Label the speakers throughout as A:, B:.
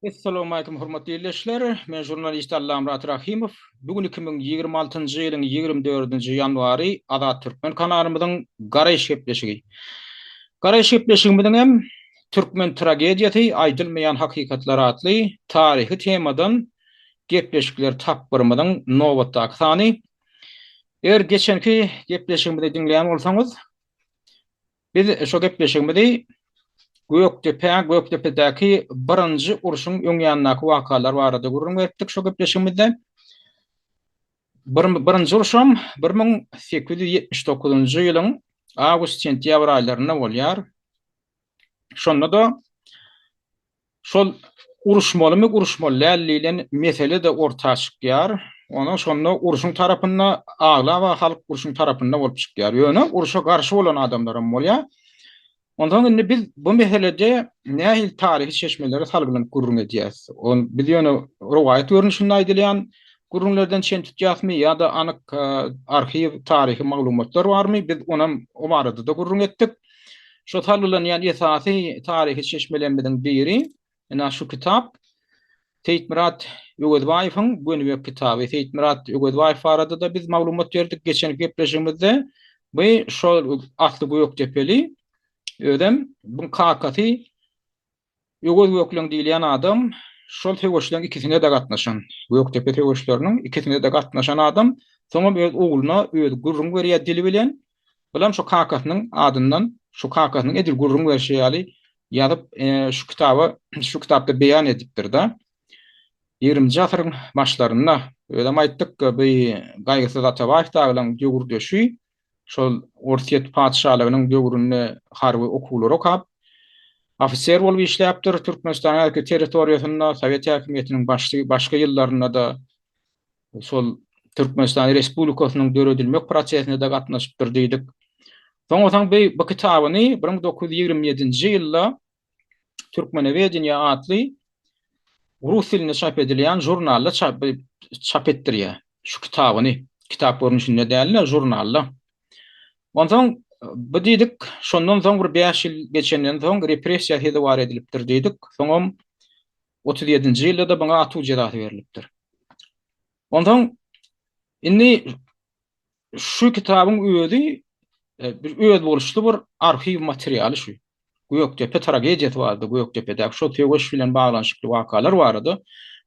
A: Essalawmalikim hormatly ildeşler! Men žurnalist Allamyrat Rahymow. Bu gün 2026-njy ýylyň 24-nji ýanwary Azat Türkmen kanalymyzyň Garaýyş gepleşigi. Garaýyş gepleşigimiziň hem Türkmen tragediýasy, aýdylmaýan hakykatlar atly taryhy temadan gepleşikler tapgyrymyzyň nobatdaky sany. Eger geçenki gepleşigimizi diňleýän bolsaňyz, Biz şo gepleşigimizi Gökdepe, Gökdepedäki birinji urşuň öň ýanyndaky wakalar barada gürrüň beripdik şo gepleşigimizde. Bir, birinji urşam 1879-njy ýylyň awgust-sentýabr aýlarynda bolýar. Şonda-da Şol uruşmalymy, uruşmaly däl diýlen mesele-de orta çykýar. Ondan şonda urşuň tarapynda aglaba halk urşuň tarapynda bolup çykýar. Ýöne urşa garşy bolan adamlaram bolýar. Onsoň indi biz bu meselede nähili taryhy çeşmelere salgylanyp gürrüň edýäs? Ol biz ýöne rowaýat görnüşinde aýdylýan gürrüňlerden çen tutýasmy ýa-da anyk arhiw taryhy maglumatlar barmy? Biz onam o barada-da gürrüň etdik. Şu salgylanýan esasy taryhy çeşmelerimiziň biri, ine şu kitap, Seýitmyrat Öwezbaýewiň Gönübek kitaby. Seýitmyrat Öwezbaýew barada-da biz maglumat berdik geçen gepleşigimizde. Bu şol asly gökdepeli, özem bu kakasy Öwez Gökleň diýilýän adam şol söweşleň ikisine-de gatnaşan, Gökdepe söweşleriniň ikisine-de gatnaşan adam, soňam öz ogluna özi gürrüň berýär dili bilen, bulam şo kakasynyň adyndan, şo kakasynyň edil gürrüň berşi ýaly ýazyp, şu kitaba, şu kitapda beýan edipdir-de. Ýigriminji asyryň başlarynda, özem aýtdyk, bu Gaýgysyz Atabaýew dagylaň döwürdeşi, Şol Orsýet patyşalygynyň döwründe harby okuwlary okap, ofiser bolup işläpdir. Türkmenistanyň häzirki territoriýasynda sowet häkimiýetiniň başy başga ýyllarynda-da şol Türkmenistan Respublikasynyň döredilmek prosesine-de gatnaşypdyr diýdik. Soňra soň bu kitabyny 1927-nji ýylda Türkmenowedeniýe atly rus dilinde çap edilýän žurnalda çap, çap etdirýär şu kitabyny. Kitap görnüşinde däl-de, žurnalda. Onsoň bu diýdik, şondan soň bir 5 ýyl geçenden soň repressiýa sezewar edilipdir diýdik. Soňam 37-nji ýylda-da buňa atuw jezasy berlipdir. Onsoň indi şu kitabyň özi e, bir özboluşly bir arhiw materialy şu. Gökdepe tragediýasy barada, Gökdepedäki şol söweş bilen baglanyşykly wakalar barada.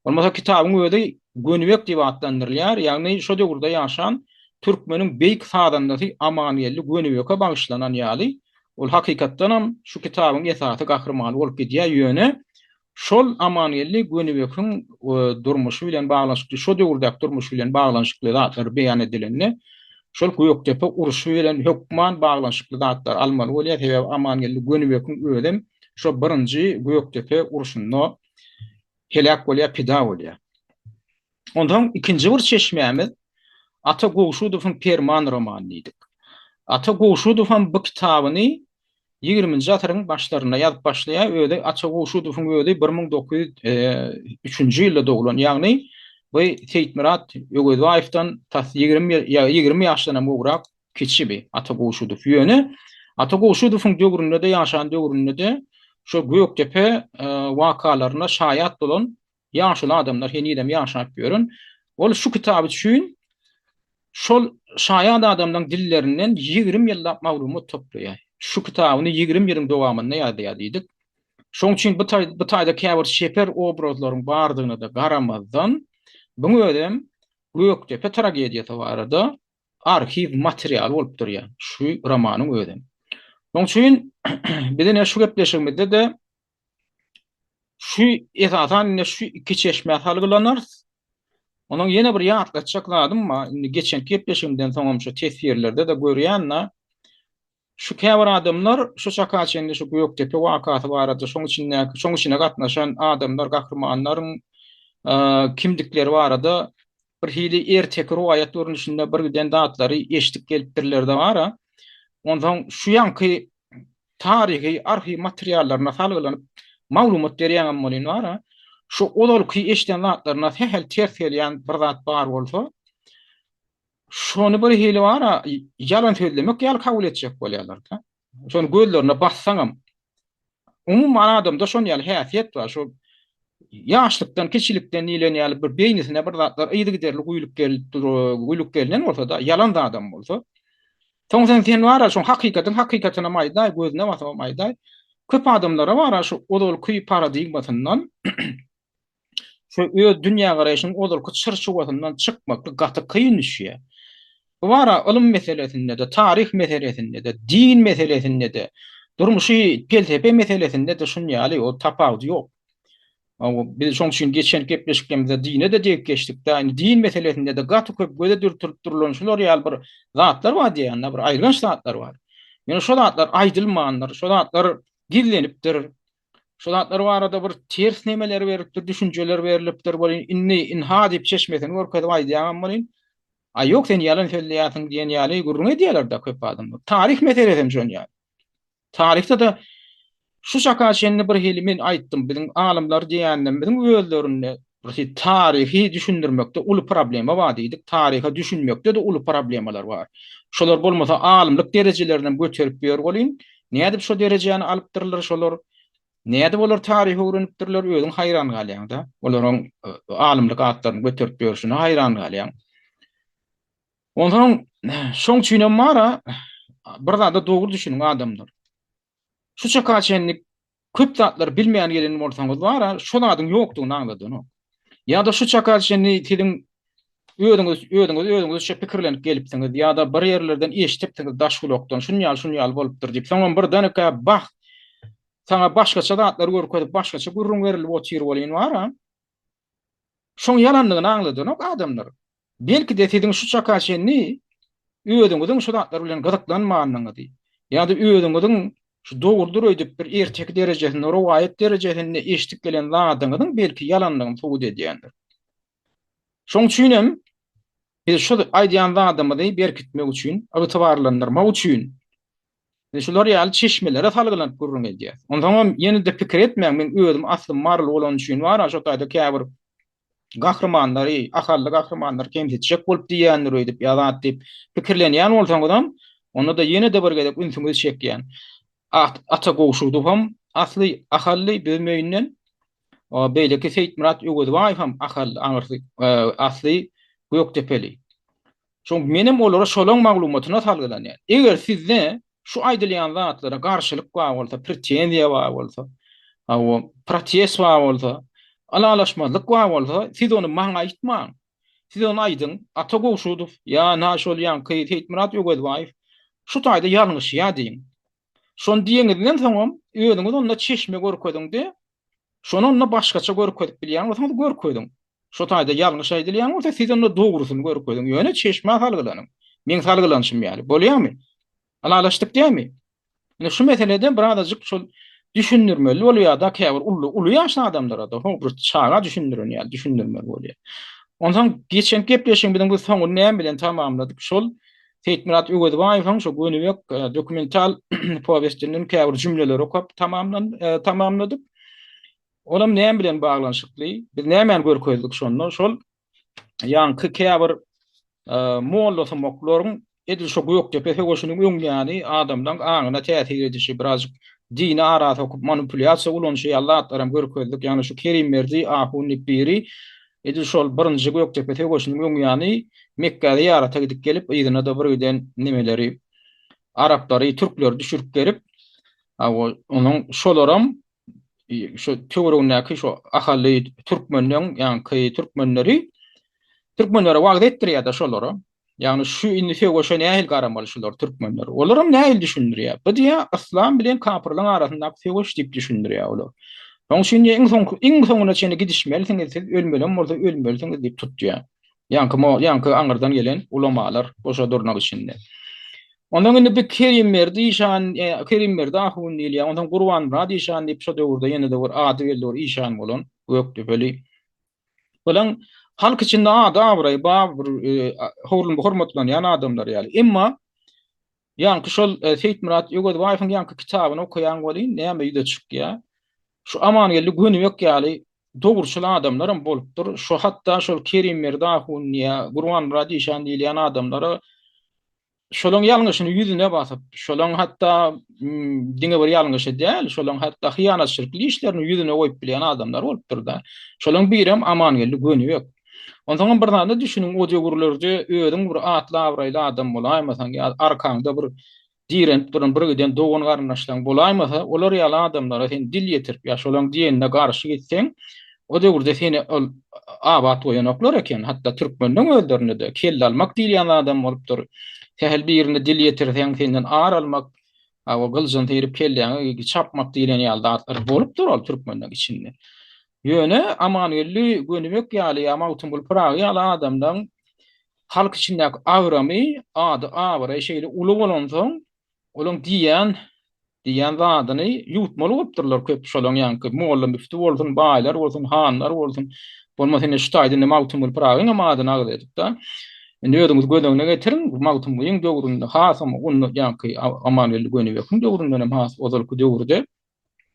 A: Bolmasa kitabyň özi Gönübek diýip atlandyrylýar, ýagny şo döwürde ýaşan türkmeniň beýik sazandasy Amangeldi Gönübeke bagyşlanan ýaly, ol hakykatdanam şu kitabyň esasy gahrymany bolup gidýär, ýöne Şol Amangeldi Gönübekiň durmuşy bilen baglanyşykly, şo döwürdäki durmuşy bilen baglanyşykly zatlar beýan edilende, şol Gökdepe urşy bilen hökman baglanyşykly zatlary almaly bolýar. Sebäbi Amangeldi Gönübekiň özem şo birinji Gökdepe urşunda heläk bolýar, pida bolýar. Onsoň ikinji bir çeşmämiz Ata Gowşudowyň Perman romany diýdik. Ata Gowşudow hem bu kitabyny Ýigriminji asyryň başlarynda ýazyp başlaýar. Özi Ata Gowşudowyň özi 1903-nji ýylda doglan, ýagny bu Seýitmyrat Öwezbaýewden tas 20 ýa 20 ýaşdan hem gowrak kiçi bi Ata Gowşudow. Ýöne Ata Gowşudowyň döwründe-de, ýaşan döwründe-de şo Gökdepe wakalaryna şaýat bolan Ýaşuly adamlar henizem ýaşap ýören. Ol şu kitaby üçin şol şaýat adamlaryň dillerinden 20 ýyllap maglumat toplaýar. Şu kitabyny 20 ýylyň dowamynda ýazýar diýdik. Şoň üçin bu taý bu taýda käbir çeper obrazlaryň bardygyna-da garamazdan, buň özem Gökdepe tragediýasy barada arhiw materialy bolup durýar şu romanyň özem. Şoň üçin biz ine şu gepleşigimizde-de Şu esasan indi şu iki çeşmä salgylanarys. Onuň ýene bir ýatlatjak zadym bar. Indi geçenki gepleşigimden soňam şu teswirlerde-de görýän-de, şu käbir adamlar şu çaka çenli şu Gökdepe wakasy barada şoň içindäki, şoň içine gatnaşan adamlar, gahrymanlaryň kimdikleri barada bir hili erteki rowaýat görnüşinde bir giden zatlary eşidip gelipdirler-de bar-a. Onsoň şu ýaňky. taryhy arhiw materiallaryna salgylanyp maglumat berýäňem welin bar-a, şu ozalky eşiden zatlaryna sähel ters gelýän bir zat bar bolsa, şony bir hili bar-a, ýalan sözlemek ýaly kabul etjek bolýarlar-da. Şony gözlerine bassaňam, Umuman adamda şon ýaly häsiýet bar. Şo ýaşlykdan, kiçilikden diýlen ýaly bir beýnisine bir zatlar yzygiderli guýlup gelip dur, guýlup gelnen bolsa-da, ýalan zadam bolsa. Soň sen sen bar-a şoň hakykatyň hakykatynam aýdaý, gözüne basybam aýdaý. Köp adamlara bar-a şu ozalky paradigmasyndan Şu öz dünýägaraýşynyň ozalky çyrçuwasyndan çykmaklyk gaty kyn düşýär. Bu bara ylym meselesinde-de, taryh meselesinde-de, din meselesinde-de, durmuşy pelsepe meselesinde-de şun ýaly, o tapawudy ýok. Biz şoň üçin geçen gepleşiklerimizde dine-de degip geçdik-dä, indi din meselesinde-de gaty köp göze dürtülip durulan şular ýaly bir zatlar bar diýýän-de, bir aýylganç zatlar bar. Ýöne şo zatlar aýdylmandyr, şo zatlar gizlenipdir. Şu zatlar barada bir ters nemeler berlipdir, düşünjeler berlipdir welin, indi ynha diýip çeşmesini görkezip aýdýaňam welin, Aý ýok sen ýalan sözleýärsiň diýen ýaly gürrüň edýärler-de köp adamlar. Taryh meselesi hem şon ýaly. Taryhda-da şu çaka çenli bir hili men aýtdym, biziň alymlar diýenlerimiziň özlerinde bir taryhy düşündirmekde uly problema bar diýdik, taryha düşünmekde-de uly problemalar bar. Şolar bolmasa alymlyk derejelerinem göterip ýör welin, Nädip şo derejäni alypdyrlar şolar? Nädip olar taryhy öwrenipdirler? Özüň haýran galýaň-da. Olaryň alymlyk atlaryny göterip ýörşüne haýran galýaň. Onsoň şoň üçinem bar-a, bir zada dogry düşüniň adamlar. Şu çaka çenli köp zatlary bilmän gelen bolsaňyz bar-a, şo zadyň ýokdugyny aňladanok. Ýa-da şu çaka çenli siziň özüňiz özüňiz özüňizçe pikirlenip gelipsiňiz ýa-da bir ýerlerden eşidipsiňiz daş gulakdan şun ýaly şun ýaly bolupdyr diýip, soňam birdenkä bah, saňa başgaça zatlary görkezip başgaça gürrüň berilip otyr welin bar-a, şoň ýalandygyny aňladanok adamlar. Belki-de siziň şu çaka çenli özüňiziň şu zatlar bilen gyzyklanmandygyňyzy ýa-da özüňiziň şu dogrudyr öýdüp bir erteki derejesinde, rowaýat derejesinde eşidip gelen zadyňyzyň belki ýalandygyny subut edýändir. Şoň üçin hem biz şu aýdýan zadymyzy berkitmek üçin, ygtybarlandyrmak üçin Biz şular ýaly çeşmelere salgylanyp gürrüň edýäs. Onsoňam ýene-de pikir etmäň, men özüm aslym maryly bolany üçin bar-a şo taýda käbir gahrymanlary, ahally gahrymanlary kemsitjek bolup diýýändir öýdüp ýa zat diýip pikirlenýän bolsaňyzam, onda-da ýene-de bir gezek ünsüňizi çekýän. Ata Gowşudowam asly ahally Büzmeýinden, beýleki Seýitmyrat Öwezbaýew hem ahally, aňyrsy asly Gökdepeli. Şoň menem olara şolaň maglumatyna salgylanýan. Eger sizde şu aýdylýan zatlara garşylyk bar bolsa, pretenziýa bar bolsa, hawa, protest bar bolsa, ylalaşmazlyk bar bolsa, siz ony maňa aýtmaň. Siz ony aýdyň, Ata Gowşudow ýa na şol ýaňky Seýitmyrat Öwezbaýew şu taýda ýalňyşýar diýiň. Şony diýeňizden soňam özüňiz onda çeşme görkeziň-de, Şony onda başgaça görkezip bilýän bolsaňyz görkeziň. Şo taýda ýalňyş aýdylýan bolsa siz onda dogrusyny görkeziň. Ýöne çeşmä salgylanyň. Meň salgylanyşym ýaly. Bolýamy? Ylalaşdyk dämi? Ine şu meselede birazajyk şol düşündirmeli bolýar-da käbir uly uly ýaşly adamlara-da, ho bir çaga düşündiren ýaly düşündirmeli bolýar. Onsoň geçen gepleşigimiziň biz soňuny näme bilen tamamladyk? Şol Seýitmyrat Öwezbaýewiň şo Gönübek dokumental powestinden käbir jümleleri okap tamamlan tamamladyk. Olam näme bilen baglanyşykly? Biz nämäni görkezdik şonda? Şol ýaňky käbir mollasumaklaryň edil şo Gökdepe söweşiniň öň ýany adamlaň aňyna täsir edişi, birazjyk dini ara sokup manipulýasiýa ulanyşy ýaly zatlaram görkezdik. Ýagny şu Kerimberdi ahun diýip biri Edil şol birinji Gökdepe söweşiniň öň ýany Mekgä zyýarata gidip gelip, yzyna-da bir giden nemeleri, araplary, türkleri düşürip gelip, hawa, onuň şolaram şu töweregindäki şu ahally türkmenleň, ýaňky türkmenleri türkmenlere wagyz etdirýär-de şolara. Ýagny şu indi söweşe nähili garamaly şular türkmenler? Olaram nähili düşündirýär? Bu diýýär, yslam bilen kapyrlaryň arasyndaky söweş diýip düşündirýär olar. Şonuň üçin diýýär, iň soňky iň soňuna çenli gidişmelisiňiz siz, ölmelem bolsa ölmelisiňiz diýip tutýar. Ýaňky mo ýaňky aňyrdan gelen ulamalar goşa durnak içinde. Ondan indi bir Kerimberdi işan, e, Kerimberdi ahun diýilýär. Ondan Gurbanmyrat işan diýip şo döwürde ýene-de bir ady belli bir işan bolan Gökdepeli. Bulaň halk içinde ady abraýy bar bir hormatlanýan adamlar ýaly. Emma. Ýaňky şol Seýitmyrat Öwezbaýewiň ýaňky kitabyny okaýaň welin näme ýüze çykýar? Şu Amangeldi Gönübek ýaly dogruçyl adamlaram bolupdyr. Şo hatda şol Kerimberdi ahun ýa Gurbanmyrat işan diýilýän adamlara şolaň ýalňyşyny ýüzüne basyp, şolaň hatda diňe bir ýalňyşy däl, şolaň hatda hyýanatçylykly işlerini ýüzüne goýup bilýän adamlar bolupdyr-da. Şolaň birem Amangeldi Gönübek. Onsoňam bir zada düşüniň, o döwürlerde özüň bir atly-abraýly adam bolaýmasaň ýa arkaňda bir direnip duran birgiden dogan-garyndaşlaň bolaýmasa, olar ýaly adamlara sen dil ýetirip ýa şolaň diýenine garşy gitseň, o döwürde seni ol abat goýanoklar eken. Hatda türkmenleň özlerinde-de kelle almak diýilýän zadam bolupdyr. Sähel birine dil ýetirseň, senden ar almak, hawa, gylyjyny syryp kelläňe çapmak diýlen ýaly zatlar bolupdyr ol türkmenleň içinde. Ýöne Amangeldi Gönübek ýaly ýa Magtymguly Pyragy ýaly adamlaň halk içindäki agramy, ady, abraýy şeýle uly bolansoň, olaň diýýän diýýän zadyny ýuwutmaly bolupdyrlar köp şolaň ýaňky molla-müfti bolsun, baýlar bolsun, hanlar bolsun. Bolmasa indi şu taýda indi Magtymguly Pyragyňam adyny agyz edip-de. Indi özüňiz göz öňüne getiriň, Magtymgulyň döwründe hasam onda ýaňky Amangeldi Gönübekiň döwründenem has ozalky döwürde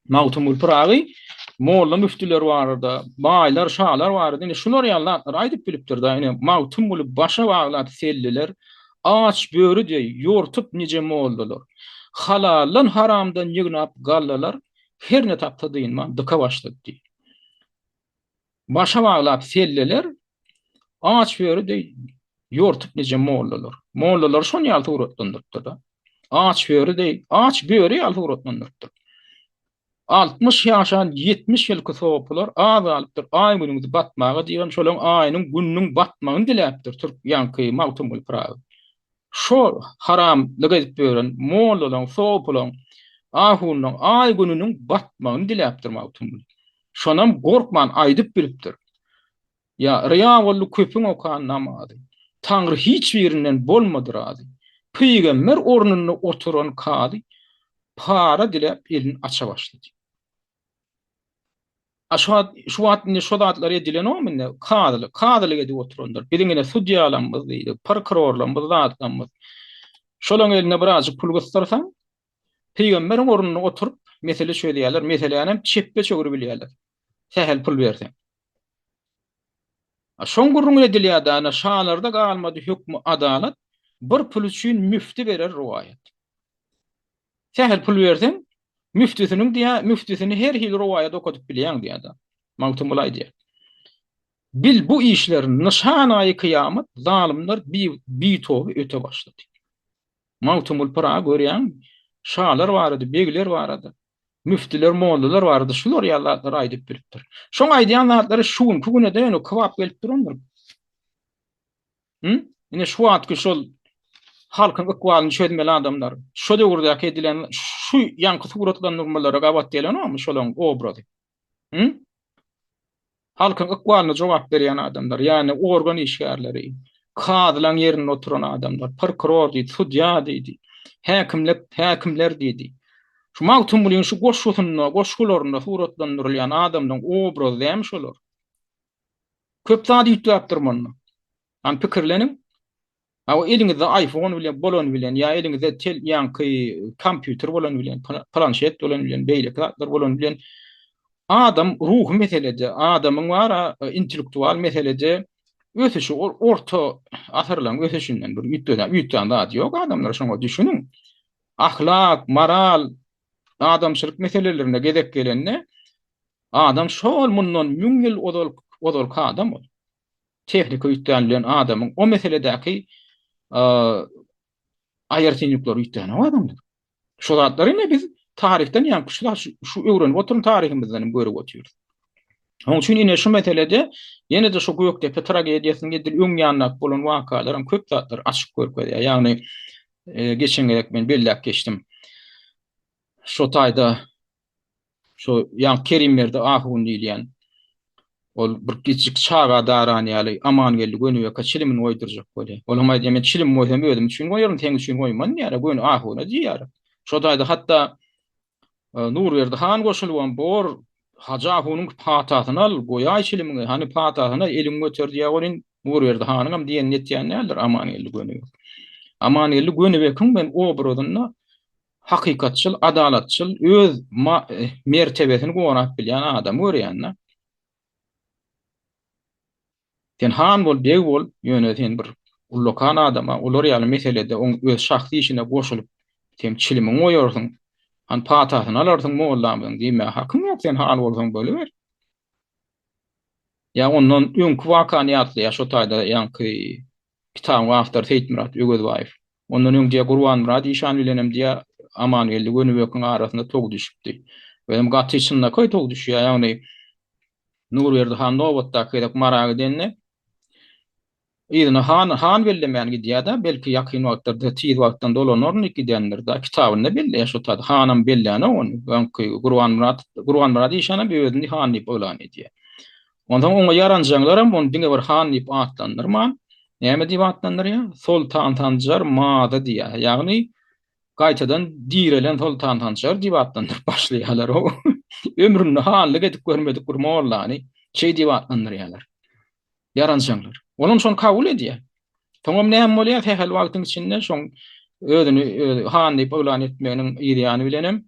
A: Magtymguly Pyragy molla-müftüler barada, baýlar, şalar barada ine şular ýaly zatlary aýdyp bilipdir-de, ine Magtymguly başa baglap selleler, aç böri deý ýortup nije mollalar, halaldan haramdan ýygnap gallalar, her ne tapsa dynman dyka başlady diýip. Başa baglap selleler, aç böri deý ýortup nije mollalar. Mollalary şon ýaly suratlandyrypdyr-da. Aç böri deý, aç böri ýaly suratlandyrypdyr. 60 ýaşan 70 ýylky sopylar az galypdyr aý-günüňizi batmaga diýibem şolaň aýynyň gününiň batmagyny diläpdir türk ýaňky Magtymguly Pyragy. Şo haramlyk edip ýören mollalaň, sopulaň, ahunlaň aý-gününiň batmagyny diläpdir Magtymguly. Şonam gorkman aýdyp bilipdir. Ýa ryýa boldy köpüň okan namazy. Taňry hiç birinden bolmady razy. Pygamber ornunda oturan kazy para diläp elini aça başlady. A şu wagt şu wagt indi şo zatlar edilenokmy indi? Kazylyk, kazylyk edip oturanlar. Biziň ine sudýalarymyz diýdi, prokurorlarymyz, zatlarymyz. Şolaň eline birazjyk pul gysdyrsaň, pygamberiň ornunda oturyp mesele çözýärler, meselänem çepbe çöwrübilýärler. Sähel pul berseň. A şoň gürrüňi edilýär dana, şalarda galmady hökmi adalat, bir pul üçin müfti berer rowaýat. Sähel pul berseň, müftüsiniň diýýär, müftüsini her hili rowaýat okadyp bilýäň diýýär-de. Magtymguly aýdýar. Bil bu işler nyşanaýy kyýamat, zalymlar bitoba öte başlady. Magtymguly Pyragy görýäňmi? Şalar barada, begler barada, müftüler, mollalar barada şular ýaly zatlary aýdyp bilipdir. Şoň aýdýan zatlary şu günki güne-de ýöne kybap gelip durandyr. Hı? Ine şu wagtky şol halkyň ykbalyny çözmeli adamlar, şo döwürdäki edilen şu ýaňky suratlandyrmalara gabat gelenokmy şolaň obrazy? Hı? Halkyň ykbalyna jogap berýän adamlar, ýagny organ işgärleri, kazylaň ýerinde oturan adamlar, prokuror diýdi, sudýa diýdi, häkimlik, häkimler diýdi. Şu Magtymgulyň şu goşgusynda, goşgularynda suratlandyrylýan adamlaryň obrazy dämi şolar? Köp zat üýtgäpdir munda. Hany pikirleniň. Hawa eliňizde iPhone bilen bolan bilen ýa eliňizde tel ýaňky kompýuter bolan bilen, planşet bolan bilen, beýleki zatlar bolan bilen adam ruhy meselede, adamyň bar-a intellektual meselede ösüşi ol orta asyrlaryň ösüşinden bir üýtgän üýtgän zady ýok adamlar şoňa düşüniň. Ahlak, moral, adamçylyk meselelerine gezek gelende adam şol mundan 1000 ýyl ozal ozalky adam ol. Tehnika üýtgän bilen adamyň o meseledäki aýratynlyklary üýtgänok adamlar. Şo zatlary ine biz taryhdan ýa şu şu öwrenip oturan taryhymyzdan hem görüp otyrys. Onuň üçin ine şu meselede ýene-de şu Gökdepe tragediýasynyň edil öň ýanyndaky bolan wakalar hem köp zatlary açyk görkezýär. Ýagny geçen gezek men belläp geçdim. Şo taýda Şo ýaňky Kerimberdi ahun diýilýän ol bir kiçijik çaga daran ýaly Amangeldi Gönübeke çilimini goýdurjak bolýar. Ol hem aýdýar, men çilim goýsam özüm üçin goýaryn, seň üçin goýman diýýär, göni ahuna diýýär. Şo taýda hatda Nurberdi han goşulybam bor, Hajy ahunyň patasyny al, goýaý çilimiňi, hany patasyna eliňi göter diýýär welin, Nurberdi hanyňam diýenini etýän däldir Amangeldi Gönübek. Amangeldi Gönübekiň men obrazynda hakykatçyl, adalatçyl, öz mertebesini gorap bilýän adamy görýän-de. Sen han bol, beg bol, ýöne sen bir ullakan adama, olar ýaly meselede oň öz şahsy işine goşulyp, sen çilimiňi goýarsyň, han patasyny alarsyň mollamyzyň diýmäge hakyň ýok, sen han bolsaň boluber. Ýa ondan öňki wakany ýatlaýar şo taýda ýaňky kitabyň awtory Seýitmyrat Öwezbaýew. Ondan öň diýýär Gurbanmyrat işan bilenem diýýär Amangeldi Gönübekiň arasynda tow düşüpdi. Özem gaty çynlakaý tow düşýär, ýagny Nurberdi han nobatdaky gezek Mara gidende, yzyna han, han bellemän gidýär-de, belki ýakyn wagtlarda, tiz wagtdan dolanaryn diýip gidendir-de, kitabynda belleýär şo taýda, hanam bellänok ony, öňki Gurbanmyrat, Gurbanmyrat işanam özüni han diýip yglan edýär. Onsoň oňa ýaranjaňlaram ony diňe bir han diýip atlandyrman, näme diýip atlandyrýar? Soltan Sanjar Mazy diýýär, ýagny gaýtadan direlen Soltan Sanjar diýip atlandyryp başlaýarlar. O ömründe hanlyk edip görmedik bir mollany şeý diýip atlandyrýarlar. Ýaranjaňlar. Olam şony kabul edýär. Soňam näme bolýar? Sähel wagtyň içinde şoň özüni han diýip yglan etmeginiň yz ýany bilenem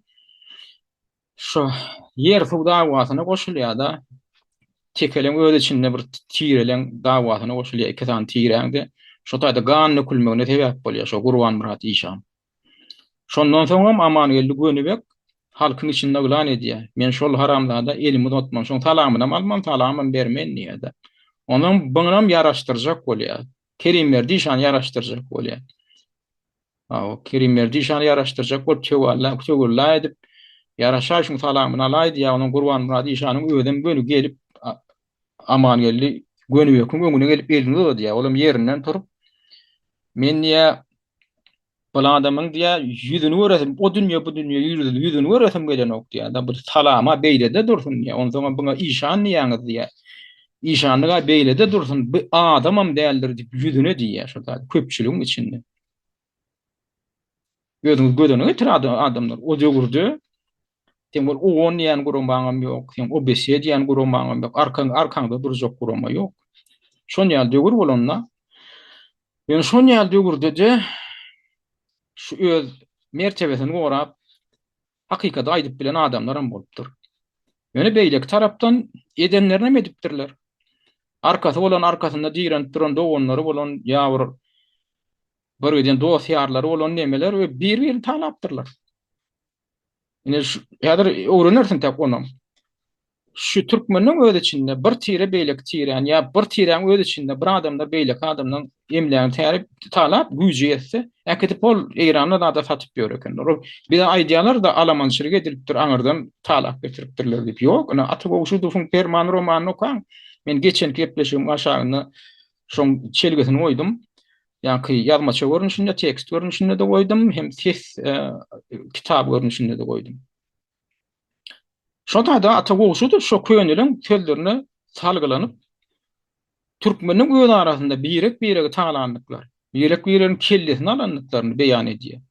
A: Şo ýer-suw dawasyna goşulýar-da. Tekeleň öz içinde bir tireleň dawasyna goşulýar, iki sany tiräň-de. Şo taýda gan dökülmegine sebäp bolýar şo Gurbanmyrat işan. Şondan soňam Amangeldi Gönübek halkyň içinde yglan edýär. Men şol haramzada elimi uzatman, şoň salamynam alman, salamam bermen diýýär-de. Onsoň bunam ýaraşdyrjak bolýar. Kerimberdi işany ýaraşdyrjak bolýar. Hawa, Kerimberdi işany ýaraşdyrjak bolup töwella, töwella edip, Ýaraşaý şuň salamyny alaý diýýär. Onuň Gurbanmyrat işanyň özem göni gelip, Amangeldi Gönübekiň öňüne gelip elini uzadýar. Olam ýerinden turup, Men diýýär, bul adamyň diýýär, ýüzüni göresim, o dünýe, bu dünýe ýüzüni göresim gelenok diýýär. Da bu salama beýle-de dursun diýýär. Onsoňam buňa işan diýýäňiz diýýär. Işanlyga beýle-de dursun, bu adamam däldir diýip ýüzüne diýýär şo zady köpçüligiň içinde. Özüňiz göz öňüne getir adamlar. O döwürde seň bir OON diýen guramaňam ýok, seň OBSE diýen guramaňam ýok, arkaň arkaňda durjak gurama ýok. Şon ýaly döwür bolanda, ýöne şon ýaly döwürde-de şu öz mertebesini gorap, hakykaty aýdyp bilen adamlaram bolupdyr. Ýöne beýleki tarapdan edenlerinem edipdirler. Arkasy bolan arkasynda direnip duran doganlary bolan ýa bir bir giden dost-ýarlary bolan nemeler we bir-birini talapdyrlar. Ine şu häzir öwrenersiň täk onam. Şu türkmeniň öz içinde bir tire beýleki tiräni ýa bir tiräň öz içinde bir adamlar beýleki adamdan emlägini tärip talap güýji ýetse äkidip ol Eýranda zada satyp ýör ekenler. Ol bize aýdýarlar-da alamançylyk edilipdir aňyrdan talap getiripdirler diýip. Ýok, ine Ata Gowşudowyň Perman romanyny okaň. Men geçenki gepleşigimiň aşagynda şoň çelgisini goýdum. Ýaňky ýazmaça görnüşinde, tekst görnüşinde-de goýdum, hem ses kitap görnüşinde-de goýdum. Şo taýda Ata Gowşudow şo köneleň sözlerine salgylanyp, türkmeniň öz arasynda birek-biregi talandyklary, birek-biregiň kellesini alandyklaryny beýan edýär.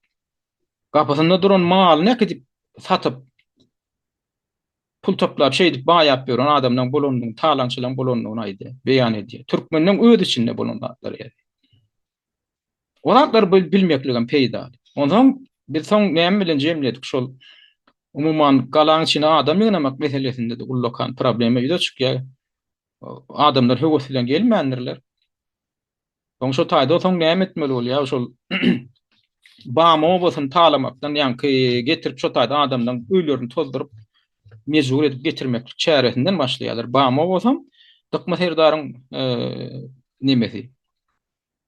A: Gapysynda duran malyny äkidip satyp, pul toplap şeýdip baýap ýören adamlaryň bolandygyny, talaňçylaryň bolandygyny aýdýar, beýan edýär. Türkmeniň öz içinde bolan zatlary ýazýar. O zatlary bilmekligem peýdaly. Onsoň biz soň näme bilen jemledik şol umuman galaň içine adam ýygnamak meselesinde-de ullakan problema ýüze çykýar. Adamlar höwes bilen gelmändirler. Soň şo taýda soň näme etmeli bolýar şol Bamy obasyny talamakdan ýaňky getirip şo taýda adamlaryň öýlerini tozduryp mejbur edip getirmeklik çäresinden başlaýarlar. Bamy obasam Dykma serdaryň nemesi.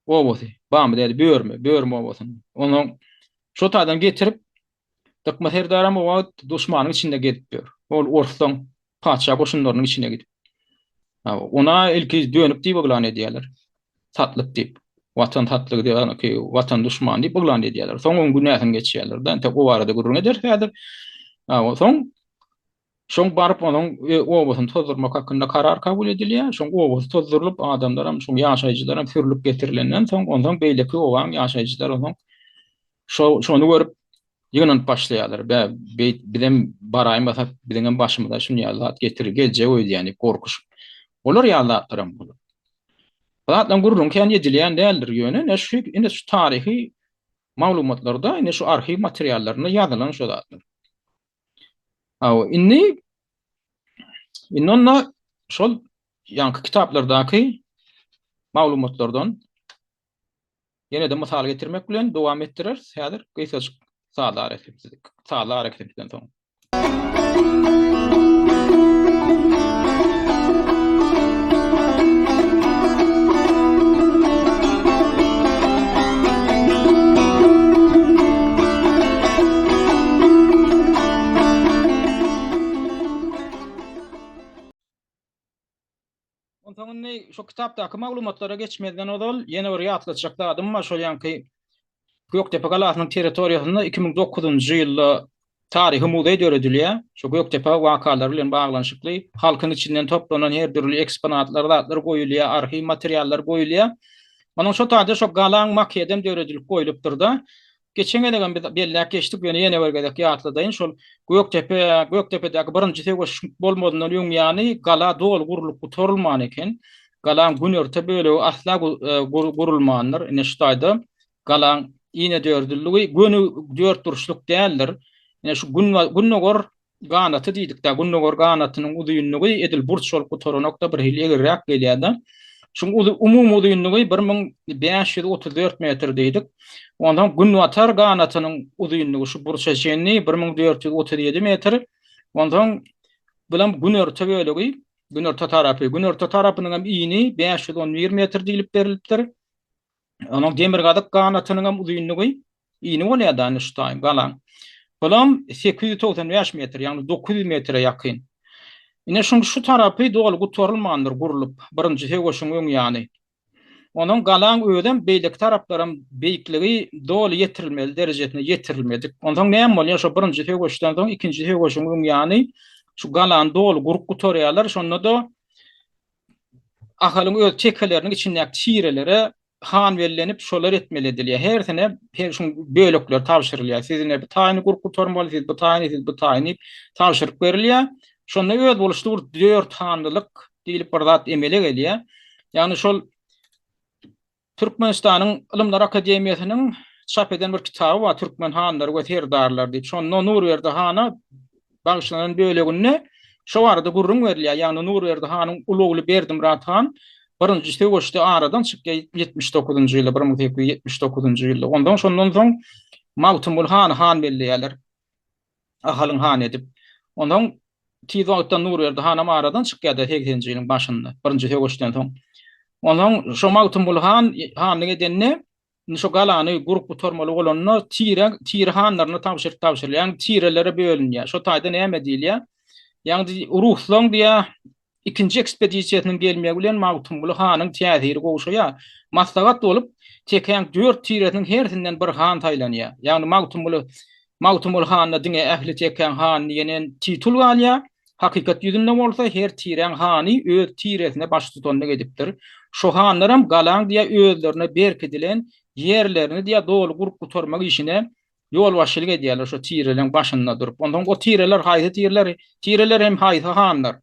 A: Obasy. Bamy däl, Börme, Börme obasyny. Ondan şo taýdan getirip Dykma serdaram o wagt duşmanyň içinde gezip ýör. Ol orslaň patyşa goşunlarynyň içine gidip. Ona ilki dönük diýip yglan edýärler. Satlyk diýip. Watan satlygy diýip, ýagny watan duşmany diýip yglan edýärler. Soň oň günäsini geçýärler-de. Entek o barada gürrüň ederis häzir. Soň şoň baryp onuň e, obasyny tozdurmak hakynda karar kabul edilýär. Şoň obasy tozdurylyp, adamlaram, şoň ýaşaýjylaram sürlüp getirilenden soň, onsoň beýleki obaň ýaşaýjylary onsoň şo şony görüp ýygnanyp başlaýarlar. Bä, beýt bizem baraýmasak, biziňem başymyza şuny ýaly zat getirir, geljek öýdýän diýip gorkuşyp. Olar ýaly zatlaram bolar. Bu zatlaryň gürrüňi kän edilýän däldir, ýöne ine şu ine şu taryhy. maglumatlarda ine şu arhiw materiallarynda ýazylan şu zatlar. Hawa, indi indi onda şol ýaňky kitaplardaky maglumatlardan ýene-de mysal getirmek bilen dowam etdireris. Häzir gysgajyk sazly arakesmesiz, sazly arakesmeden soň. Onsoň indi şu kitapdaky maglumatlara geçmezden ozal ýene bir ýatlatjak zadym bar, şol ýaňky Gökdepe galasynyň territoriýasynda 2009-njy ýylda taryhy muzeý döredilýär. Şu Gökdepe wakalary bilen baglanyşykly halkyň içinden toplanan her dürli eksponatlar, zatlar goýulýar, arhiw materiallar goýulýar. Onuň şo taýda şo galaň makedem döredilip goýlupdyr-da. Geçen gezegem biz belläp geçdik, ýöne ýene bir gezek ýatladaýyn, şol Gökdepe, Gökdepedäki birinji söweş bolmazyndan öň ýany gala doly gurlup gutarylman eken. Galaň günorta bölegi asla gurulmandyr. Ine şu taýda galaň inedördülligi göni dörtburçluk däldir. Ine şu gündogar Ganaty diýdik-dä, gündogar ganatynyň uzynlygy edil burç bolup gutaranok-da, bir hili egriräk gelýär-de. Şuň umumy uzynlygy 1534 metr diýdik. Onsoň günbatar ganatynyň uzynlygy şu burça çenli 1437 metr. Onsoň bulam günorta bölegi, günorta tarapy. Günorta tarapynyň hem ini 511 metr diýlip berlipdir. Onuň demirgazyk ganatynyň hem uzynlygy ini bolýar-da indi şu taýyn galan. Bulam 895 metr, ýagny 900 metre ýakyn. Ine şuň şu tarapy doly gutarylmandyr gurlup, birinji söweşiň öň ýany. Onuň galaň özem beýleki taraplaram beýikligi doly ýetirilmeli derejesine ýetirilmedik. Onsoň näme bolýar şo birinji söweşden soň ikinji söweşiň öň ýany şu galany doly gurup gutarýarlar. Şonda-da Ahalyň öz tekeleriniň içindäki tirelere han bellenip, şolar etmeli edilýär. Hersine her şuň bölekleri tabşyrylýar. Siz ine bu taýyny gurup gutarmaly, siz bu taýyny, siz bu taýyny diýip tabşyryk berilýär. Şonda özboluşly bir dört hanlylyk diýlip bir zat emele gelýär. Ýagny şol Türkmenistanyň Ylymlar akademiýasynyň çap eden bir kitaby bar, Türkmen hanlary we serdarlary diýip. Şonda Nurberdi hana bagyşlanan böleginde şo barada gürrüň berilýär. Ýagny Nurberdi hanyň uly ogly Berdimyrat han birinji söweşde aradan çykýar 79-njy ýylda, 1879-njy ýylda. Ondan şondan soň Magtymguly hany han belleýärler. Ahalyň hany edip. Onsoň tiz wagtdan Nurberdi hanam aradan çykýar-da segseninji ýylyň başynda, birinji söweşden soň. Onsoň şo Magtymguly han hanlyk edende, indi şo galany gurup gutarmaly bolanda tire, tire hanlaryna tabşyryk tabşyrylýar. Ýagny tirelere bölünýär. Şo taýda näme diýilýär? Ýagny ruslaň diýýär, Ikinji ekspedisiýasynyň gelmegi bilen Magtymguly hanyň täsiri gowşaýar. Maslahat bolup, tekäň dört tiresiniň hersinden bir han saýlanýar. Ýagny Magtymguly Magtymguly handa diňe ähli tekäň hany diýenen titul galýar. Hakykat ýüzünde bolsa her tiräň hany öz tiresine baştutanlyk edipdir. Şo hanlaram galaň diýä özlerine berkidilen ýerlerini diýä doly gurup gutarmak işine Ýolbaşçylyk edýärler şo tireleriň başynda durup. Onsoň o tireler haýsy tireler? Tireler hem haýsy hanlar?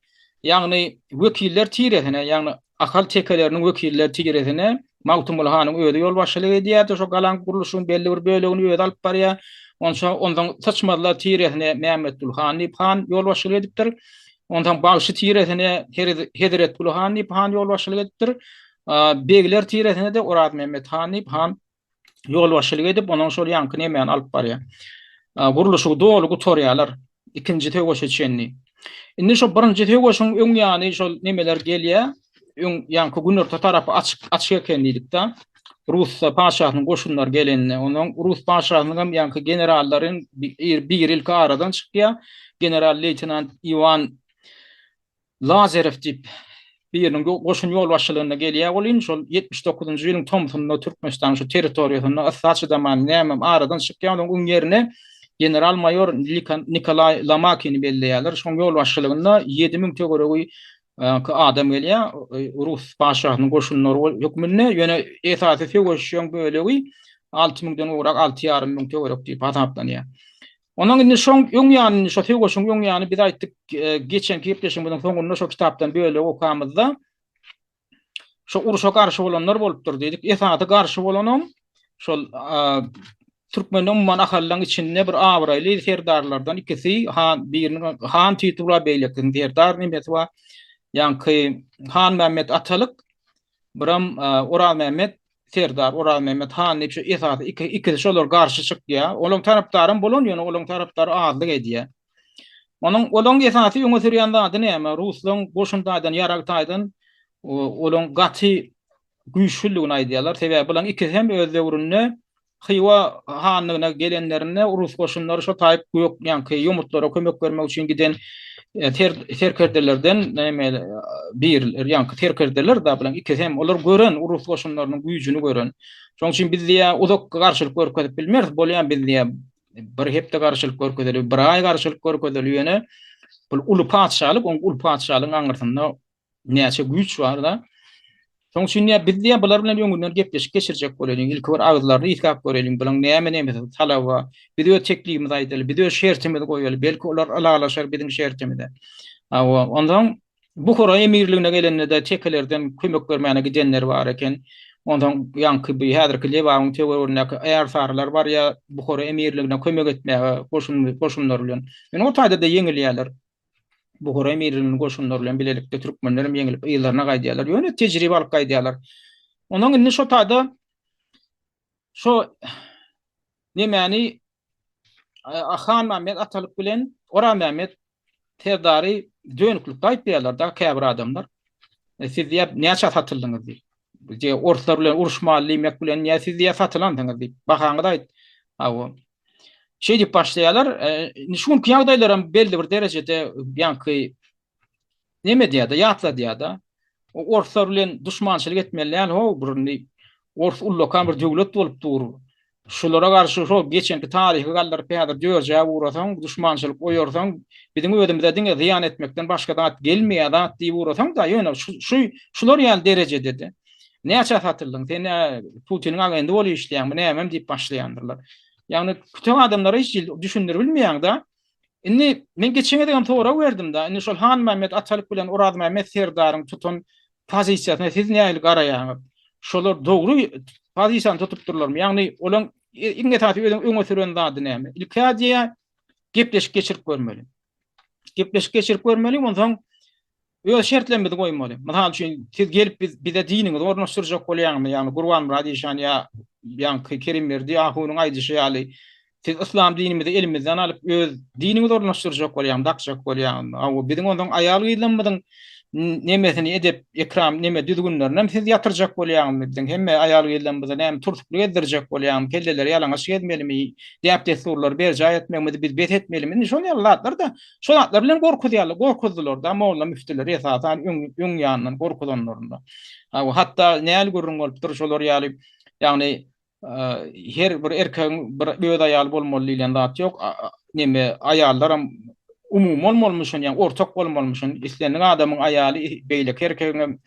A: Ýagny wekiller tiresine, ýagny Ahal tekeleriniň wekiller tiresine Magtymguly hanyň özi ýolbaşçylyk edýärdi. Şo galaň gurluşygyň belli bir bölegini özi alyp barýar. Onça onsoň Syçmazlar tiresine Mämmetguly han diýip han ýolbaşçylyk edipdir. Onsoň Bagşy tiresine Hezretguly han diýip han ýolbaşçylyk edipdir. Begler tiresine-de Orazmämmet han diýip han ýolbaşçylyk edip, onuň şol ýaňky nemäni alyp barýar. Gurluşygy doly gutarýarlar ikinji söweşe çenli. Indi şo birinji söweşiň öň ýany şol nemeler gelýär. Öň ýaňky günorta tarapy açyk açyk eken diýdik-de. Rus patyşasynyň goşunlary gelende, onuň rus patyşasynyň hem ýaňky generallaryň biri ilki aradan çykýar. General-leýtenant Iwan Lazerew diýip, biriniň goşun ýolbaşçylygynda gelýär welin, şol 79-njy ýylyň tomsunda Türkmenistanyň şu territoriýasynda yssa çydaman, nämem aradan çykýar, onuň öň ýerine general-maýor Nikolaý Lomakini belleýärler. Şoň ýolbaşçylygynda 7000 töweregi adam gelýär, rus patyşasynyň goşunlary hökmünde. Ýöne esasy söweşjeň bölegi alty müňden gowrak, alty ýarym müň töwerek diýip hasaplanýar. Onuň indi şoň öň ýany, indi şo söweşiň öň ýany biz aýtdyk, geçenki gepleşigimiziň soňunda şo kitapdan bölek okamyzda şo urşa garşy bolanlar bolupdyr diýdik. Esasy garşy bolanam şol. Türkmende umuman Ahallaň içinde bir abraýly serdarlardan ikisi han biriniň han tituly bar, beýlekisiniň serdar nemesi bar. Ýaňky Hanmämmet Atalyk, biram Orazmämmet serdar, Orazmämmet han diýip şu esasy iki ikisi şolar garşy çykýar. Olaň tarapdaram bolan, ýöne olaň tarapdary azlyk edýär. Onuň olaň esasy öňe sürýän zady näme? Ruslaň goşun taýdan, ýarag taýdan olaň gaty güýçlüligini aýdýarlar. Sebäbi bularyň ikisi hem öz döwründe Hywa hanlygyna gelenlerinde rus goşunlary şo taýyp gök ýaňky ýomutlara kömek bermek üçin giden e, ser, serkerdelerden näme bir ýaňky serkerdeler da bularyň ikisi hem olar gören rus goşunlarynyň güýjüni gören. Şonuň üçin biz diýä uzak garşylyk görkezip bilmeris. Bolýan biz diýä bir hepde garşylyk görkezeli, bir aý garşylyk görkezeli ýöne bu uly patyşalyk, oň uly patyşalygyň aňyrsynda näçe güýç bar-da. Şonuň üçin diýýär, biz diýýär, bular bilen öňünden gepleşik geçirjek boleliň, ilki bir agyzlaryny ysgap göreliň, bulaň näme nemesi talaby bar. Biz öz teklibimizi aýdaly, biz öz şertimizi goýaly, belki olar ylalaşar biziň şertimize. Hawa, onsoň Buhara emirligine gelende-de tekelerden kömek bermäne gidenler bar eken. Onsoň ýaňky bu häzirki Lebabyň töweregindäki ärsarylar barýar Buhara emirligine kömek etmäge goşun goşunlar bilen. Ýöne o taýda-da ýeňilýärler. Buhara emirliginiň goşunlary bilen bilelikde türkmenler hem ýeňilip yzlaryna gaýdýarlar. Ýöne tejribe alyp gaýdýarlar. Ondan indi şo taýda şo nemäni Hanmämmet Atalyk bilen Orazmämmet Serdary dönüklikde aýyplaýarlar da käbir adamlar. E, siz diýip näçe satyldyňyz diýip. Diýip orslar bilen uruşmaly diýmek bilen ýa siz diýip satylansyňyz diýip. Bahaňyzy aýt. Hawa. Şeýdip başlaýarlar. Indi şu günki ýagdaýlaram belli bir derejede ýaňky neme diýýär-de, ýatladýar-da. Orslar bilen duşmançylyk etmeli däl, how, bir indi ors ullakan bir döwlet bolup dur. Şulara garşy şol geçenki taryhy galdyryp häzir dörjä ugrasaň, duşmançylyk oýarsaň, biziň özümize diňe zyýan etmekden başga zat gelmeýär zat diýip ugrasaň-da, ýöne şu şular ýaly derejede-de Näçä satyldyň? Sen nä Putiniň agendi bolup işleýäňmi, nämem diýip başlaýandyrlar. Ýagny kütek adamlara hiç hili düşündirip bilmeýäň-de. Indi men geçen gezek hem sorag berdim-de, indi şol Hanmämmet Atalyk bilen Orazmämmet serdaryň tutan pozisiýasyna siz nähili garaýaňyz? Şolar dogry pozisiýany tutupdyrlarmy? Ýagny olaň iň esasy özüň öňe süren zady näme? Ilk-ä diýýär, gepleşik geçirip görmeli. Gepleşik geçirip görmeli, onsoň Öz şertlerimizi goýmaly. Mysal üçin, siz gelip biz bize diniňizi ornaşdyrjak bolýaňyzmy? Ýagny Gurbanmyrat işan ýa ýaňky Kerimberdi ahunyň aýdyşy ýaly, siz yslam dinimizi elimizden alyp, öz diniňizi ornaşdyrjak bolýaňmy, dakjak bolýaňyzmy? Hawa, biziň onsoň aýal-gyzlarymyzyň nemesini edep, ekram, neme düzgünlerinem siz ýatyrjak bolýaňyzmy? Biziň hemme aýal-gyzlarymyza näme tursukly gezdirjek bolýaňmy? Kelleleri ýalaňaç gezmelimi? Däp-dessurlary berjaý etmegimizi biz bes etmelimi? Indi şol ýaly zatlar-da. Şo zatlar bilen gorkuzýarlar, gorkuzdylar-da molla müftüleri esasan öň öň ýanyndan gorkuzanlarynda. Hawa, hatda näl gürrüň bolupdyr şolar ýaly, ýagny her bir erkegiň bir öz aýaly bolmaly diýlen zat ýok. Neme aýallaram umumy bolmalymyşyn, ýagny ortak bolmalymyşyn. Islendik adamyň aýaly beýleki erkegiň hem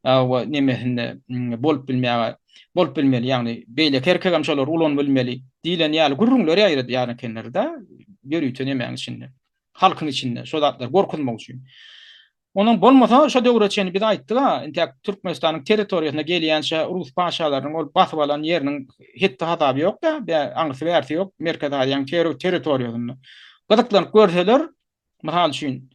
A: hawa nemesinde bolup bilmäge bolup bilmeli, ýagny beýleki erkegem şolary ulanyp bilmeli diýlen ýaly gürrüňler ýaýradýan ekenler-de, ýörite nemäň içinde, halkyň içinde şo zatlary gorkuzmak üçin. Onuň bolmasa şo döwre çenli biz aýtdyk-a, intäk Türkmenistanyň territoriýasyna gelýänçä rus paşalarynyň ol basyp alan ýeriniň hetdi-hasaby ýok-da, aňyrsy bärsi ýok Merkezi Aziýanyň territoriýasynda. Gyzyklanyp görseler, Mysal üçin,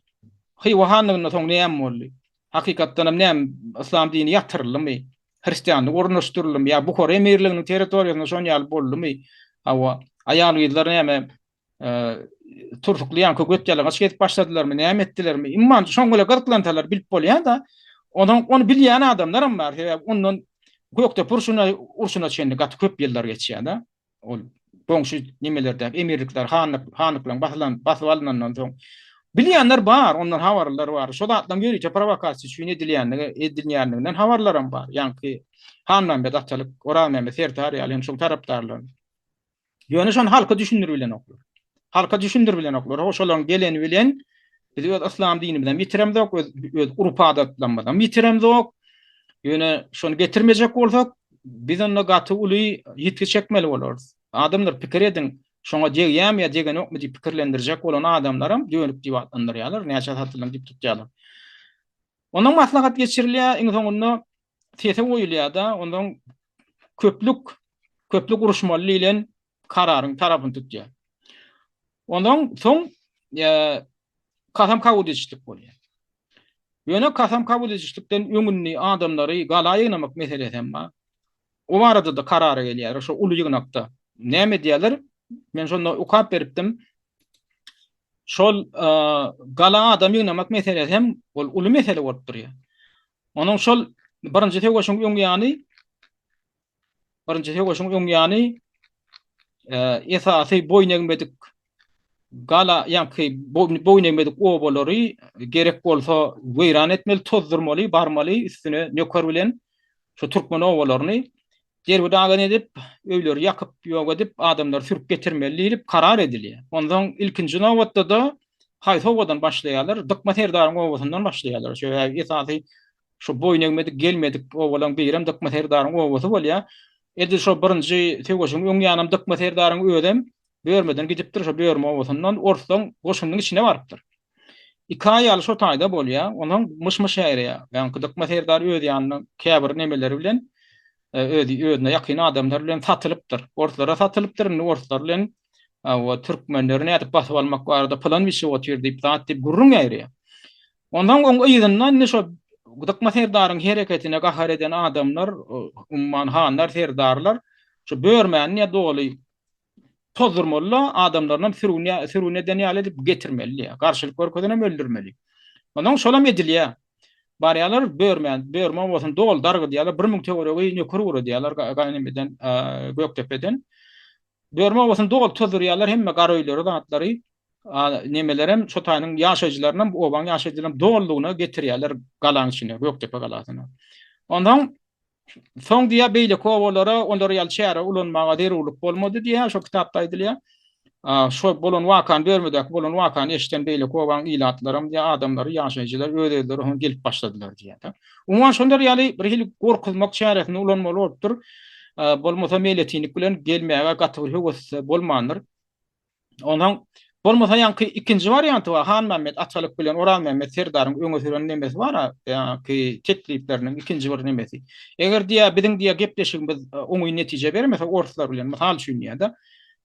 A: Hywa hanlygyndan soň näme boldy? Hakykatdan hem näme, yslam dini ýatyryldymy? Hristianlyk ornaşdyryldymy? Ýa Buhara emirliginiň territoriýasynda şon ýaly boldumy? Hawa, aýal-gyzlar näme, tursukly ýaňky göt ýalaňaç gezip başladylarmy, näme etdilermi? Umuman, şoň bilen gyzyklansalar bilip bolýar-da. Onsoň ony bilýän adamlar hem bar, sebäbi ondan Gökdepe urşuna, urşuna çenli gaty köp ýyllar geçýär-de. Ol goňşy nemelerdäki emirlikler, hanlyk, hanlyklaryň basylan, basyp alnandan soň bilýänler bar, ondan habarlylar bar. Şo zatlaryň ýörite prowokasiýa üçin edilýändigi, edilýändiginden habarlaram bar. Ýaňky Hanmämmet Atalyk, Orazmämmet Serdar ýaly hem şoň tarapdarlary. Ýöne şony halka düşündirip bilenoklar. Halka düşündirip bilenoklar. Ho şolaryň geleni bilen biz öz yslam dinimizem ýitiremzok, öz öz urp-adatlarymyzam ýitiremzok. Ýöne şony getirmejek bolsak, biz onda gaty uly ýitgi çekmeli bolarys. Adamlar pikir ediň, şoňa degýärmi ýa degenokmy diýip pikirlendirjek bolan adamlaram dönük diýip atlandyrýarlar, näçe satylan diýip tutýarlar. Ondan maslahat geçirilýär, iň soňunda sese goýulýar-da, ondan köplük, köplük uruşmaly diýlen. Kararyň tarapyny tutýar. Ondan soň kasam kabul edişlik bolýar. Ýöne kasam kabul edişlikden öňünde adamlary gala ýygnamak meselesi hem bar. O barada-da karara gelýär şo uly ýygnakda. Näme edýärler? Men şonda okap beripdim. Şol gala adam ýygnamak meselesi hem ol uly mesele bolup durýar. Onuň şol birinji söweşiň öň ýany birinji söweşiň öň ýany esasy boýun egmedik gala ýaňky boýun egmedik obalary gerek bolsa weýran etmeli, tozdurmaly, barmaly üstüne nöker bilen şu türkmen obalaryny derbi-dagyn edip, öýleri ýakyp, ýok edip, adamlary sürüp getirmeli diýlip karar edilýär. Onsoň ilkinji nobatda-da haýsy obadan başlaýarlar? Dykma serdaryň obasyndan başlaýarlar. Sebäbi esasy şu boýun egmedik, gelmedik obalaryň birem Dykma serdaryň obasy bolýar. Edil şo birinji söweşiň öň ýanam Dykma serdaryň özem Börmeden gidipdir, şo Börme obasyndan orslaň goşunynyň içine barypdyr. Iki aý ýaly şo taýda bolýar. Onsoň myş-myş ýaýraýar. Ýaňky Dykma serdar öz ýanyna käbir nemeleri bilen, özi özüne ýakyn adamlar bilen satylypdyr. Orslara satylypdyr. Indi orslar bilen hawa türkmenleri nädip basyp almak barada plan biçip otyr diýip zat diýip gürrüň ýaýraýar. Onsoň oň yzyndan indi şo Dykma serdaryň hereketine gahar eden adamlar, umuman hanlar, serdarlar şo Börmäni ýa doly tozdurmaly-da, adamlarynam sürgün ýa sürgün eden ýaly edip getirmeli diýýär. Garşylyk görkezenem öldürmeli. Onsoň şolam edilýär. Barýarlar Börmän, Börme obasyny doly dargydýarlar, 1000 töweregi nöker ugradýarlar nemeden, Gökdepeden. Börme obasyny doly tozdurýarlar, hemme gara öýleri, zatlary, nemelerem, şo taýynyň ýaşaýjylarynam, obaň ýaşaýjylarynam dolulygyna getirýärler galaň içine, Gökdepe galasyna. Onsoň Soň diýýär, beýleki obalara olar ýaly çäre ulanmaga zerurlyk bolmady diýýär, şo kitapda aýdylýar. Şo bolan wakany, Börmedäki bolan wakany eşiden beýleki obaň ilatlaram diýýär, adamlary, ýaşaýjylar öz-özleri soň gelip başladylar diýýär. Umuman şolar ýaly bir hili gorkuzmak çäresini ulanmaly bolupdyr. Bolmasa meýletinlik bilen gelmäge gaty bir höwes bolmandyr. Onsoň bolmasa ýaňky ikinji warianty bar, Hanmämmet atalyk bilen Orazmämmet serdaryň öňe süren nemesi bar-a, ýaňky teklipleriniň ikinji bir nemesi. Eger diýýär, biziň diýýär gepleşigimiz oňyn netije bermese orslar bilen, mysal üçin diýýär-de,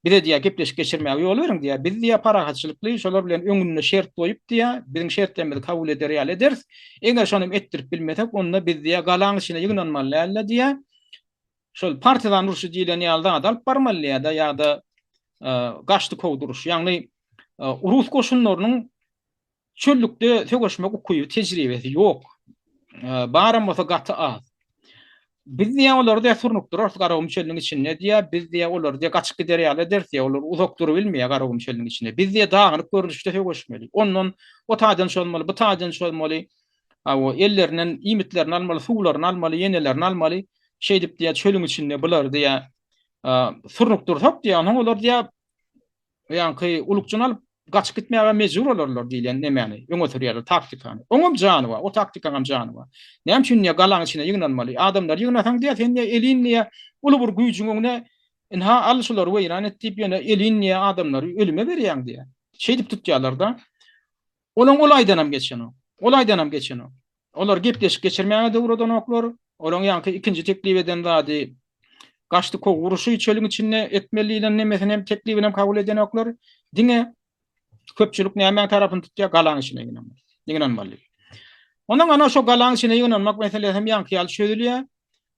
A: bize diýýär gepleşik geçirmäge ýol beriň diýýär. Biz diýýär parahatçylykly şolar bilen öňünde şert goýup diýýär, biziň şertlerimizi kabul eder ýaly ederis. Eger şonam etdirip bilmesek, onda biz diýýär galaň içine ýygnanmaly däl-de diýýär, Şol partizan urşy diýlen ýaly zady alyp barmaly ýa-da ýa-da gaçdy kowdy uruş. Ýagny rus goşunlarynyň çöllükde söweşmek ukyby, tejribesi ýok. Baram bolsa gaty az. Biz diýýär olary diýýär surnukdyrarys Garagum çölüniň içinde diýýär. Biz diýýär olary diýýär gaçyp gider ýaly ederis diýýär. Olar uzak durubilmeýär Garagum çölüniň içinde. Biz diýýär dagynyk görnüşde söweşmeli. Ondan o taýdan çozmaly, bu taýdan çozmaly. Hawa, ellerinden iýmitlerini almaly, suwlaryny almaly, ýenelerini almaly. Şeýdip diýýär, çölüň içinde bulary diýýär, surnukdyrsak diýýär, onsoň olar diýýär, ýaňky ulukjyny alyp gaçyp gitmäge mejbur bolarlar diýlen nemäni öňe sürýärler, taktikany. Oňam jany bar, o taktikaňam jany bar. Näme üçin diýýär, galaň içine ýygnanmaly? Adamlary ýygnasaň diýýär, sen diýýär, elin diýýär, uly bir güýjüň öňüne ynha al şulary weýran et diýip, ýöne elin diýýär, adamlary ölüme berýäň diýýär. Şeýdip tutýarlar-da. Olaň ol aýdanam geçenok. Ol aýdanam geçenok. Olar gepleşik geçirmäge-de ugradanoklar. Olaň ýaňky ikinji teklip eden zady gaçdy kow uruşy çölüň içinde etmeli diýlen nemesini hem teklibini hem kabul edenoklar. Diňe köpçülik nämäň tarapyny tutýar? Galaň içine ýygnanmaly. Ýygnanmaly. Ondan ana şo galaň içine ýygnanmak meselesi hem ýaňky ýaly çözülýär.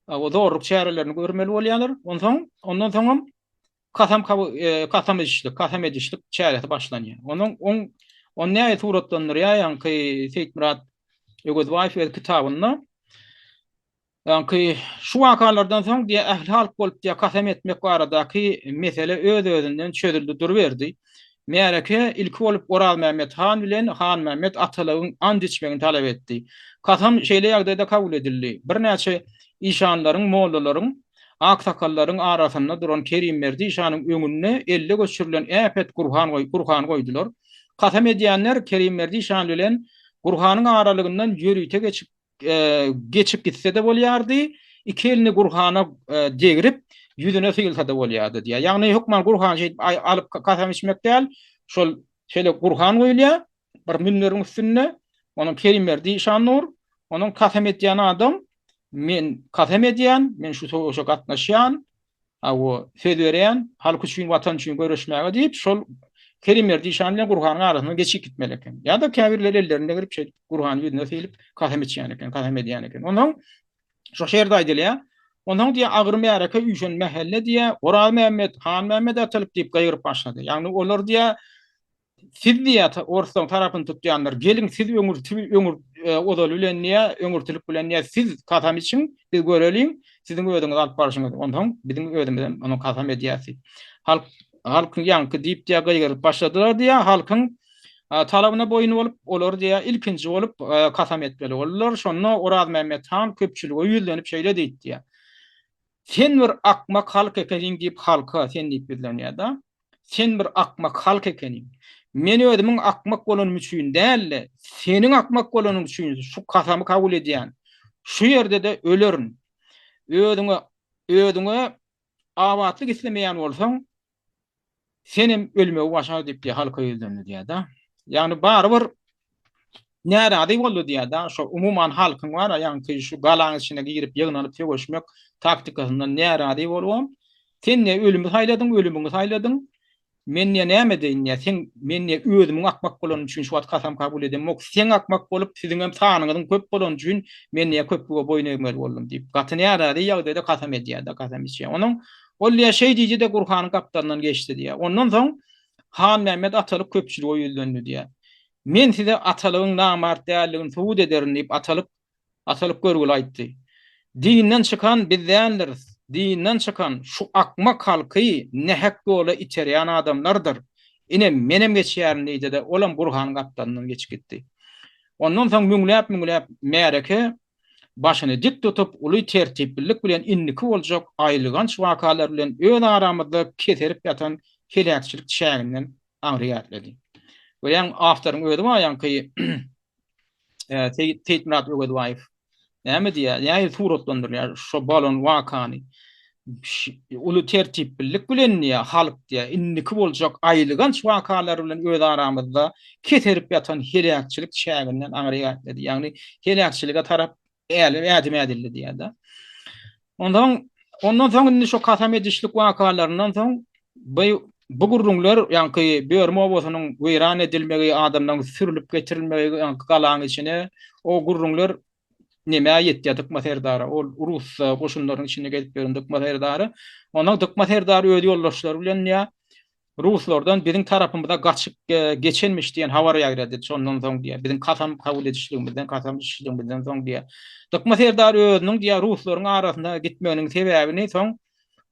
A: O zorluk çärelerini görmeli bolýarlar. Onsoň ondan soňam Kasam kasam edişlik, kasam edişlik çäresi başlanýar. Onuň oň ony nähili suratlandyrýar ýaňky Seýitmyrat Öwezbaýew öz kitabynda? Ýaňky şu wakalardan soň diýýär, ähli halk bolup diýýär, kasam etmek baradaky mesele öz-özünden çözüldi duruberdi. Märeke ilki bolup Orazmämmet han bilen Hanmämmet atalygyň ant içmegini talap etdi. Kasam şeýle ýagdaýda kabul edildi. Birnäçe işanlaryň, mollalaryň Aksakallaryň arasynda duran Kerimberdi işanyň öňünde elde göçürilen äpet Gurhan Gurhany goýdular. Kasam edýänler Kerimberdi işan bilen Gurhanyň aralygyndan ýörite geçip geçip gitse-de bolýardy, iki elini Gurhana degrip, ýüzüne sygylsa-da bolýardy diýýär. Ýagny hökman Gurhany şeýdip alyp kasam içmek däl, şol şeýle Gurhan goýulýar bir münberiň üstünde, onuň Kerimberdi işan dur, onuň kasam edýän adam Men kasam edýän, men şu söweşe gatnaşýan. Hawa, söz berýän, halk üçin, watan üçin göreşmäge diýip, şol Kerimberdi işan bilen Gurhanyň arasyndan geçip gitmeli eken. Ýa-da käbirleri ellerinde girip şeýdip Gurhany ýüzüne sylyp kasam içýän eken, kasam edýän eken. Onsoň şo şerde aýdylýar. Onsoň diýýär, agyr märeke üýşen mähelle diýýär, Orazmämmet, Hanmämmet atalyp diýip gygyryp başlady. Ýagny olar diýýär, Siz diýýär, orslaryň tarapyny tutýanlar, geliň siz öňürti öňür ozaly bilen diýýär, öňürtilik bilen diýýär, siz kasam içiň, biz göreliň, siziň özüňizi alyp barşyňyzy, onsoň biziň özümizem onuň kasam edýäris diýip. Halk halkyň ýaňky diýip diýýär, gygyryp başladylar diýýär, halkyň talabyna boýun bolup, olar diýýär, ilkinji bolup kasam etmeli boldular. Şonda Orazmämmet han köpçülige ýüzlenip şeýle diýdi diýýär. Sen bir akmak halk ekeniň diýip halka sen diýip ýüzlenýär-de. Sen bir akmak halk ekeniň. Men özümiň akmak bolanym üçin däl-de, seniň akmak bolanyň üçin şu kasamy kabul edýän. Şu ýerde-de ölerin. Özüňe özüňe abatlyk islemeýän bolsaň, senem ölmegi başar diýip diýýär, halka ýüzlendi diýýär-de. Ýagny barybir närazy boldy diýýär-de, şo umuman halkyň bar-a, ýaňky şu galaň içine girip ýygnanyp söweşmek taktikasyndan närazy bolubam, sen diýýär ölümi saýladyň, ölümiňi saýladyň, men diýýär näme edeýin diýýär, seň, men diýýär özümiň akmak bolanym üçin şu wagt kasam kabul edemok, seň akmak bolup siziňem sanyňyzyň köp bolany üçin men diýýär köplüge boýun egmeli boldum diýip, gaty närazy ýagdaýda kasam edýär-de, kasam içýär. Onuň ol diýýär şeý diýdi-de Gurhanyň gapdalyndan geçdi diýýär. Ondan soň Hanmämmet atalyk köpçülige ýüzlendi diýýär. Men size atalygyň namart däldigini subut ederin diýip, atalyk atalyk görgüli aýtdy. Dinden çykan biz däldiris. Dinden çykan şu akmak halky nähak ýola iterýän adamlardyr. Ine, menem geçýärin diýdi-de, olam Gurhanyň gapdalyndan geçip gitdi. Ondan soň müňläp-müňläp märeke başyny dik tutup, uly tertiplilik bilen indiki boljak aýylganç wakalar bilen öz aramyzda keserip ýatan heläkçilik çäginden aňry ätledi. Görýäň, awtoryň özi bar ýaňky Seýitmyrat Öwezbaýew. Näme diýýär? Nähili suratlandyrýar şo bolan wakany? Uly tertiplilik bilen diýýär, halk diýýär, indiki boljak aýylganç wakalar bilen öz aramyzda keserip ýatan heläkçilik çäginden aňry ätledi. Ýagny heläkçilige tarap ädim ädildi diýýär-de. Onsoň, ondan soň indi şo kasam edişlik wakalaryndan soň bu bu gürrüňler ýaňky Börme obasynyň weýran edilmegi, adamlaryň sürlüp getirilmegi ýaňky galaň içine o gürrüňler nemä ýetýär Dykma serdara. Ol rus goşunlarynyň içinde gezip ýören Dykma serdary. Ondan Dykma serdar öz ýoldaşlary bilen ýa Ruslardan biziň tarapymyza gaçyp geçenmiş diýen habar ýaýrady. Şondan soň diýýär, biziň kasam kabul edişligimizden, kasam içişligimizden soň diýýär. Dykma serdar özüniň diýýär, ruslaryň arasyna gitmeginiň sebäbini soň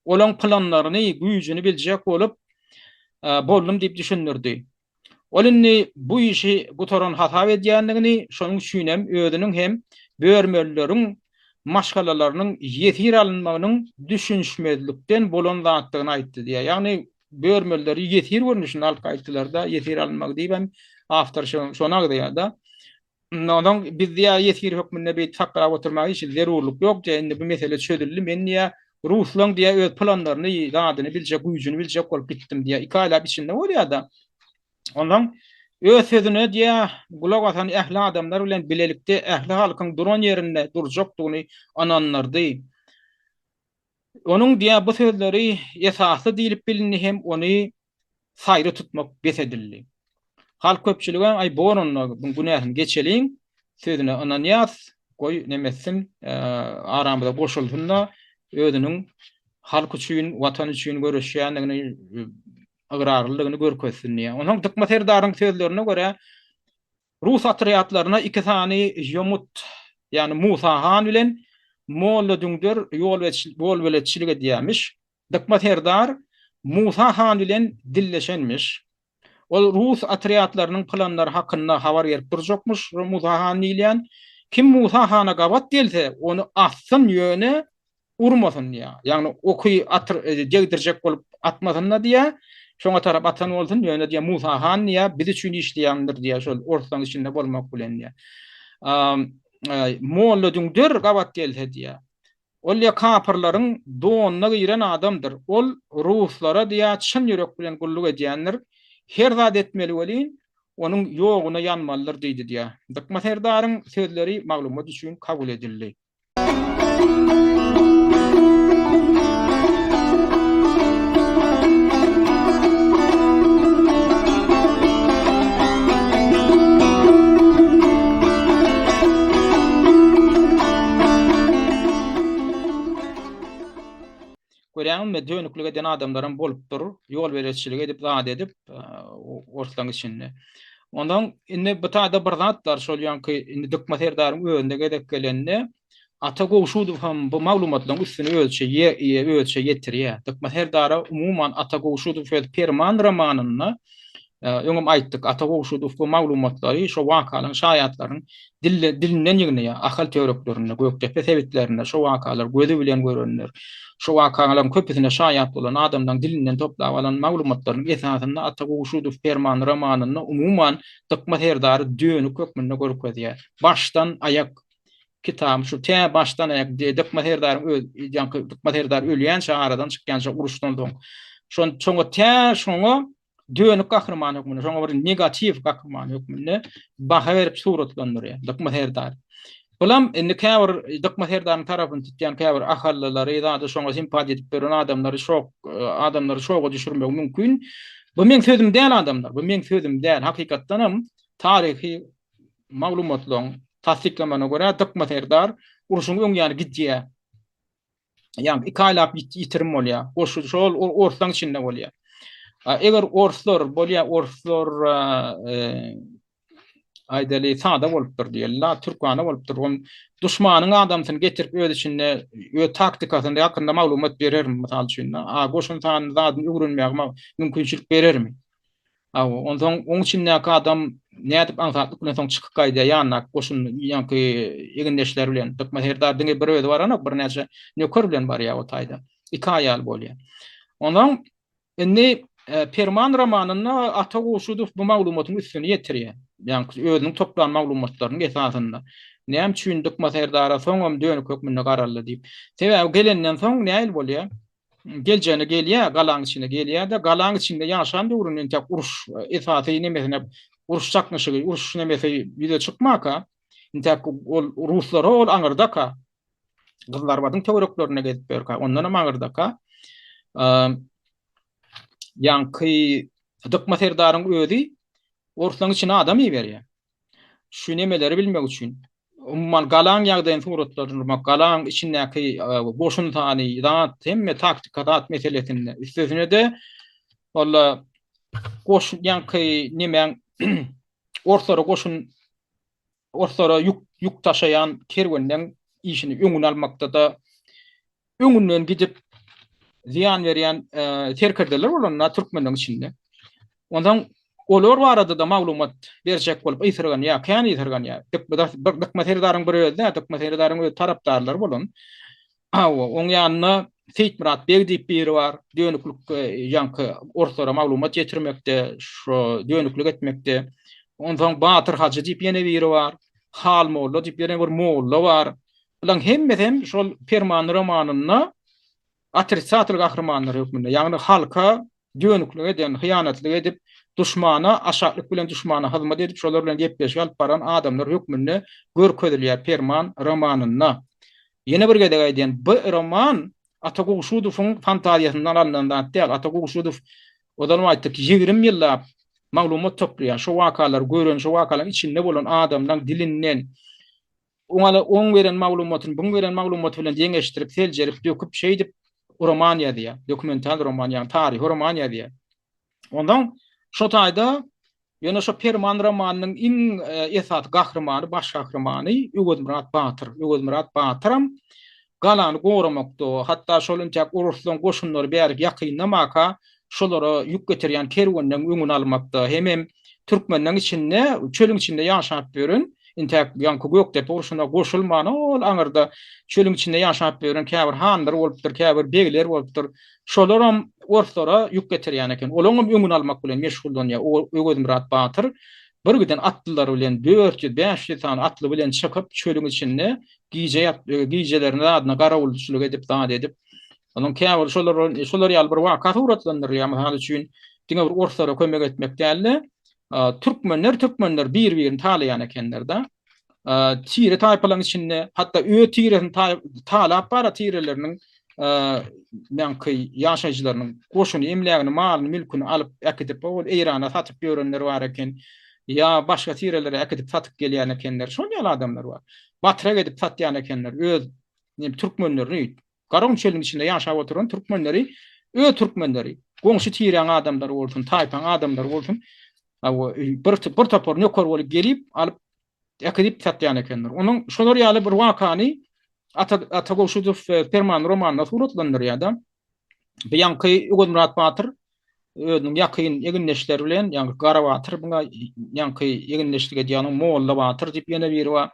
A: olaň planlaryny, güýjüni biljek bolup, boldum diýip düşündirdi. Ol indi bu işi gutaran hasap edýändigini, şonuň üçinem özüniň hem börmelileriň maşgalalarynyň ýesir alynmagynyň düşünişmezlikden bolan zatdygyny aýtdy diýýär. Ýagny börmelileri ýesir görnüşinde alyp gaýtdylar-da, ýesir alynmagy diýibem awtor şony agzaýar-da. Onsoň biz diýýär ýesir hökmünde beýdip saklap oturmaga hiç zerurlyk ýok diýýär, indi bu mesele çözüldi, men diýýär ruslaň diýýär öz planlaryny, zadyny biljek, güýjüni biljek bolup gitdim diýýär. Iki aýlap içinde bolýar-da. Onsoň öz sözüne diýýär, gulak asan ähli adamlar bilen bilelikde ähli halkyň duran ýerinde durjakdygyny ynandyrdy. Onuň diýýär, bu sözleri esasly diýlip bilindi hem ony saýry tutmak bes edildi. Halk köpçüligi aý bor onda buň günäsini geçeliň, sözüne ynanýas, goý neme etsin, aramyza goşulsyn-da, özüniň halk üçin, watan üçin göreşýändigini ygrarlydygyny görkezsin diýýär. Onsoň Dykma serdaryň sözlerine görä, rus otrýadlaryna iki sany ýomut, ýagny Musa han bilen Molla Düňder ýolbeletçilik edýärmiş. Dykma serdar Musa han bilen dilleşenmiş. Ol rus otrýadlarynyň planlary hakynda habar berip durjakmyş, Musa han diýilýän. Kim Musa hana gabat gelse, ony assyn, ýöne urmasyn diýýär. Ýagny oky atyr degdirjek bolup atmasyn-da diýýär. Şoňa tarap atan bolsun, ýöne diýýär Musa han diýýär, biz üçin işleýändir diýýär, şol orslaryň içinde bolmak bilen diýýär. Molla Düňder gabat gelse diýýär. Ol diýýär kapyrlaryň donuna giren adamdyr. Ol ruslara diýýär çyn ýürek bilen gulluk edýändir. Her zat etmeli welin, onuň ýoguna ýanmalydyr diýdi diýýär. Dykma serdaryň sözleri maglumat üçin kabul edildi. Bilýäňizmi, dönüklik eden adamlaram bolupdyr, ýolbeletçilik edip, zat edip, orslaryň içinde. Ondan indi bu taýda bir zat bar, şol ýaňky indi Dykma serdaryň özüne gezek gelende, Ata Gowşudow hem bu maglumatlaryň üstüni özüçe özüçe ýetirýär. Dykma serdara umuman Ata Gowşudow öz Perman romanynda Öňem aýtdyk, Ata Gowşudow bu maglumatlary şo wakalaryň şaýatlaryň dilinden ýygnaýar. Ahal töwereklerinde, Gökdepe sebitlerinde şo wakalary gözi bilen görenler, şo wakalaryň köpüsine şaýat bolan adamlaryň dilinden toplap alan maglumatlarynyň esasynda Ata Gowşudow Perman romanynda umuman Dykma serdary dönük hökmünde görkezýär. Başdan aýak kitaby şu tä başdan aýak Dykma serdaryň öz ýaňky Dykma serdar ölýänçä aradan çykýança uruşdan soň şon şoňa tä şoňa dönük gahryman hökmünde, şoňa bir negatiw gahryman hökmünde baha berip suratlandyrýar Dykma serdar. Bulam indi käbir Dykma serdaryň tarapyny tutýan käbir ahallylary, zady şoňa simpatiýa edip ýören adamlary şok adamlary şoga düşürmegi mümkin. Bu meň sözüm däl adamlar, bu meň sözüm däl. Hakykatdanam taryhy maglumatlaryň tassyklamagyna görä Dykma serdar urşuň öň ýany gidýär. Ýagny iki aýlap ýitirim bolýar. Goşun şol orslaň içinde bolýar. Eger orslar bolýar, orslar aýdaly sada bolupdyr diýeli, la türkana bolupdyr. On duşmanyň adamsyny getirip öz içinde öz taktikasyny hakynda maglumat berermi mysal üçin? A goşun sanyny zadyny öwrenmäge mümkinçilik berermi? Hawa, onsoň oň içindäki adam nädip aňsatlyk bilen soň çykyp gaýdýar ýanyndaky goşun ýaňky egindeşleri bilen. Dykma serdar diňe bir özi baranok, birnäçe nöker bilen barýar o taýda. Iki aýal bolýar. Onsoň indi Perman romanynda Ata Gowşudow bu maglumatyň üstüni ýetirýär. Ýaňky özüniň toplan maglumatlarynyň esasynda. Näme üçin Dykma serdara soňam dönük hökmünde garaldy diýip. Sebäbi gelenden soň nähili bolýar? Geljegine gelýär, galaň içine gelýär-de, galaň içinde ýaşan döwründe entek uruş esasy nemesine uruş çaknyşygy, uruş nemesi ýüze çykmaka, entek ol ruslara ol aňyrdaka, Gyzylarbadyň töwereklerinde gezip ýörkä, ondanam aňyrdaka, ýaňky Dykma serdaryň özi orslaň içine adam iberýär. Şu nemeleri bilmek üçin. Umuman galaň ýagdaýyny suratlandyrmak, galaň içindäki goşun sany, zat, hemme taktika zat meselesinde. Üstesine-de walla goşun ýaňky nemäň orslara goşun orslara ýük ýük daşaýan kerwenleň işini öňüni almakda-da öňünden gidip zyýan berýän serkerdeler bolanda türkmenleriň içinde. Onsoň olar barada-da maglumat berjek bolup ysyrganýar, kän ysyrganýar. Dykma serdaryň bir özi däl, Dykma serdaryň öz tarapdarlary bolan. Hawa, oň ýanynda Seýitmyrat beg diýip biri bar, dönüklik ýaňky orslara maglumat ýetirmekde, şo dönüklik etmekde. Onsoň Batyr hajy diýip ýene biri bar, Hal molla diýip ýene bir molla bar. Bularyň hemmesi hem şol Perman romanynda otrisatel gahrymanlar hökmünde, ýagny halka dönüklik eden, hyýanatlyk edip, duşmana aşaklyk bilen duşmana hyzmat edip, şolar bilen gepleşik alyp baran adamlar hökmünde görkezilýär Perman romanynda. Ýene bir gezek aýdýan, bu roman Ata Gowşudowyň fantaziýasyndan alnan zat däl. Ata Gowşudow, ozalam aýtdyk, 20 ýyllap maglumat toplaýar, şo wakalary gören, şo wakalaryň içinde bolan adamlaryň dilinden, Oňa oň beren maglumatyny buň beren maglumaty bilen deňeşdirip, seljerip, döküp, şeýdip roman ýazýar. Dokumental roman, ýagny taryhy roman ýazýar. Onsoň şo taýda ýöne şo Perman romanynyň iň esasy gahrymany, baş gahrymany Öwezmyrat batyr. Öwezmyrat batyram galany goramakda, hatda şol intäk oruslaryň goşunlary bärik ýakynlamaka, şolara ýük getirýän kerwenleň öňüni almakda, hemem türkmenleň içinde, çölüň içinde ýaşap ýören, intäk ýaňky Gökdepe urşuna goşulman, ol aňyrda çölüň içinde ýaşap ýören käbir hanlar bolupdyr, käbir begler bolupdyr. Şolaram orslara ýük getirýän eken. Olaňam öňüni almak bilen meşgullanýar Öwezmyrat batyr. Bir giden atlylar bilen 400, 500 sany atly bilen çykyp çölüň içinde gije ýat, gijelerine zadyna garawulçylyk edip, zat edip, Onuň käbir şolar şolar ýaly bir waka suratlandyrylýar. Mysal üçin, diňe bir orslara kömek etmek däl-de, türkmenler türkmenler bir-birini talaýan ekenler-de. Tire taýpalaryň içinde, hatda öz tiresini talap bara tireleriniň ýaňky ýaşaýjylarynyň goşuny, emlägini, malyny, mülküni alyp äkidip, ol Eýrana satyp ýörenler bar eken. Ýa başga tirelere äkidip satyp gelýän ekenler. Şol ýaly adamlar bar. Batrak edip satýan ekenler öz türkmenlerini. Garagum çölüniň içinde ýaşap oturan türkmenleri öz türkmenleri, goňşy tiräň adamlary bolsun, taýpaň adamlary bolsun, bir bir topar nöker bolup gelip alyp äkidip satýan ekenler. Onuň şolar ýaly bir wakany Ata Ata Gowşudow Perman romanynda suratlandyrýar-da. Bu ýaňky Öwezmyrat batyr özüniň ýakyn egindeşleri bilen, ýaňky Gara batyr buňa ýaňky egindeşlik edýän Molla batyr diýip ýene biri bar.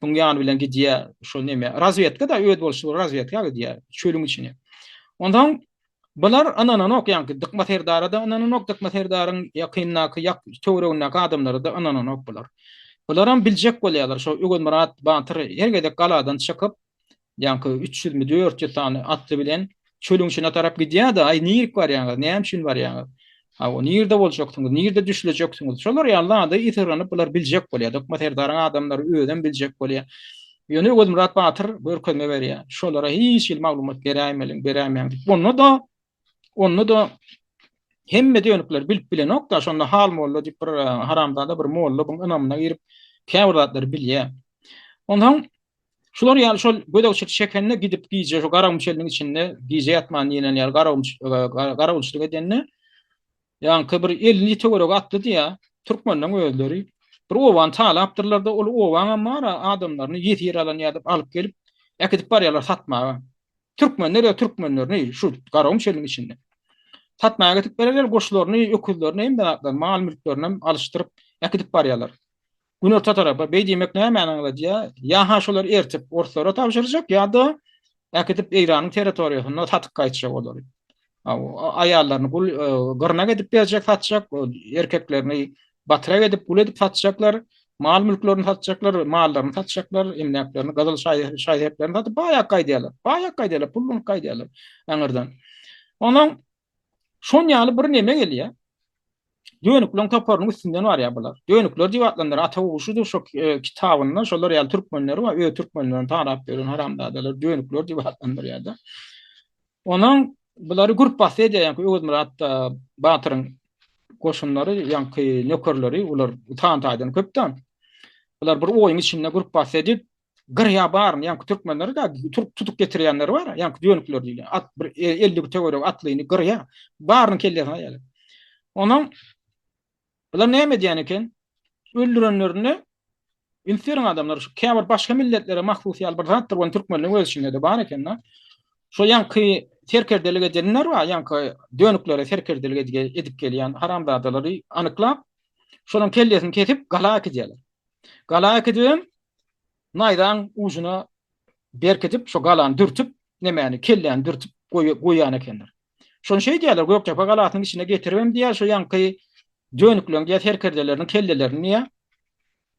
A: Buň ýany bilen gidýär şol neme, razwedka-da öz bolşy bir razwedka gidýär çölüň içine. Onsoň bular ynananok ýaňky Dykma serdara-da ynananok, Dykma serdaryň ýakyndaky ýak töweregindäki adamlara-da ynananok bular. Bularam biljek bolýarlar şo Öwezmyrat batyr her gezek galadan çykyp Ýaňky üç ýüzmi, 400 sany atly bilen çölüň içine tarap gidýär-de, aý, nirik barýaňyz, näme üçin barýaňyz? Hawa, nirde boljaksyňyz, nirde düşlejeksiňiz? Şolar ýaly zady ysyrganyp bular biljek bolýar. Dykma serdaryň adamlary özem biljek bolýar. Ýöne Öwezmyrat batyr görkezme berýär. Şolara hiç hili maglumat beräýmeliň, beräýmäň diýip. Onda-da, onda-da hemme dönükler bilip bilenok-da, şonda Hal molla diýip bir haramzada bir molla buň ynamyna girip käbir zatlary bilýär. Onsoň Şular ýaly şol gözegçilik çekende gidip gije şu Garagum çölüniň içinde gije ýatman diýlen ýaly Garagum garawulçylyk edende ýaňky bir 50 töweregi atly diýä türkmenleň özleri bir obany talapdyrlar-da ol obaňam bar adamlaryny ýesir alan ýa-da alyp gelip äkidip barýarlar satmaga. Türkmenler ýa türkmenlerini şu Garagum çölüniň içinde satmaga äkidip bererler goşlaryny, öküzlerini hemme zatlaryny, mal-mülklerini hem alyşdyryp äkidip barýarlar. Günorta tarapa beý diýmek nämäni aňladýar? Ýa-ha şolary ertip orslara tabşyrjak, ýa-da äkidip Eýranyň territoriýasynda satyp gaýtjak olary. Aýallaryny gul e, gyrnak edip berjek satjak, erkeklerini batrak edip gul edip satjaklar, mal-mülklerini satjaklar, mallaryny satjaklar, emläklerini, gyzyl şaý-seplerini satyp baýak gaýdýarlar. Baýak gaýdýarlar, pullanyp gaýdýarlar aňyrdan. Onuň şon ýaly bir neme gelýär. Dönükleriň toparynyň üstünden barýar bular. Dönükler diýip atlandyr. Ata Gowşudow şo e, kitabynda şolar ýaly türkmenleri bar, öz türkmenlerini tanap ýören haramzadalar dönükler diýip atlandyrýar-da. Onuň bulary gürp basdy edýär, ýaňky Öwezmyrat e, batyryň goşunlary, ýaňky nökerleri, olar san taýdan köpdä. Bular bir oýuň içinde gürp basdy edip, Gyrýa baryny, ýaňky türkmenleri da türk tutup getirýänleri bar, ýaňky dönükler diýilýän. At bir 50 töweregi atlyny gyrýa, baryny kellesine aýaly. Onuň bular näme edýän eken? Öldürenlerinde üns beriň adamlar, şu käbir başga milletlere mahsus ýaly bir zatdyr, ony türkmenleriň öz içinde-de bar eken-de. Şo ýaňky serkerdelik edenler bar, ýaňky dönüklere serkerdelik edip gelýän haramzadalary anyklap, şolaryň kellesini kesip gala äkidýärler. Gala äkidibem, naýzaň ujuna berkidip, şo galany dürtüp, nemäni, kelläni dürtüp goýýan ekenler. Şony şeý diýýärler, Gökdepe galasynyň içine getiribem diýýär, şo ýaňky dönükleň diýýär, serkerdeleriniň kellelerini diýýär,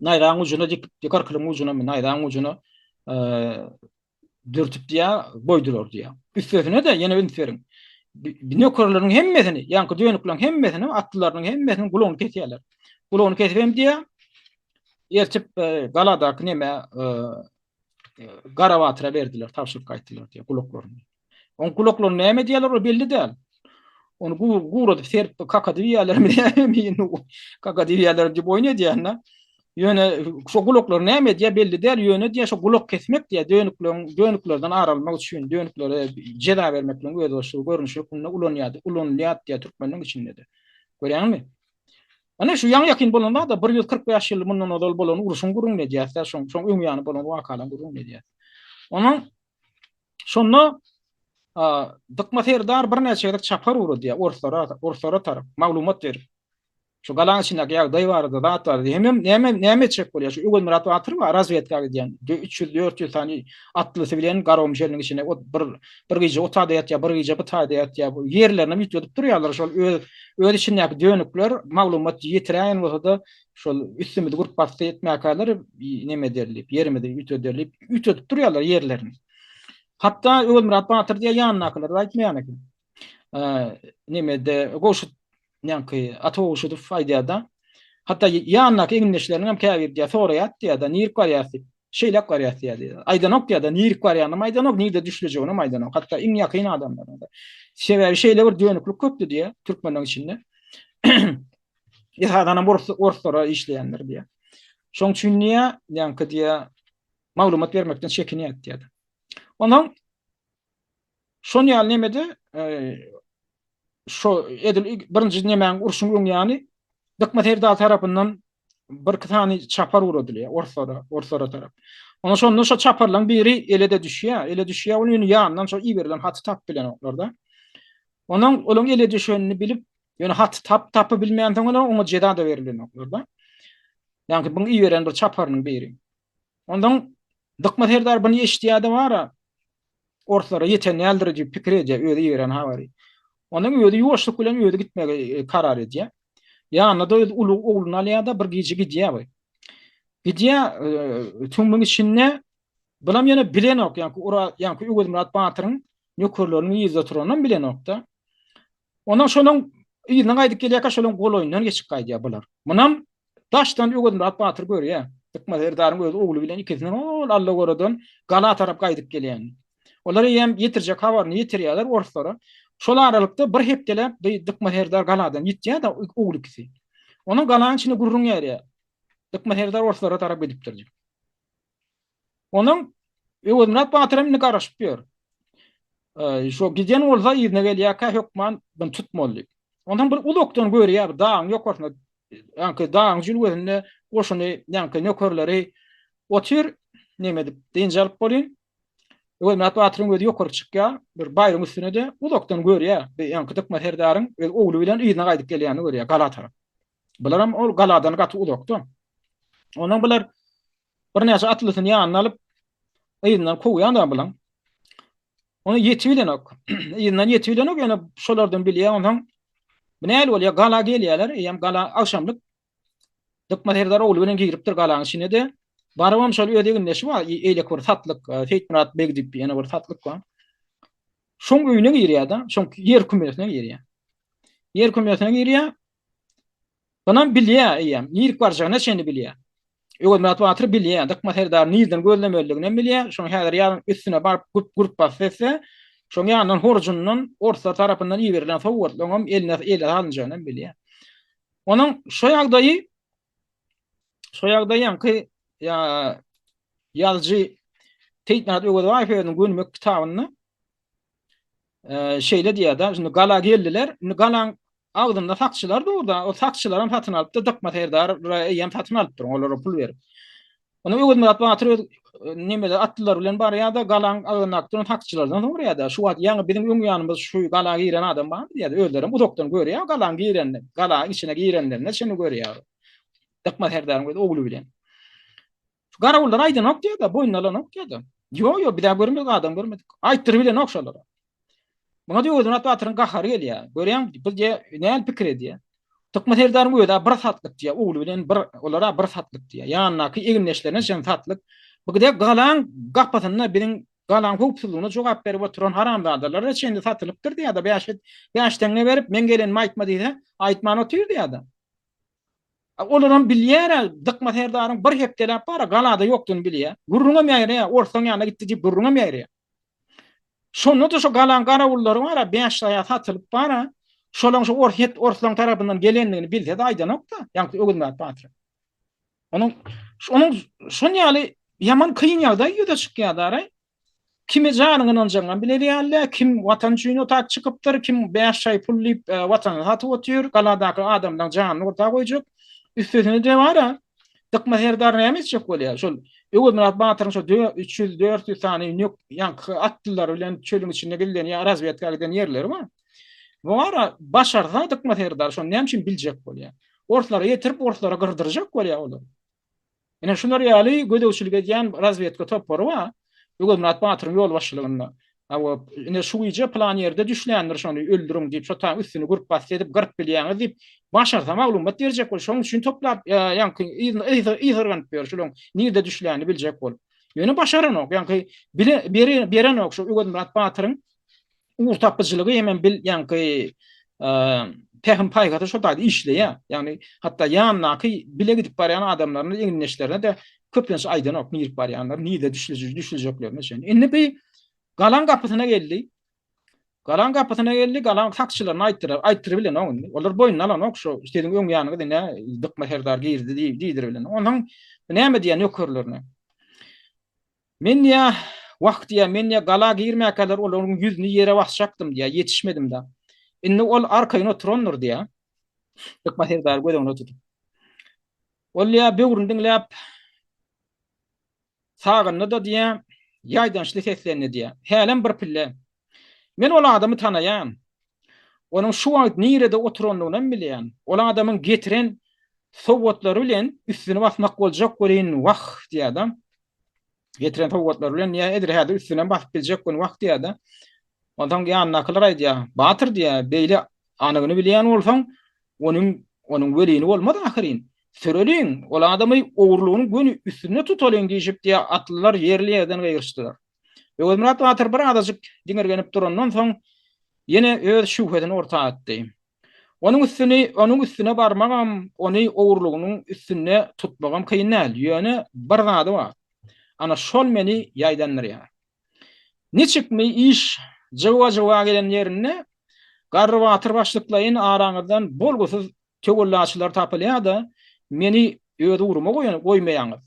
A: naýzaň ujuna dikip, gyrkylygyň ujuna, naýzaň ujuna dürtüp diýýär, goýdular diýýär. Üstesine-de ýene üns beriň. Nökerleriň hemmesini, ýaňky dönükleriň hemmesini, atlylarynyň hemmesiniň gulagyny kesýärler. Gulagyny kesip hem diýýär, ertip e, galadaky neme e, Gara batyra berdiler, tabşyryp gaýtdylar diýýär gulaklaryny. Oň gulaklaryny näme edýärler, o belli däl. Ony guradyp serip kakadyp iýýärlermi näme, kakadyp iýýärler diýip oýun edýän-de. Ýöne şo gulaklary näme edýär belli däl, ýöne diýýär şo gulak kesmek diýýär dönükleriň dönüklerden ar almak üçin, dönüklere jeza bermekligiň özboluşly görnüşi hökmünde ulanýardy, ulanylýardy diýýär türkmenleň içinde-de. Görýäňmi? Ana şu ýaňy-ýakyn bolan zat-a 145 ýyl mundan ozal bolan urşuň gürrüňini edýäs-dä, şoň şoň öň ýany bolan wakalaryň gürrüňini edýäs. Onuň Şonda Dykma serdar birnäçe gezek çapar ugradýar orslara, orslara tarap maglumat berip. Şu galaň içindäki ýagdaý barada, zat barada. Hemem näme näme etjek bolýar? Şu Öwezmyrat batyr bar, razwedka gidýän. 300-400 sany atlysy bilen Garagum şäheriniň içine ot bir bir gije o taýda ýatýar, bir gije bu taýda ýatýar. Ýerlerini üýtgedip durýarlar. Şol öz öz içindäki dönükler maglumat ýetiräýen bolsa-da, şol üstümizi gurp basdy etmäkäler neme eder diýip, ýerimizi üýtgeder diýip, üýtgedip durýarlar ýerlerini. Hatda Öwezmyrat batyr diýýär, ýanyndakylara-da aýtmaýan eken. Nemede Gowşut ýaňky Ata Gowşudow aýdýar-da. Hatda ýanyndaky egindeşleriniň hem käbiri diýýär, soraýar diýýär-de, nirik barýas diýip. Şeýläk barýas diýýär diýýär. Aýdanok diýýär-de, nirik barýanyny aýdanok, nirde düşlejegini aýdanok. Hatda iň ýakyn adamlaryna-da. Sebäbi şeýle bir dönüklik köpdi diýýär, türkmenleriň içinde. Esasanam ors orslara işleýänler diýýär. Şoň üçin diýýär, ýaňky diýýär, maglumat bermekden çekinýär diýýär. Onsoň. Şon ýaly nemede şo edil birinji nemäň urşuň öň ýany Dykma serdar tarapyndan birki sany çapar ugradylýar orslara, orslara tarap. Ona şonda şo çaparlaryň biri ele-de düşýär, ele düşýär, ol ýöne ýanyndan şo iberilen haty tapyp bilenoklar-da. Onuň olaň ele düşenini bilip, ýöne haty tap tapy bilmänsoň olar oňa jeza-da berilenoklar-da. Ýaňky buň iberen bir çaparynyň biri. Ondan Dykma serdar buny eşidýär-de bara, orslara ýeten däldir diýip pikir edýär, özi iberen habary. Ondan özi ýuwaşlyk bilen özi gitmegi karar edýär. Ýanyna-da öz uly ogluny alýar-da, bir gije gidýär bu. Gidýär, tümmüň içinde bulam ýöne bilenok, ýaňky ura, ýaňky Öwezmyrat batyryň nökerleriniň yzda turanynam bilenok-da. Ondan şolaň yzyna gaýdyp gelýärkä şolaň golaýyndan geçip gaýdýar bular. Munam daşdan Öwezmyrat batyr görýär. Dykma serdaryň öz ogly bilen ikisiniň ol Allagoradan gala tarap gaýdyp gelýänini. Olar eýýäm ýetirjek habaryny ýetirýärler orslara. Şol aralykda bir hepdeläp bi Dykma serdar galadan ýitýär-de ogly ikisi. Onuň galanyň içinde gürrüň ýaýraýar. Dykma serdar orslara tarap gidipdir diýip. Onuň Öwezmyrat batyr hem indi garaşyp ýör. Şo giden bolsa yzyna gelýärkä hökman bunu tutmaly diýip. Ondan bir uzakdan görýär, bir dagyň ýokarsynda, ýaňky dagyň jülgesinde goşuny, ýaňky nökerleri otyr, neme edip, dynç alyp bolýyn. Öwezmyrat batyryň özi ýokary çykýar, bir baýryň üstüne-de uzakdan görýär, bir ýaňky Dykma serdaryň öz ogly bilen yzyna gaýdyp gelýänini görýär, gala tarap. Bularam ol galadan gaty uzakda. Ondan bular birnäçe atlysyny ýanyna alyp, yzyndan kowýan-da bulaň. Ona ýetip bilenok. Yzyndan ýetip bilenok, ýöne şolardan bilýär. Onsoň bu nähili bolýar? Gala gelýärler, eýýäm gala agşamlyk Dykma serdar ogly bilen giripdir galanyň içine-de. Barybam şol öz egindeşi bar, eýleki bir satlyk, Seýitmyrat beg diýip ýene bir satlyk bar. Şoň öýüne girýär-de, şoň ýer kümesine girýär. Ýer kümesine girýär. Bunam bilýär eýýäm, nirk barjagyna çenli bilýär. Öwezmyrat batyr bilýär, Dykma serdary nirden gözlemelidiginem bilýär. Şoň häzir ýa üstüne baryp güp gürp basy etse, şoň ýanyndan horjundan orslar tarapyndan iberilen sowgatlaryňam eline ele salynjagynam bilýär. Onuň şo ýagdaýy şo ýagdaý ýaňky ýa ýazyjy Seýitmyrat Öwezbaýew özüniň Gönümek kitabynda şeýle diýýär-de, şindi gala geldiler, indi galaň agzynda sakçylar dur-da, o sakçylaram satyn alypdyr, Dykma serdar eýýäm satyn alypdyr, olara pul berip. Onda Öwezmyrat batyr öz nemede atlylar bilen barýar-da, galaň agzyndaky duran sakçylardan soraýar-da, şu wagt ýaňy biziň öň ýanymyz şu gala giren adam barmy diýýär-de, özlerem uzakdan görýär galaň girenini, galaň içine girenlerine çenli görýär. Dykma serdaryň öz ogly bilen. Şu garawullar aýdanok diýýär-de, boýnuna alanok diýýär-de. Ýok, ýok, biz-ä görmedik, adam görmedik. Aýtdyryp bilenok şolara. Muňa diýip Öwezmyrat batyryň gahary gelýär. Görýäň, bu diýýär, nähili pikir edýär. Dykma serdaryň özi-ä bir satlyk diýýär, ogly bilen bir, olar-a bir satlyk diýýär. Ýanyndaky egindeşlerine çenli satlyk. Bu gide galaň gapysynda biziň galaň howpsuzlygyna jogap berip oturan haramzadalara çenli satylypdyr diýýär-de, bäş, bäş teňňe berip, meň gelenimi aýtma diýse, aýtman otyr diýýär-de. Olaram bilýär-ä, Dykma serdaryň bir hepdeläp bar-a, galada ýokdugyny bilýär. Gürrüňem ýaýraýar, orslaň ýanyna gitdi diýip gürrüňem ýaýraýar. Şonda-da şo galaň garawullary bar-a, bäş şaýa satylyp bar-a, şolaň şo orsýet, orslaň tarapyndan gelendigini bilse-de aýdanok-da, ýaňky Öwezmyrat batyr. Onuň, onuň şon ýaly ýaman kyn ýagdaý ýüze çykýar-da-raý. Kime janyňy ynanjagyňam biler ýaly däl, kim Watan üçin otak çykypdyr, kim bäş şaý pul diýip Watanyny satyp otyr, galadaky adamlaň janyny orta goýjak. Üstesine-de bar-a, Dykma serdar näme etjek bolýar? Şol Öwezmyrat batyryň şo 300-400 sany nök ýaňky atlylary bilen çölüň içinde gizlenýär, razwedka giden ýerleri bar. Bu ara başarsa Dykma serdar şony näme üçin biljek bolýar? Orslara ýetirip, orslara gyrdyrjak bolýar olary. Ine şular ýaly gözegçilik edýän razwedka topary bar. Öwezmyrat batyryň ýolbaşçylygynda. Hawa, ine şu gije pylan ýerde düşländir şony öldüriň diýip, şo taýyň üstüni gürp basdy edip gyryp bilýäňiz diýip, başarsa maglumat berjek bolup, şonuň üçin toplap, ýaňky yzna ysyrganyp ýör şulaň nirde düşlänini biljek bolup. Ýöne başaranok, ýaňky bile berenok şu Öwezmyrat batyryň ugurtapyjylygy hemem bil ýaňky pähim-paýhasy şo taýda işleýär. Ýagny hatda ýanyndaky bile gidip barýan adamlaryna, egindeşlerine-de köplenç aýdanok nirip barýanlaryny, nirde düşlejeklerini çenli. Indi bi galaň gapysyna geldi. Galaň gapysyna geldi, galaň sakçylaryna aýtdyrar, aýtdyryp bilenok indi. Olar boýnuna alanok şo siziň öň ýanyňyz ine Dykma serdar girdi diýdirip bilenok. Onsoň näme diýýär nökerlerine? Men diýýär, Wah diýýär, men diýýär, gala girmäkäler olaryň ýüzüni ýere basjakdym diýýär, ýetişmedim-de. Indi ol arkaýyn oturandyr diýýär. Dykma serdary göz öňünde tutup. Ol diýýär, böwrüni diňläp, Sagyndy-da diýýär, ýaýdançly seslendi diýýär. Hälem bir pille. Men ol adamy tanaýan. Onuň şu wagt nirede oturandygynam bilýän. Ol adamyň getiren sowgatlary bilen üstüni basmak boljak welin, wah diýýär-de. Getiren sowgatlary bilen diýýär, edil häzir üstünem basyp biljek welin, wah diýýär-de. Onsoň ýanyndakylar aýdýar, Batyr diýýär, beýle anygyny bilýän bolsaň, onuň onuň welini bolmaz ahyryn. Süreliň, ol adamy ogurlygynyň göni üstünde tutalyň diýşip diýýär, atlylar ýerli-ýerden gygyryşdylar. Öwezmyrat batyr bir azajyk diňirgenip durandan soň, ýene öz şübhesini orta atdy. Onuň üstüni, onuň üstüne barmagam, ony ogurlygynyň üstünde tutmagam kyn däl. Ýöne bir zady bar. Ana, şol meni ýaýdandyrýar. Niçikmi iş jywa-jywa gelen ýerinde Garry batyr başlyklaýyn araňyzdan bolgusyz töwellaçylar tapylýar-da, meni öz ugruma goýmaýaňyz.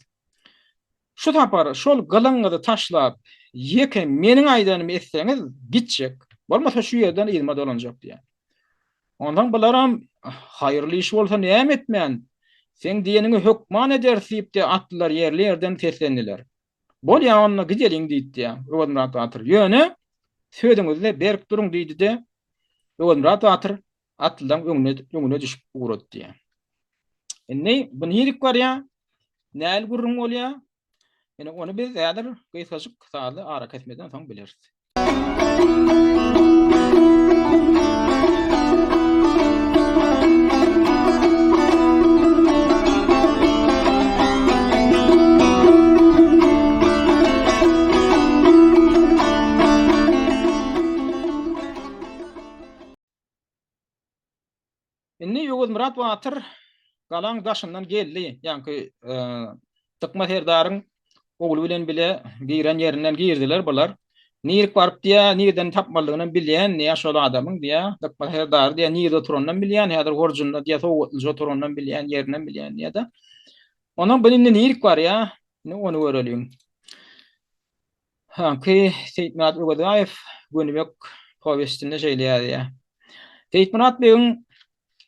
A: Şu sapar şol gylyňyzy taşlap, ýeke meniň aýdanymy etseňiz, gitjek, bolmasa şu ýerden yzyma dolanjak diýýär. Onsoň bularam, Haýyrly iş bolsa näme etmän, seň diýeniňi hökman ederis diýip-de atlylar ýerli-ýerden seslendiler. Bolýa onda gideliň diýdi Öwezmyrat batyr. Ýöne sözüňizde berk duruň diýdi-de, Öwezmyrat batyr atlylaryň öňüne öňüne düşüp ugrady diýýär. Indi bu nirik barýar? Näl gürrüň bolýar? Ine ony biz häzir gysgajyk sazly arakesmeden soň bileris. Indi Öwezmyrat batyr galaň daşyndan geldi. Ýaňky Dykma serdaryň ogly bilen bile giren ýerinden girdiler bular. Nirik baryp diýä, nirden tapmalydygynam bilýän diýä şol adamyň diýä. Dykma serdary diýä nirde oturanynam bilýän, häzir horjunda diýä sowgatlyja oturanynam bilýän, ýerinem bilýän diýä-de. Ondan bu indi nirik barýa? Indi ony göreliň. Haky Seýitmyrat Öwezbaýew Gönübek powestinde şeýle ýazýar. Seýitmyrat begiň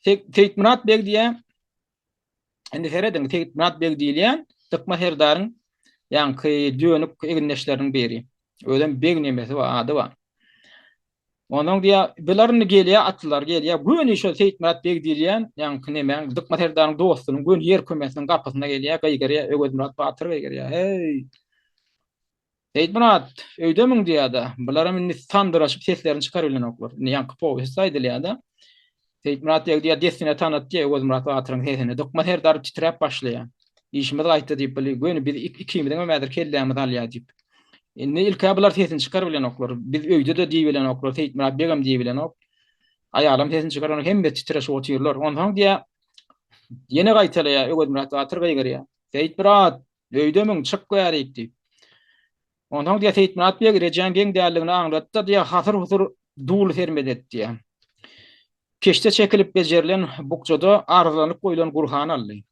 A: Seýitmyrat beg diýýär. Indi serediň, Seýitmyrat beg diýilýän Dykma serdaryň ýaňky dönük egindeşleriniň biri. Özem beg nemesi bar, ady bar. Onsoň diýýär, bular indi gelýär, atlylar gelýär. Göni şol Seýitmyrat beg diýilýän, ýaňky nemäň, Dykma serdaryň dostunyň göni ýer kümesiniň gapysyna gelýär, gygyrýar, Öwezmyrat batyr gygyrýar, Heý! Seýitmyrat, öýdemiň diýýär-de. Bularam indi sandyraşyp seslerini çykarybilenoklar. Indi ýaňky powestde aýdylýar-da. Seýitmyrat beg diýýär, dessine tanat diýýär Öwezmyrat batyryň sesini. Dykma serdar titräp başlaýar. Işimiz gaýtdy diýip, bili göni biz ikimiziňem häzir kellämizi alýar diýip. Indi ilk-ä bular sesini çykarybilenoklar. Biz öýde-de diýibilenoklar, Seýitmyrat begem diýibilenok. Aýalam sesini çykaranok, hemmesi titreşip otyrlar. Onsoň diýýär, ýene gaýtalaýar, Öwezmyrat batyr gygyrýar. Seýitmyrat, öýdemiň, çyk bärik diýip. Onsoň diýýär, Seýitmyrat beg rejäň geň däldigini aňlatdy-da diýýär, hasyr-husur duly sermedi et diýýär. Keşde çekilip bejerilen bukjada arzlanyp goýlan Gurhany aldy.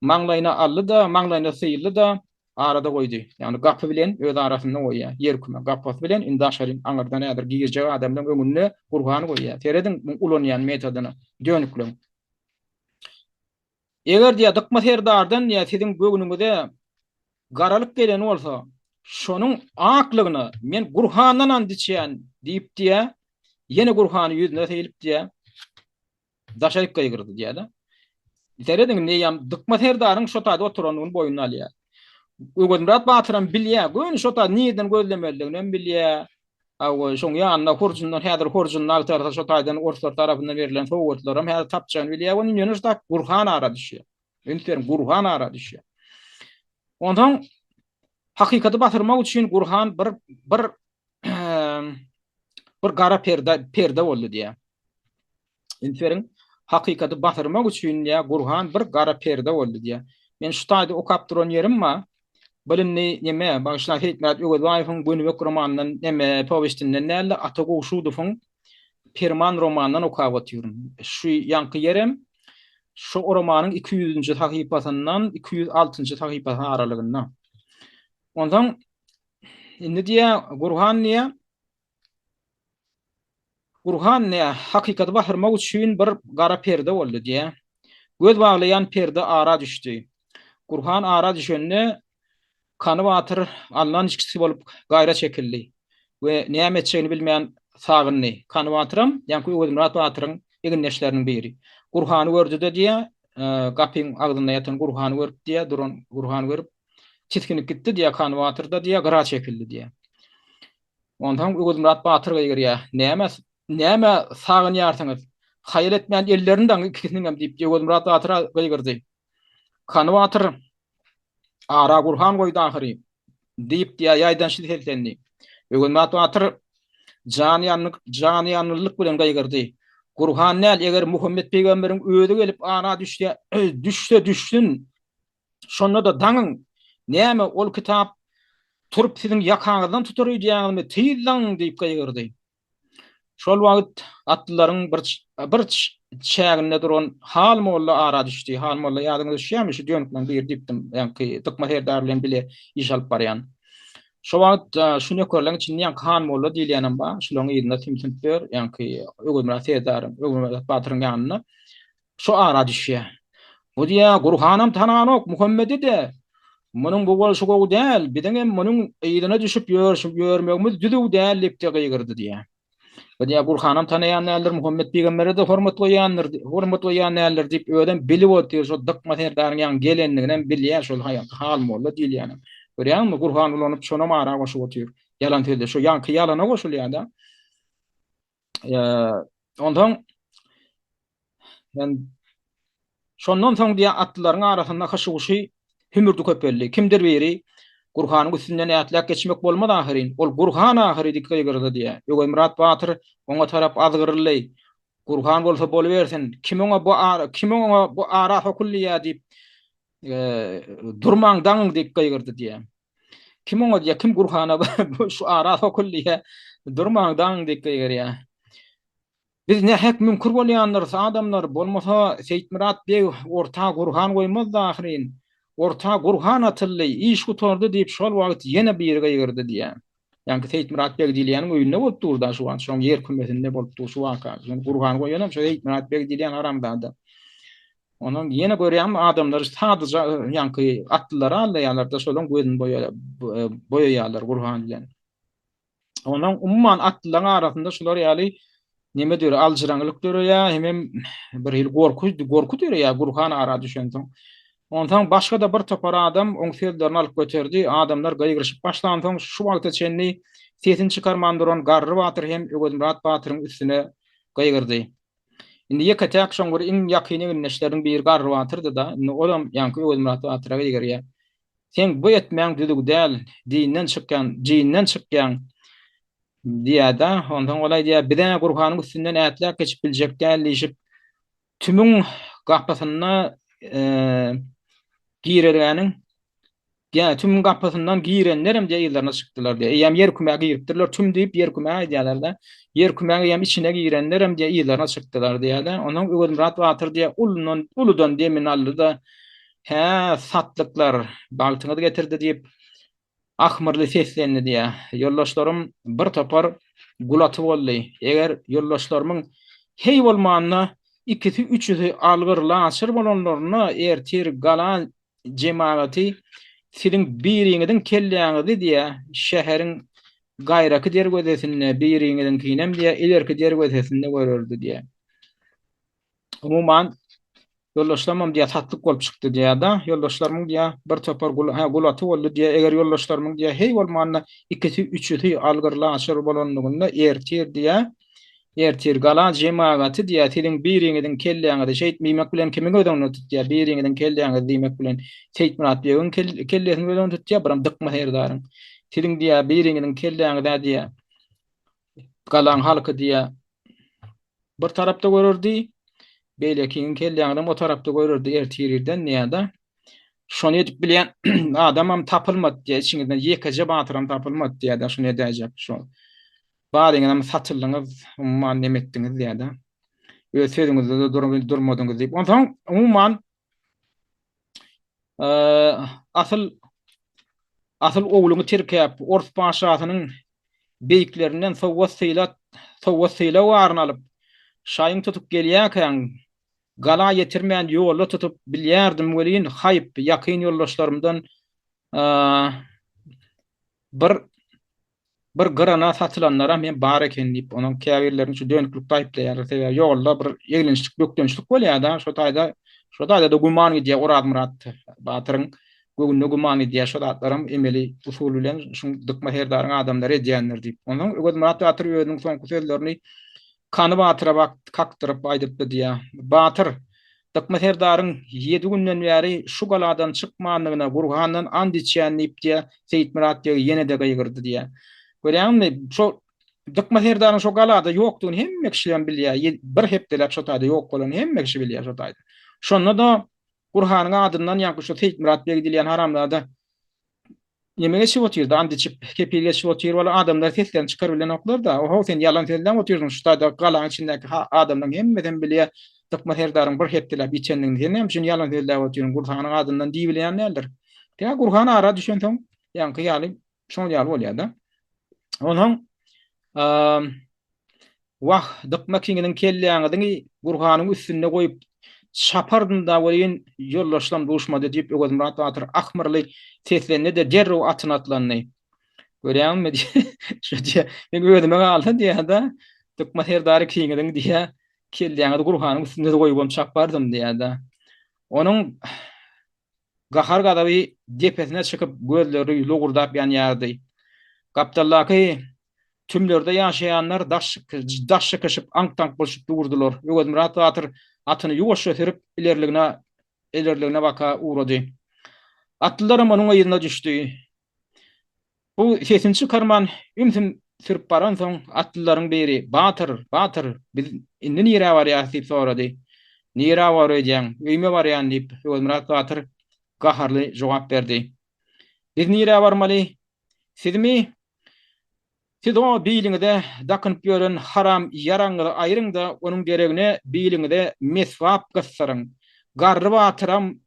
A: Maňlaýyna aldy-da, maňlaýyna syldy-da, arada goýdy. Ýagny gapy bilen öz arasynda goýýar. Ýerküme gapysy bilen indi daşaryn aňyrdan häzir girjek adamlaryň öňünde Gurhany goýýar. Serediň muň ulanýan metodyna, dönükleň. Eger diýýär, Dykma serdardan diýýär, siziň göwnüňize garalyk gelen bolsa, şonuň aklygyna men Gurhandan ant içýän diýip diýýär, ýene Gurhany ýüzüne sylyp diýýär. Daşaryk gygyrdy diýýär-de. Serediň, indi eýýäm Dykma serdaryň şo taýda oturandygyny boýnuna alýar. Öwezmyrat batyram bilýär, göni şo taýda nirden gözlemelidiginem bilýär. Hawa, şoň ýanynda horjundan, häzir horjunyny agtarsa şo taýdan orslar tarapyndan berlen sowgatlaram häzir tapjagyny bilýär. Onuň ýöne şo taýda Gurhan ara düşýär. Üns beriň, Gurhan ara düşýär. Onsoň hakykaty basyrmak üçin Gurhan bir bir bir gara perde perde boldy diýýär. Üns beriň, hakykaty basyrmak üçin diýýär, Gurhan bir gara perde boldy diýýär. Men şu taýda okap duran ýerim bar. Bil indi neme, bagyşlaň Seýitmyrat Öwezbaýewiň Gönübek romanyndan neme powestinden däl-de, Ata Gowşudowyň Perman romanyndan okap otyryn. Şu ýaňky ýerem şu romanyň 200-nji sahypasyndan 206-njy sahypasy aralygynda. Onsoň. Indi diýýär, Gurhan diýýär, Gurhan diýýär, hakykaty basyrmak üçin bir gara perde boldy diýýär. Göz baglaýan perde ara düşdi. Gurhan ara düşende Kany batyr alnan içgisi bolup gaýra çekildi we näme etjegini bilmän sagyndy. Kany batyram ýaňky Öwezmyrat batyryň egindeşleriniň biri. Gurhany gördi-de diýýär, gapyň agzynda ýatan Gurhany görüp diýýär, duran Gurhany görüp tisginip gitdi diýýär, Kany batyr-da diýýär, gyra çekildi diýýär. Onsoň Öwezmyrat batyr gygyrýar, Näme, nämä sagynýarsyňyz? Haýal etmän ellerini daňyň ikisiniňem diýip, Öwezmyrat batyra gygyrdy. Kany batyr Ara Gurhan goýdy ahyry, diýip, ýaýdançly seslendi. Öwezmyrat batyr janyýangynlyk bilen gygyrdy. Gurhan däl, eger Muhammet pygamberiň özi gelip ara düşse, düşse düşsün, şonda-da daňyň! Näme, ol kitap turup siziň ýakaňyzdan tutar öýdýäňizmi? Tiz daňyň! diýip gygyrdy. Şol wagt atlylaryň bir bir çäginde duran Hal molla ara düşdi. Hal molla ýadyňyza düşýärmi? Şu dönükleriň biri diýipdim, ýaňky Dykma serdar bilen bile iş alyp barýan. Şo wagt şu nökerleň içinde ýaňky Han molla diýilýänem bar. Şularyň yzynda sümsünip ýör, ýaňky Öwezmyrat serdaryň, Öwezmyrat batyryň ýanynda. Şu ara düşýär. Bu diýýär, Gurhanam tananok, Muhammedi-de. Munuň bu bolşy gowy däl, biziňem munuň yzyna düşüp ýörmegimiz düzüw däl diýip-de gygyrdy diýýär. Bu diýýär, Gurhanam tanaýan däldir, Muhammet pygambere-de hormat goýýandyr, hormat goýýan däldir diýip, özem bilip otyr, şo Dykma serdaryň ýaňy gelendiginem bilýär, şol Hal molla diýilýänem. Görýäňmi, Gurhan ulanyp, şonam ara goşup otyr. Ýalan sözle, şo ýaňky ýalana goşulýar-da. Onsoň men şondan soň diýä atlylaryň arasynda hyşy-huşy hümürdi köpeldi. Kimdir biri Gurhanyň üstünden ätläp geçmek bolmaz ahyryn. Ol Gurhan ahyry diýip gygyrdy diýä. Öwezmyrat batyr oňa tarap azgyryldy. Gurhan bolsa bolubersin. Kim oňa bu ara kim oňa bu ara sokul diýä diýip durmaň daňyň diýip gygyrdy diýä. Kim oňa diýýär, kim Gurhana şu ara sokul diýýär, durmaň daň diýip gygyrýar. Biz nähak müňkür bolýandyrys, adamlar, bolmasa Seýitmyrat beg orta Gurhan goýmazdy ahyryn. Orta Gurhan atyldy, iş gutardy diýip şol wagt ýene biri gygyrdy diýýär. Ýaňky Seýitmyrat beg diýilýäniň öýünde bolup dur-da şu wagt, şoň ýer kümesinde bolup dur şu waka. Şony Gurhany goýanam şo Seýitmyrat beg diýilýän haramzada. Ondan ýene görýäňmi adamlary sadaja ýaňky atlylary aldaýarlar-da şolaň gözüni boýaýarlar Gurhan bilen. Ondan umuman atlylaryň arasynda şular ýaly neme döre aljyraňlyk döreýär, hemem bir hili gorky gorky döreýär Gurhan ara düşensoň. Onsoň başga-da bir topar adam oň sözlerini alyp göterdi. Adamlar gygyryşyp başlansoň şu wagta çenli sesini çykarman duran Garry batyr hem Öwezmyrat batyryň üstüne gygyrdy. Indi ýeke-täk şoň bir iň ýakyn egindeşleriniň biri Garry batyrdy-da, indi olam ýaňky Öwezmyrat batyra gygyrýar. Seň bu etmäň düzüw däl, dinden çykýaň, jinden çykýaň diýýär-de, onsoň ol aýdýar, Biz-ä Gurhanyň üstünden ätläp geçip biljek däl diýşip, tümüň gapysynda girelgäniň Diýýär, tümüň gapysyndan girenlerem diýýär, yzlaryna çykdylar diýýär. Eýýäm ýer kümä giripdirler, tüm diýip ýer kümä aýdýarlar-da. Ýer kümäň eýýäm içine girenlerem diýýär, yzlaryna çykdylar diýýär-de. Onsoň Öwezmyrat batyr diýýär, ulundan, uludan demini aldy-da, Hä, satlyklar, bagtyňyz getirdi diýip, ahmyrly seslendi diýýär. Ýoldaşlarym bir topar gulaty boldy. Eger ýoldaşlarymyň heý bolmanda ikisi-üçüsi algyr-laçyr bolanlarynda ertir gala jemagaty siziň biriňiziň kelläňizi diýýä, şäheriň gaýraky derwezesinde, biriňiziňkinem diýýä, ilerki derwezesinde görerdi diýýä. Umuman, ýoldaşlarymam diýýä, satlyk bolup çykdy diýýä-de, ýoldaşlarymyň diýýä, bir topar gul, hä, gulaty boldy diýýä, eger ýoldaşlarymyň diýýä, heý bolmanda ikisi, üçüsi algyr-laşyr bolanlygynda ertir diýýä, Ertir gala jemagaty diýýär, siziň biriňiziň kelläňizi şeýt diýmek bilen kimi göz öňünde tutýar, biriňiziň kelläňizi diýmek bilen Seýitmyrat begiň kellesini göz öňünde tutýar, biram Dykma serdaryň. Siziň diýýär, biriňiziň kelläňiz-ä diýýär, galaň halky diýýär, bir tarapda görerdi, beýlekiňiň kelläňizem o tarapda görerdi ertir irden diýýär-de. Şony edip bilýän adamam tapylmady diýýär, içiňizden ýekeje batyram tapylmady diýýär-de, şuny edäýjek şo. Baryňyzam satyldyňyz, umuman neme etdiňiz diýýär-de. Öz sözüňizde-de durmadyňyz diýip. Onsoň umuman asyl. Asyl ogluňy tirkäp, ors paşasynyň beýiklerinden sowgat-sylat, sowgat-sylag baryny alyp, şaýyň tutup gelýärkäň, gala ýetirmän ýolda tutup bilýärdim welin, haýp, ýakyn ýoldaşlarymdan bir bir gyrana satylanlaram hem bar eken diýip, onuň käbirlerini şu dönüklikde aýyplaýarlar. Sebäbi ýolda bir eglenişlik, bökdençlik bolýar-da, şo taýda, şo taýda-da güman gidýär Orazmyrat batyryň göwnüne güman gidýär, şo zatlaram emeli usul bilen şuň Dykma serdaryň adamlary edýändir diýip. Onsoň Öwezmyrat batyr özüniň soňky sözlerini Kany batyra bak kakdyryp aýdypdy diýýär. Batyr, Dykma serdaryň ýedi günden bäri şu galadan çykmandygyna Gurhandan ant içýän diýip diýýär, Seýitmyrat beg ýene-de gygyrdy diýýär. Görýäňizmi, şo Dykma serdaryň şo galada ýokdugyny hemme kişilem bilýär. Bir hepdeläp şo taýda ýok bolanyny hemme kişi bilýär şo taýda. Şonda-da Gurhanyň adyndan ýaňky şo Seýitmyrat beg diýilýän haramzada Neme geçip otyrdy, and içip, kepil geçip otyr, wala adamlar seslerini çykaryp bilenoklar-da. Ohow, sen ýalan sözläp otyrsyň, şu taýda galaň içindäki adamlaryň hemmesem bilýär, Dykma serdaryň bir hepdeläp içendigini, sen näme üçin ýalan sözläp otyrsyň, Gurhanyň adyndan diýibilýän däldir. Tä Gurhan ara düşensoň, ýaňky ýaly, şoň ýaly bolýar-da. Onsoň, Wah, Dykma kiňiziň kelläňiziňi Gurhanyň üstünde goýup çapardym-da welin, ýoldaşlam duşmady, diýip, Öwezmyrat batyr ahmyrly seslendi-de, derrew atyna atlandy. Görýäňmi, şu diýýär, meň özüme galsa diýýär-de, Dykma serdary kiňiziň diýýär, kelläňizi Gurhanyň üstünde goýubam çapardym diýýär-de. Onuň Gahar-gazaby depesine çykyp, gözleri lowurdap ýanýardy. Gapdaldaky tümlerde ýaşaýanlar daş daş çykyşyp, aňk-taňk bolşup durdular. Öwezmyrat batyr atyny ýuwaşja sürüp, ilerligine ilerligine baka ugrady. Atlylaram onuň yzyna düşdi. Bu sesini çykarman, ümsüm sürüp baransoň, atlylaryň biri, Batyr, batyr, biz indi nirä barýarys diýip sorady. Nirä bar öýdýäň? Öýüme barýan diýip, Öwezmyrat batyr gaharly jogap berdi. Biz nirä barmaly? Sizmi? Siz o biliňize dakynyp ýören haram ýaragyňyzy aýryň-da, onuň deregine biliňize meswap gysdyryň. Garry batyram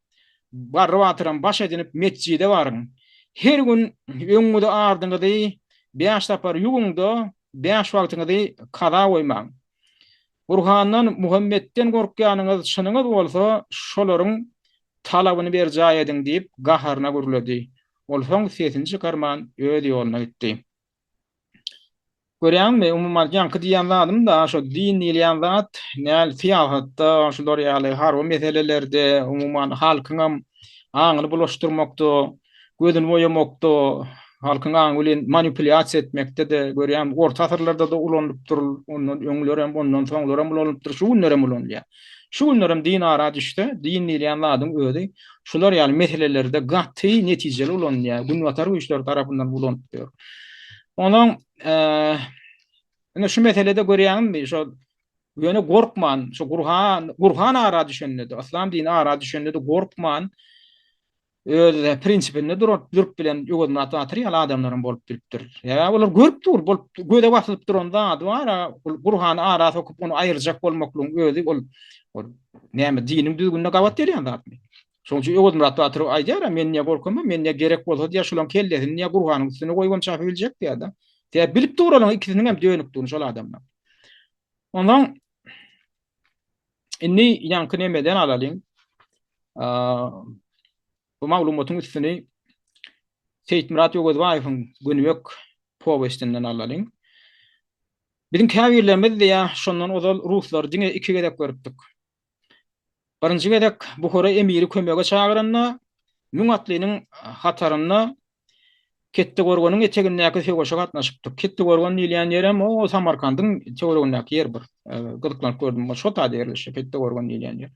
A: Garry batyram baş edinip metjide baryň. Her gün öňüňizi-ardyňyzy bäş sapar ýuwuň-da, bäş wagtyňyzy kaza goýmaň. Gurhandan, Muhammetden gorkýanyňyz çynyňyz bolsa, şolaryň talabyny berjaý ediň diýip, gaharyna gürledi. Ol soň sesini çykarman öz ýoluna gitdi. Görýäňmi, umuman ýaňky diýýän zadym-da, şo din diýilýän zat näl syýasatda, şular ýaly harby meselelerde, umuman halkyňam aňyny bulaşdyrmakda, gözüni boýamakda, halkyň aňy bilen manipulýasiýa etmekde-de görýän, orta asyrlarda-da ulanylypdyr, ondan öňlerem, ondan soňlaram ulanylypdyr, şu günlerem ulanylýar. Şu günlerem din ara düşse, din diýilýän zadyň özi şular ýaly meselelerde gaty netijeli ulanylýar, günbatar güýçleri tarapyndan ulanyp ýör. Onuň ine şu meselede görýäňizmi, şo ýöne gorkman, şu Gurhan, Gurhan ara düşende-de, yslam dini ara düşende-de gorkman öz prinsipinde durup, durup bilen Öwezmyrat batyr ýaly adamlaryň bolup bilipdir. Ýa olar görüp dur, bolup göze basylyp duran zady bar, ol Gurhany ara sokup ony aýyrjak bolmaklygyň özi ol ol näme diniň düzgünine gabat gelýän zatmy? Şonuň üçin Öwezmyrat batyr aýdýar, men niýe gorkama, men niýe gerek bolsa diýýär, şolaryň kellesini niýe Gurhanyň üstüne goýubam çapyp biljek diýýär-de. Sebäbi bilip dur olaryň ikisiniň hem dönükdigini şol adamlar. Onsoň indi ýaňky nemeden alalyň. Bu maglumatyň üstüni Seýitmyrat Öwezbaýewiň Gönübek powestinden alalyň. Biziň käbirlerimiz diýýär, şondan ozal ruslary diňe iki gezek görüpdik. Birinji gezek Buhara emiri kömege çagyranda, müň atlynyň hatarynda Kettegorganyň etegindäki söweşe gatnaşypdyk. Kettegorgan diýilýän ýerem o Samarkandyň töweregindäki ýer bir. Gyzyklanyp gördüm. Şo taýda ýerleşýär Kettegorgan diýilýän ýer.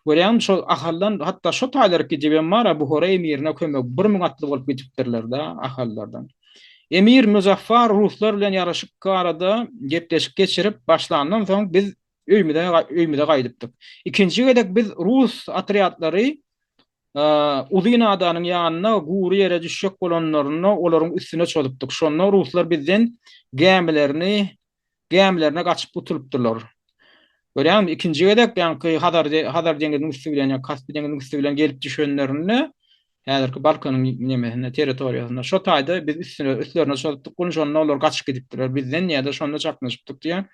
A: Görýäňmi, şol Ahaldan hatda şo taýlaryk gidibem bar-a Buhara emirine kömek 1000 atly bolup gidipdirler-de Ahallardan. Emir Muzaffar ruslar bilen ýaraşyk barada gepleşik geçirip başlandan soň biz öýümize öýümize gaýdypdyk. Ikinji gezek biz rus otrýadlary Uzyn adanyň ýanyna gury ýere düşjek bolanlarynda olaryň üstüne çozupdyk. Şonda ruslar bizden gämilerini gämilerine gaçyp gutulypdyrlar. Görýäňmi, ikinji gezek ýaňky Hazar Hazar deňziniň üsti bilen ýa Kaspi deňziniň üsti bilen gelip düşenlerinde. Häzirki Balkanyň nemesinde, territoriýasynda. Şo taýda biz üstüne, üstlerine çozupdyk. Gün şonda olar gaçyp gidipdiler bizden ýa-da şonda çaknyşypdyk diýýär.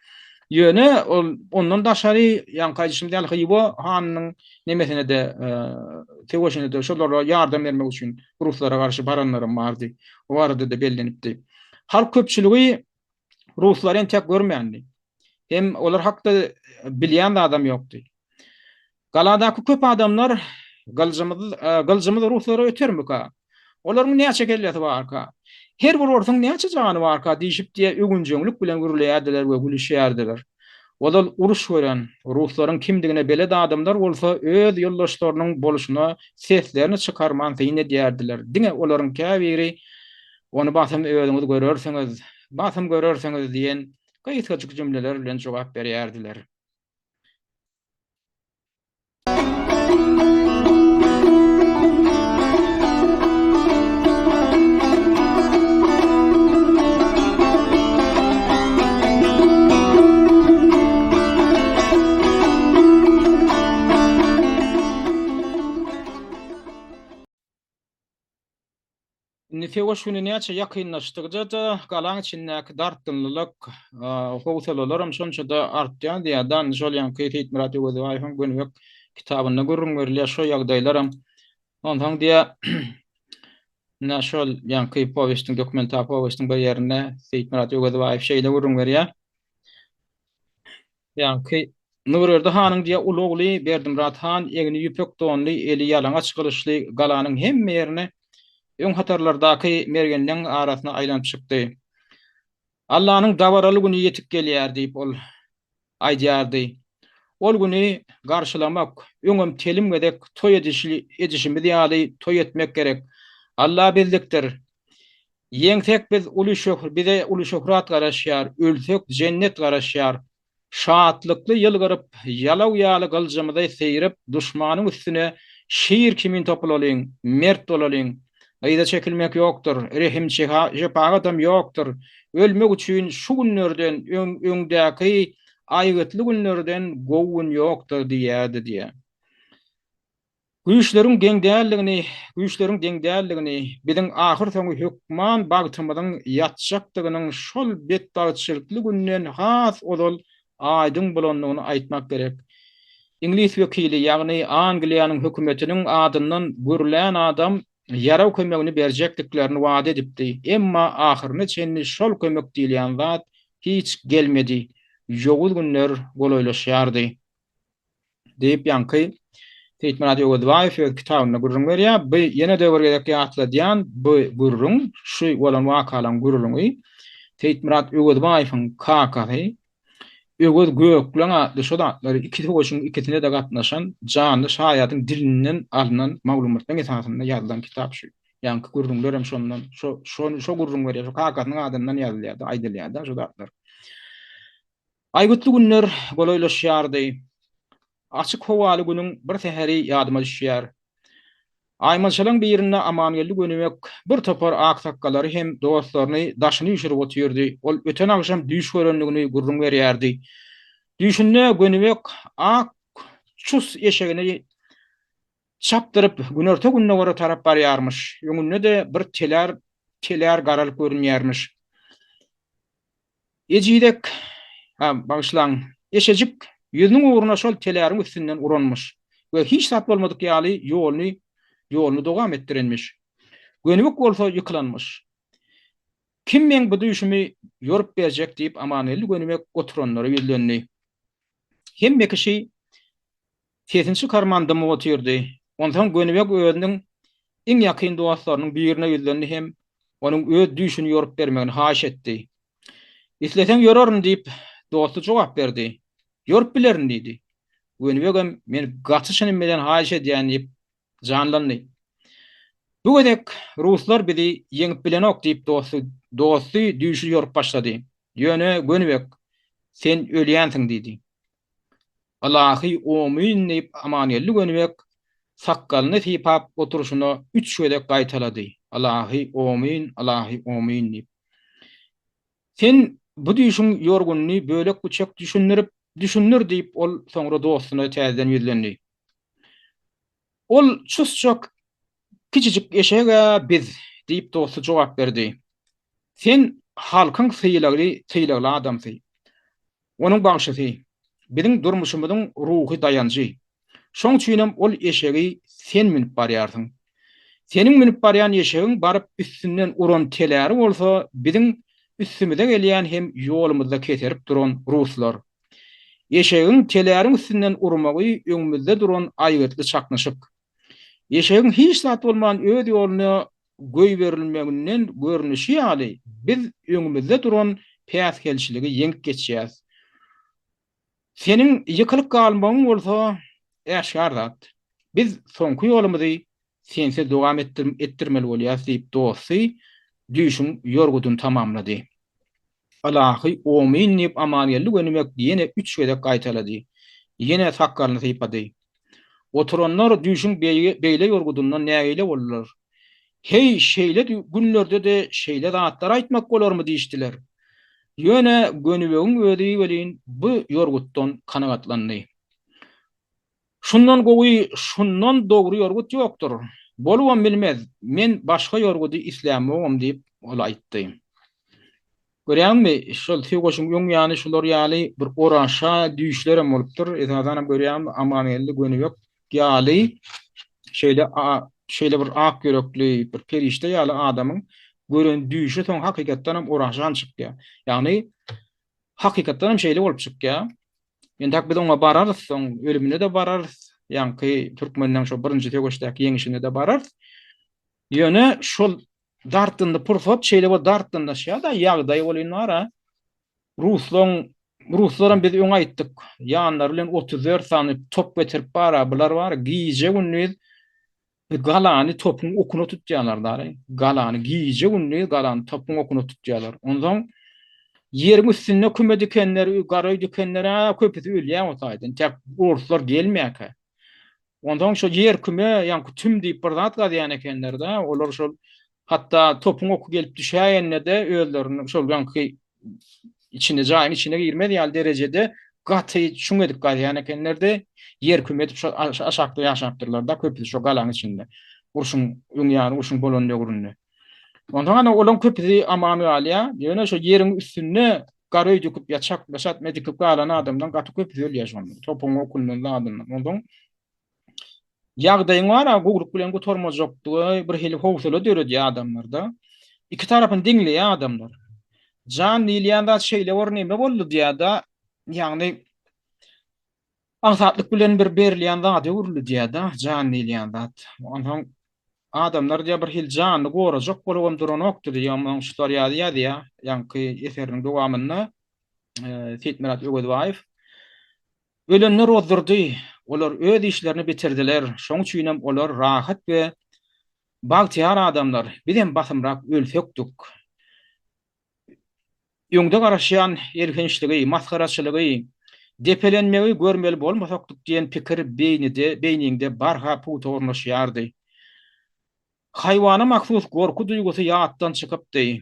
A: Ýöne ol ondan daşary ýaňky aýdyşym ýaly Hywa hanynyň nemesine-de, söweşine-de şolara ýardam bermek üçin ruslara garşy baranlaram bardy. O barada-da bellenipdi. Halk köpçüligi ruslary entek görmändi. Hem olar hakda bilýän zadam ýokdy. Galadaky köp adamlar gylyjymyz gylyjymyz ruslara ötermika? Olaryň näçe kellesi barka? Her bir orsuň näçe jany barka diýşip diýe öwünjeňlik bilen gürleýärdiler we gülüşýärdiler. Ozal uruş gören, ruslaryň kimdigine belet adamlar bolsa öz ýoldaşlarynyň bolşuna seslerini çykarman syn edýärdiler. Diňe olaryň käbiri Ony basym özüňiz görersiňiz, basym görersiňiz diýen gysgajyk jümleler bilen jogap berýärdiler. Indi söweş güni näçe ýakynlaşdygyça-da, galaň içindäki dartgynlylyk, howsalalaram şonça-da artýardy ýa-da indi şol ýaňky Seýitmyrat Öwezbaýewiň Gönübek kitabynda gürrüň berilýär şo ýagdaýlaram. Onsoň diýýär, ine şol ýaňky powestiň, dokumental powestiň bir ýerinde Seýitmyrat Öwezbaýew şeýle gürrüň berýär. Ýaňky Nurberdi hanyň diýe uly ogly Berdimyrat han egni ýüpek donly, eli ýalaňaç gylyçly galanyň hemme ýerine öň hatarlardaky mergenleň arasyna aýlanyp çykdy. Allanyň dabaraly güni ýetip gelýär diýip ol aýdýardy. Ol güni garşylamak, öňem telim gezek toý edişimiz ýaly toý etmek gerek. Alla bizlikdir. Ýeňsek biz uly şöhr bize uly şöhrat garaşýar, ölsek jennet garaşýar. Şatlykly ýylgyryp, ýalaw ýaly gylyjymyzy syryp, duşmanyň üstüne şir kimin topulalyň, mert bolalyň. Yza çekilmek ýokdur, rehim-şepagatam ýokdur. Ölmek üçin şu günlerden, öň öňdäki aýgytly günlerden gowy gün ýokdur diýýärdi diýýär. Güýçleriň deň däldigini, güýçleriň deň däldigini, biziň ahyrsoňy hökman bagtymyzyň ýatjakdygynyň şol betbagtçylykly günden has ozal aýdyň bolandygyny aýtmak gerek. Iňlis wekili, ýagny Angliýanyň hökümetiniň adyndan gürlän adam ýarag kömegini berjekdiklerini wada edipdi, emma ahyryna çenli şol kömek diýilýän zat hiç gelmedi. Ýowuz günler golaýlaşýardy. Diýip, ýaňky Seýitmyrat Öwezbaýew öz kitabynda gürrüň berýär. Bu ýene-de bir gezek ýatladýan, bu gürrüň, şu bolan wakalaryň gürrüňi Seýitmyrat Öwezbaýewiň kakasy Öwez Gökleň atly şo zatlary iki söweşiň ikisine-de gatnaşan janly şaýadyň dilinden alnan maglumatlaryň esasynda ýazylan kitap şu. Ýaňky gürrüňlerem şondan, şo, şo, şo gürrüň berýär, şo kakasynyň adyndan ýazylýar-da, aýdylýar-da şo zatlar. Aýgytly günler golaýlaşýardy. Açyk howaly günüň bir säheri ýadyma düşýär. Aýmançalaň birinde Amangeldi Gönübek bir topar aksakgallary hem dostlaryny daşyny üýşürip otyrdy. Ol öten agşam düýş görendigini gürrüň berýärdi. Düýşünde Gönübek ak çus eşegini çapdyryp, günorta-gündogara tarap barýarmyş. Öňünde-de bir telär telär garalyp görünýärmiş. Ejizek, ha, bagyşlaň, eşejik ýüzüniň ugruna şol teläriň üstünden uranmyş we hiç zat bolmadyk ýaly ýoluny ýoluny dowam etdirenmiş. Gönübek bolsa ýykylanmyş. Kim meň bu düýşümi ýorup berjek diýip Amangeldi Gönübek oturanlara ýüzlendi. Hemme kişi Sesini çykarman dymyp otyrdy. Onsoň Gönübek özüniň iň ýakyn dostlarynyň birine ýüzlendi hem onuň öz düýşüni ýorup bermegini haýyş etdi. Isleseň ýoraryn diýip, dosty jogap berdi. Ýorup bilerin diýdi. Gönübegem men gaty çynym bilen haýyş edýän diýip, janlandy. Bu gezek ruslar bizi ýeňip bilenok diýip dosty dosty düýşi ýorup başlady. Ýöne Gönübek, Sen ölýänsiň diýdi. Ylahy omyn diýip Amangeldi Gönübek sakgalyny sypap oturyşyna üç gezek gaýtalady, Ylahy omyn, ylahy omyn diýip. Sen bu düýşüň ýorgunyny bölek-büçek düşündirip, düşündir diýip ol soňra dostuna täzeden ýüzlendi. Ol çusjak. Kiçijik eşeg-ä biz, diýip dosty jogap berdi. Sen halkyň sylagly, sylagly adamsy. Onuň bagşysy. Biziň durmuşymyzyň ruhy daýanjy. Şoň üçinem ol eşegi sen münüp barýarsyň. Seniň münüp barýan eşegiň baryp üstünden uran teläri bolsa biziň üstümize gelýän hem ýolumyzda keserip duran ruslar. Eşegiň teläriň üstünden urmagy öňümizde duran aýgytly çaknyşyk. Eşegiň hiç zat bolman öz ýoluna goýberilmeginden görnüşi ýaly, biz öňümizde duran päsgelçiligi ýeňip geçýäs. Seniň ýykylyp galmagyň bolsa äşgär zat. Biz soňky ýolumyzy sensiz dowam etdirmeli bolýas diýip dosty düýşüň ýorgudyny tamamlady. Ylahy omyn diýip Amangeldi Gönübek ýene üç gezek gaýtalady. Ýene sakgalyny sypady. Oturanlar düýşüň beýle ýorgudyndan nägile boldular. Heý, şeýle günlerde-de şeýle zatlar aýtmak bolarmy diýişdiler. Ýöne Gönübegiň özi welin bu ýorgutdan kanagatlandy. Şundan gowy, şundan dogry ýorgut ýokdur. Bolubam bilmez. Men başga ýorgudy islämogam diýip, ol aýtdy. Görýäňmi, şol söweşiň öň ýany şular ýaly bir oraşa düýşlerem bolupdyr. Esasanam görýäňmi, Amangeldi Gönübek ýaly şeýle şeýle bir ak ýürekli, bir perişde ýaly adamyň gören düýşi soň hakykatdanam oraşan çykýar. Ýagny hakykatdanam şeýle bolup çykýar. Entek biz oňa bararys, soň ölümine-de bararys, ýaňky türkmenleň şo birinji söweşdäki ýeňişine-de bararys. Ýöne şol dartgynly pursat şeýle bir dartgynlaşýar-da, ýagdaý welin bar-a, ruslaň, ruslaram biz öň aýtdyk, ýanlary bilen 34 sany top getirip bar-a, bular bar, gije-gündiz galany topuň okuna tutýarlar dary. Galany gije-gündiz galany topuň okuna tutýarlar. Onsoň ýeriň üstünde küme dikenler, garaý dikenler-ä köpüsi ölýär o taýdan. Tek orslar gelmeýärkä. Onsoň şo ýer küme, ýaňky tüm diýip bir zat gazýan ekenler-de, olar şol hatda topuň oky gelip düşäýende-de özlerini şol ýaňky içine, jaýyň içine girmez ýaly derejede gaty çuň edip gazýan ekenler-de, ýer küme edip şo aşakda ýaşapdyrlar-da, köpüsi şo galaň içinde. Urşuň öň ýany, urşuň bolan döwründe. Onsoň ana olaň köpüsi aman galýar. Ýöne şo ýeriň üstünde gar öý dikip ýa çakma çatma dikip galan adamlaň gaty köpüsi ölýär şonda. Topuň okundan zadyndan. Onsoň ýagdaýyň bar-a gowluk bilen gutarmajakdygy bir hili howsala döredýär adamlarda. Iki tarapyny diňleýär adamlar. Jan diýilýän zat şeýle bir neme boldy diýýär-de, ýagny Aňsatlyk bilen bir berilýän zada öwrüldi diýýär-de, jan diýilýän zat. Onsoň adamlar diýýär bir hili janyny gorajak bolubam duranokdy diýýär. Onsoň şular ýaly ýazýar, ýaňky eseriniň dowamynda Seýitmyrat Öwezbaýew. Ölenler ozdurdy, olar öz işlerini bitirdiler, şoň üçinem olar rahat we bagtyýar adamlar, bizem basymrak ölsekdik. Öňde garaşýan elhençligi, masgaraçylygy, depelenmegi görmeli bolmasakdyk diýen pikir beýnide, beýniňde barha pugta ornaşýardy. Haýwana mahsus gorky duýgusy ýatdan çykypdy.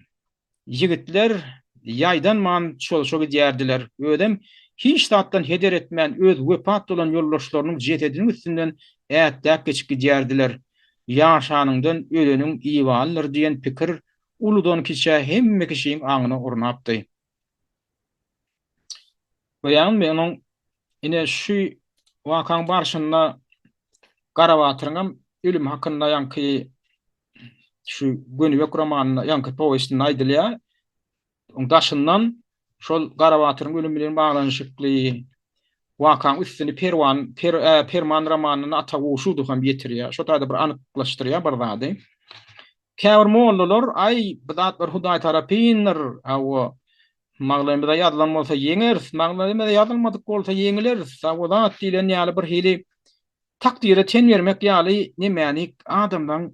A: Ýigitler ýaýdanman çozuşa gidýärdiler. Özem hiç zatdan heder etmän öz wepat bolan ýoldaşlarynyň jesediniň üstünden ätläp geçip gidýärdiler. Ýaşanyňdan öleniň ibalydyr diýen pikir uludan-kiçä hemme kişiň aňyna ornapdy. Görýäňizmi, onuň ine şu wakaň barşynda Garabatyryňam ölümi hakynda ýaňky şu Gönübek romanynda, ýaňky powestinde aýdylýar. Oň daşyndan şol Garabatyryň ölümi bilen baglanyşykly wakaň üstüni Perwan, per, e, Perman romanynda Ata Gowşudow hem ýetirýär. Şo taýda bir anyklaşdyrýar bir zady. Käbir mollalar, Aý, bu zatlar Hudaý tarapyndyr, hawa, maglaýymyza ýazylan bolsa ýeňeris, maglaýymyza ýazylmadyk bolsa ýeňileris, hawa, zat diýlen ýaly bir hili takdyra ten bermek ýaly nemäni adamlaryň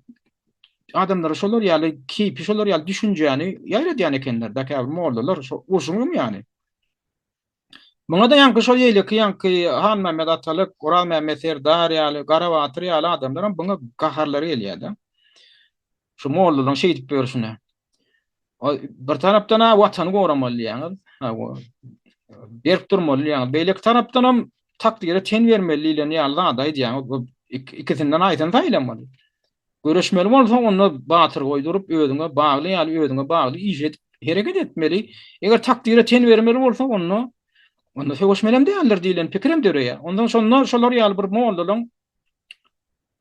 A: adamlara şolar ýaly keýpi, şolar ýaly düşünjäni ýaýradýan ekenler-dä käbir mollalar, şo urşuň öň ýany. Muňa-da ýaňky şol ýeýleki ýaňky Hanmämmet Atalyk, Orazmämmet Serdar ýaly, Garabatyr ýaly adamlaram buňa gaharlary gelýär-de. Şu mollalaryň şeýdip ýörşüne. Bir tarapdan-a watany goramaly diýýäňiz, berk durmaly diýýäňiz. Beýleki tarapdanam takdyra ten bermeli diýlen ýaly zady aýdýaňyz. Bu ikisinden haýsyny saýlamaly? Göreşmeli bolsaň, onda batyrgoý durup, özüňe bagly ýaly özüňe bagly iş edip hereket etmeli. Eger takdyra ten bermeli bolsaň, onda onda söweşmelem däldir diýlen pikirem döreýär. Ondan şonda şolar ýaly bir mollalaň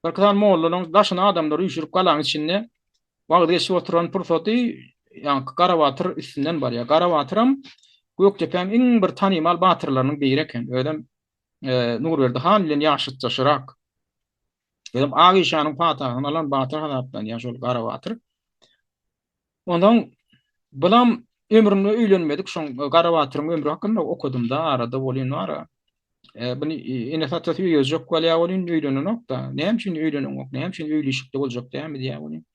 A: birki sany mollalaň daşyna adamlary üýşürip galaň içinde wagyz geçip oturan pursaty ýaňky Garabatyr üstünden barýar. Garabatyram Gökdepäň iň bir tanymal batyrlarynyň biri eken. Özem Nurberdi han bilen ýaşytdaşyrak. Özem Ak işanyň patasyny alan batyr hasaplanýar şol Garabatyr. Onsoň bulam ömründe öýlenmedik şoň Garabatyryň ömri hakynda okadym-da arada welin bar-a. Buny enesi-atasy öýerjek bolýar welin öýlenenok-da. Näme üçin öýleneňok, näme üçin öýli-işikli boljak dälmi diýýär welin.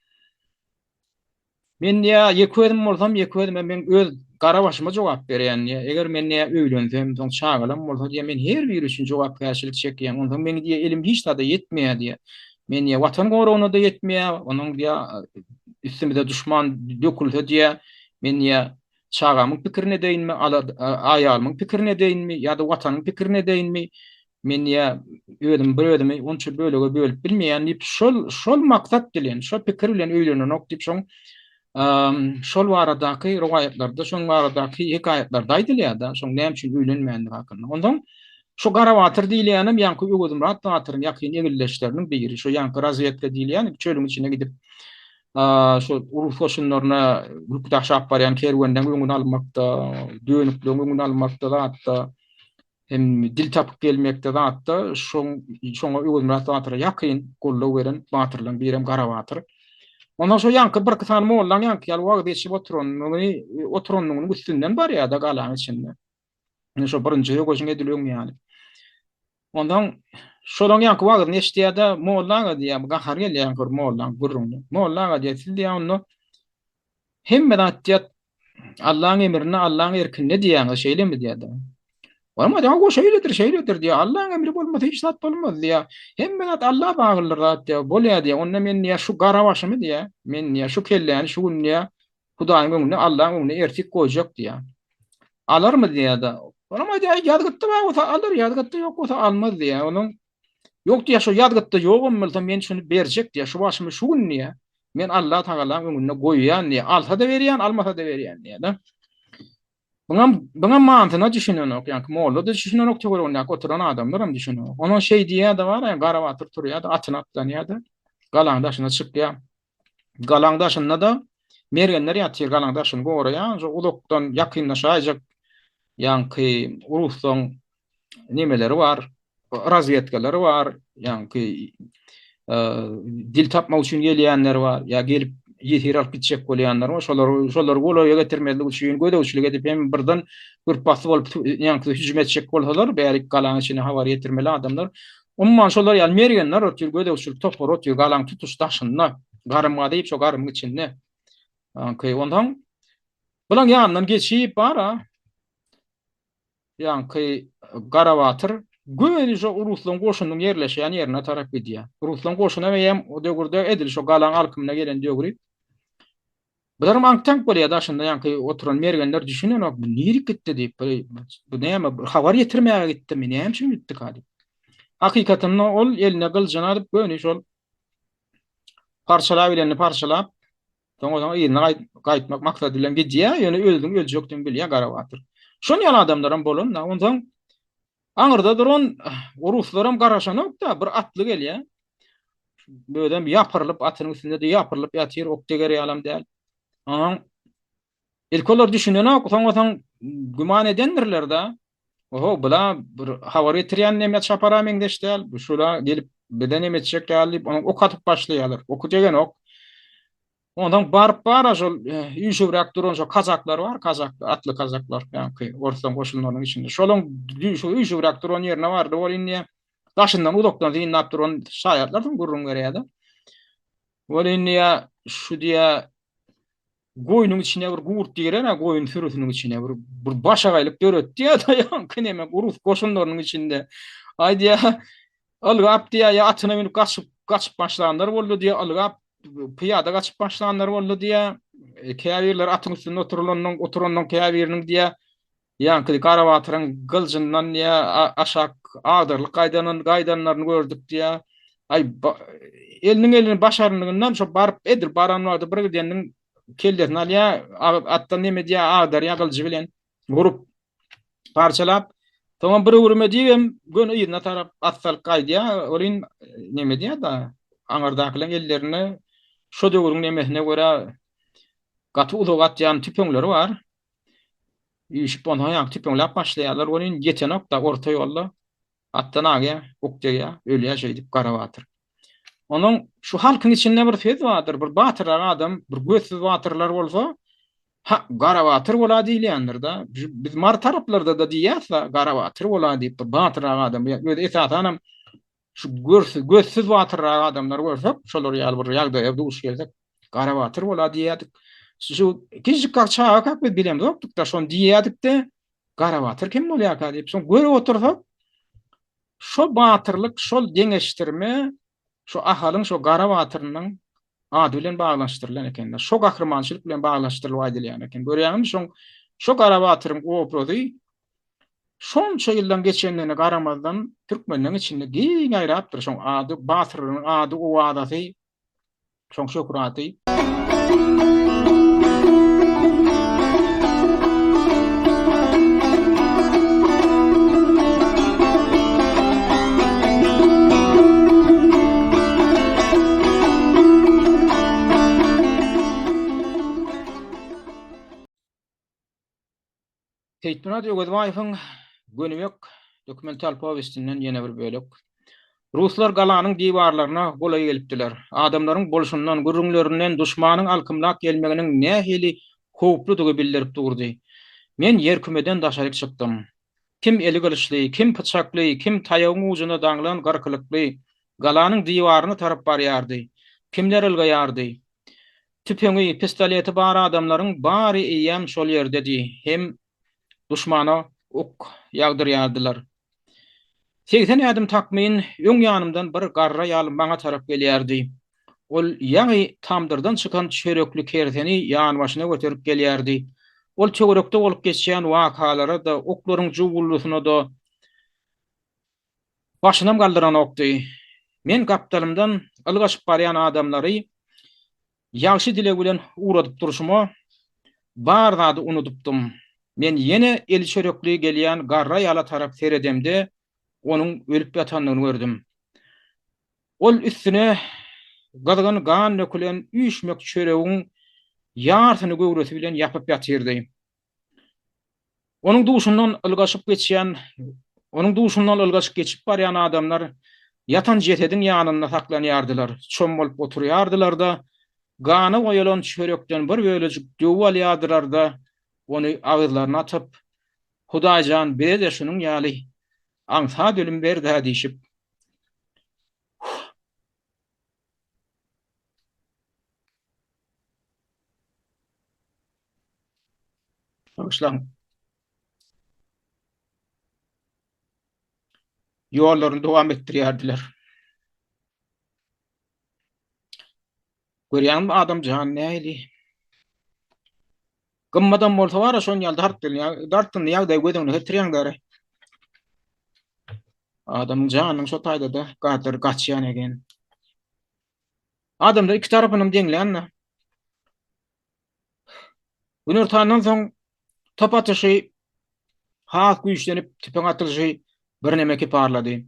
A: Men diýýär, ýeke özüm bolsam, ýeke özüme men öz gara başyma jogap berýän diýýär. Eger men diýýär öýlensem, soň çagalam bolsa diýýär, men her biri üçin jogapkärçilik çekýän. Onsoň meň diýýär elim hiç zada ýetmeýär diýýär. Men diýýär Watan goragyna-da ýetmeýär, onuň diýýär üstümize duşman dökülse diýýär, men diýýär çagamyň pikirini edeýinmi, aýalymyň pikirini edeýinmi ýa-da Watanyň pikirini edeýinmi? Men diýýär, özüm bir özümi onça bölege bölüp bilmeýän diýip, şol şol maksat bilen, şol pikir bilen öýlenenok diýip, şoň şol baradaky rowaýatlarda, şoň baradaky hekaýatlarda aýdylýar-da, şoň näme üçin öýlenmändigi hakynda. Onsoň şu Garabatyr diýilýänem ýaňky Öwezmyrat batyryň ýakyn egindeşleriniň biri, şu ýaňky razwedka diýilýän çölüň içine gidip, şu rus goşunlaryna ýük daşap barýan kerwenleň öňüni almakda, dönükligiň öňüni almakda zatda hem dil tapyp gelmekde zatda şoň şoňa Öwezmyrat batyra ýakyn goldaw beren batyrlaryň birem Garabatyr. Ondan şo ýaňky birki sany mollaň ýaňky ýaly wagyz geçip oturanyny oturanynyň üstünden barýar-da galaň içinde. Ine şo birinji söweşiň edil öň ýany. Ondan şolaň ýaňky wagyzyny eşidýär-de, molla aga diýýär, gahary gelýär ýaňky bir mollaň gürrüňine. Molla aga diýýär, siz diýýär onda hemme zat diýýär Allaň emrinde, Allaň erkinde diýýäňiz, şeýlemi diýýär-de. Olam aýdýar, hawa şeýledir, şeýledir diýýär. Allaň emri bolmasa hiç zat bolmaz diýýär. Hemme zat Alla baglydyr zat diýýär. Bolýar diýýär. Onda men diýýär şu gara başymy diýýär. Men diýýär şu kelläni şu gün diýýär Hudaýyň öňünde, Allaň öňünde ertik goýjak diýýär. Alarmy diýýär-de. Olam aýdýar, ýazgytda bar bolsa alar, ýazgytda ýok bolsa almaz diýýär. Onuň Ýok diýýär, şo ýazgytda ýogam bolsa men şuny berjek diýýär. Şu başymy şu gün diýýär. Men Alla Tagalaň öňünde goýýan diýýär. Alsa-da berýän, almasa-da berýän diýýär-de. Buňam, buňam manysyna düşünenok. Ýaňky molla-da düşünenok, töweregindäki oturan adamlaram düşünenok. Onuň şeý diýýär-de bar, ýa Garabatyr turýar-da, atyna atlanýar-da, galaň daşyna çykýar. Galaň daşynda-da mergenler ýatyr, galaň daşyny goraýar. Şo uzakdan ýakynlaşaýjak ýaňky ruslaň nemeleri bar, razwedkalary bar, ýaňky dil tapmak üçin gelýänler bar, ýa gelip ýesir alyp gitjek bolýanlar bar. Şolary şolary golaýa getirmezlik üçin gözegçilik edip hem birden gürpbasdy bolup ýaňky hüjüm etjek bolsalar, bärik galaň içine habar ýetirmeli adamlar. Umuman şolar ýaly mergenler otyr, gözegçilik topary otyr galaň tutuş daşynda. Garym gazyp şo garymyň içinde. Ýaňky onsoň bulaň ýanyndan geçip bar-a. Ýaňky Garabatyr göni şo ruslaryň goşunynyň ýerleşýän ýerine tarap gidýär. Ruslaryň goşunam eýýäm o döwürde edil şo galaň alkymyna gelen döwri. Bularam aňk-taňk bolýar daşynda ýaňky oturan mergenler düşünenok, bu nirik gitdi diýip, bu näme, bir habar ýetirmäge gitdimi, näme üçin gitdika diýip. Hakykatynda ol eline gylyjyny alyp göni şol parçalabilenini parçalap, Soňa-soň yzyna gaýtmak maksady bilen gidýär, ýöne özüniň öljekdigini bilýär Garabatyr. Şon ýaly adamlaram bolan-da. Onsoň aňyrda duran ruslaram garaşanok-da, bir atly gelýär. Özem ýapyrylyp atynyň üstünde-de ýapyrylyp ýatyr, ok deger ýalam däl. Onuň ilki olar düşünenok, soňa-soň güman edendirler-de. Oho, bula bir habar getirýän neme çapara meňzeş däl, bu şula gelip bize neme etjek ýaly diýip, onuň ok atyp başlaýarlar. Oky degenok. Onsoň baryp bara şol üýşübräk duran şo kazaklar bar, kazak, atly kazaklar, ýaňky orslaň goşunlarynyň içinde. Şolaň üýşübräk duran ýerine bardy ol indi. Daşyndan uzakdan synlap duran şaýatlar soň gürrüň berýär-de. Ol indi ýa şu diýä Goýnuň içine bir gurt girer-ä, goýun sürüsiniň içine bir bir başagaýlyk döretdi ýa-da ýaňky neme rus goşunlarynyň içinde. Aýdýa, ylgap diýýä, ýa atyna münüp gaçyp gaçyp başlanlar boldy diýýä, ylgap pyýada gaçyp başlanlar boldy diýýä. E, käbirleri atyň üstünde oturylandan oturandan käbiriniň diýýä, Ýaňky Garabatyryň gyljyndan diýýä, aşak agdarylyp gaýdanan gaýdanlaryny gördük diýýä. Aý, eliniň elini başarnygyndan şo baryp edil baran wagty bir gideniniň kellesini alýar, atdan neme edýär, agdarýar gylyjy bilen urup parçalap, soňam bir öwrüme diýibem göni yzyna tarap at salyp gaýdýar. Welin neme edýär-de, aňyrdakylaryň ellerinde şo döwrüň nemesine görä gaty uzak atýan tüpeňleri bar. Üýşüp onsoň ýaňky tüpeňläp başlaýarlar welin ýetenok-da orta ýolda. Atdan agýa, ok degýä, ölýä şeýdip Garabatyr. Onuň şu halkyň içinde bir söz bardyr, bir batyrrak adam, bir gözsüz batyrlar bolsa, Ha, Garabatyr bola diýilýändir-de. Biz Mary taraplarda-da diýýäs-de, Garabatyr bola diýip, bir batyrrak adam. Özi esasanam şu görsüz, gözsüz batyrrak adamlary görsek, şolar ýaly bir ýagdaýa duş gelsek, Garabatyr bola diýýärdik. Şu kiçijik çagakak biz bilemzokdyk-da, şony diýýärdik-de, Garabatyr kim bolýarka diýip, soň görüp otursak, şo batyrlyk, şol deňeşdirme şo Ahalyň şo Garabatyrynyň ady bilen baglanyşdyrylan eken-de. Şo gahrymançylyk bilen baglanyşdyrylyp aýdylýan eken. Görýäňizmi, şoň şo Garabatyryň obrazy şonça ýyldan geçendigine garamazdan türkmenleň içinde giň ýaýrapdyr. Şoň ady, batyrlygynyň ady, owazasy Şoň şöhraty. Seýitmyrat Öwezbaýewiň Gönübek dokumental powestinden ýene bir bölek. Ruslar galanyň diwarlaryna golaý gelipdiler. Adamlaryň bolşundan, gürrüňlerinden duşmanyň alkymlap gelmeginiň nähili howpludygy bildirip durdy. Men ýerkümeden daşaryk çykdym. Kim eli gylyçly, kim pyçakly, kim taýagyň ujuna daňlan gyrkylykly galanyň diwaryna tarap barýardy. Kimler ylgaýardy. Tüpeňi, pistoleti bar adamlaryň bary eýýäm şol ýerdedi hem duşmana ok ýagdyrýardylar. 80 ädim takmyn öň ýanymdan bir garra ýaly maňa tarap gelýärdi. Ol ýaňy tamdyrdan çykan çörekli kerseni ýanbaşyna göterip gelýärdi. Ol töwerekde bolup geçýän wakalara-da, oklaryň juwwuldysyna-da Başynam galdyranokdy. Men gapdalymdan ylgaşyp barýan adamlary ýagşy dileg bilen ugradyp durşuma, bar zady unudypdym. Men ýene eli çörekli gelýän garra ýala tarap seredemde, onuň ölüp ýatandygyny gördüm. Ol üstüne gyzgyn gan dökülen üýşmek çöregiň ýarsyny göwresi bilen ýapyp ýatyrdy. Onuň duşundan ylgaşyp geçýän, onuň duşundan ylgaşyp geçip barýan adamlar ýatan jesediň ýanynda saklanýardylar, çom bolup oturýardylar-da, gana boýalan çörekden bir bölejik döwüp alýardylar-da, ony agyzlaryna atyp, Hudaý jan, bize-de şunuň ýaly aňsat ölüm ber-dä diýşip, Bagyşlaň. Ýollaryny dowam etdirýärdiler. Görýäňmi adam jan nähili? Gymmadam bolsa bar-a şon ýaly dartgynly, dartgynly ýagdaýy göz öňüne getirýäň däri. Adamyň janynyň şo taýda-da gadyry gaçýan eken. Adamlar iki tarapynam deňländir. Günortandan soň top atyşy has güýçlenip, tüpeň atylyşy birneme kiparlady.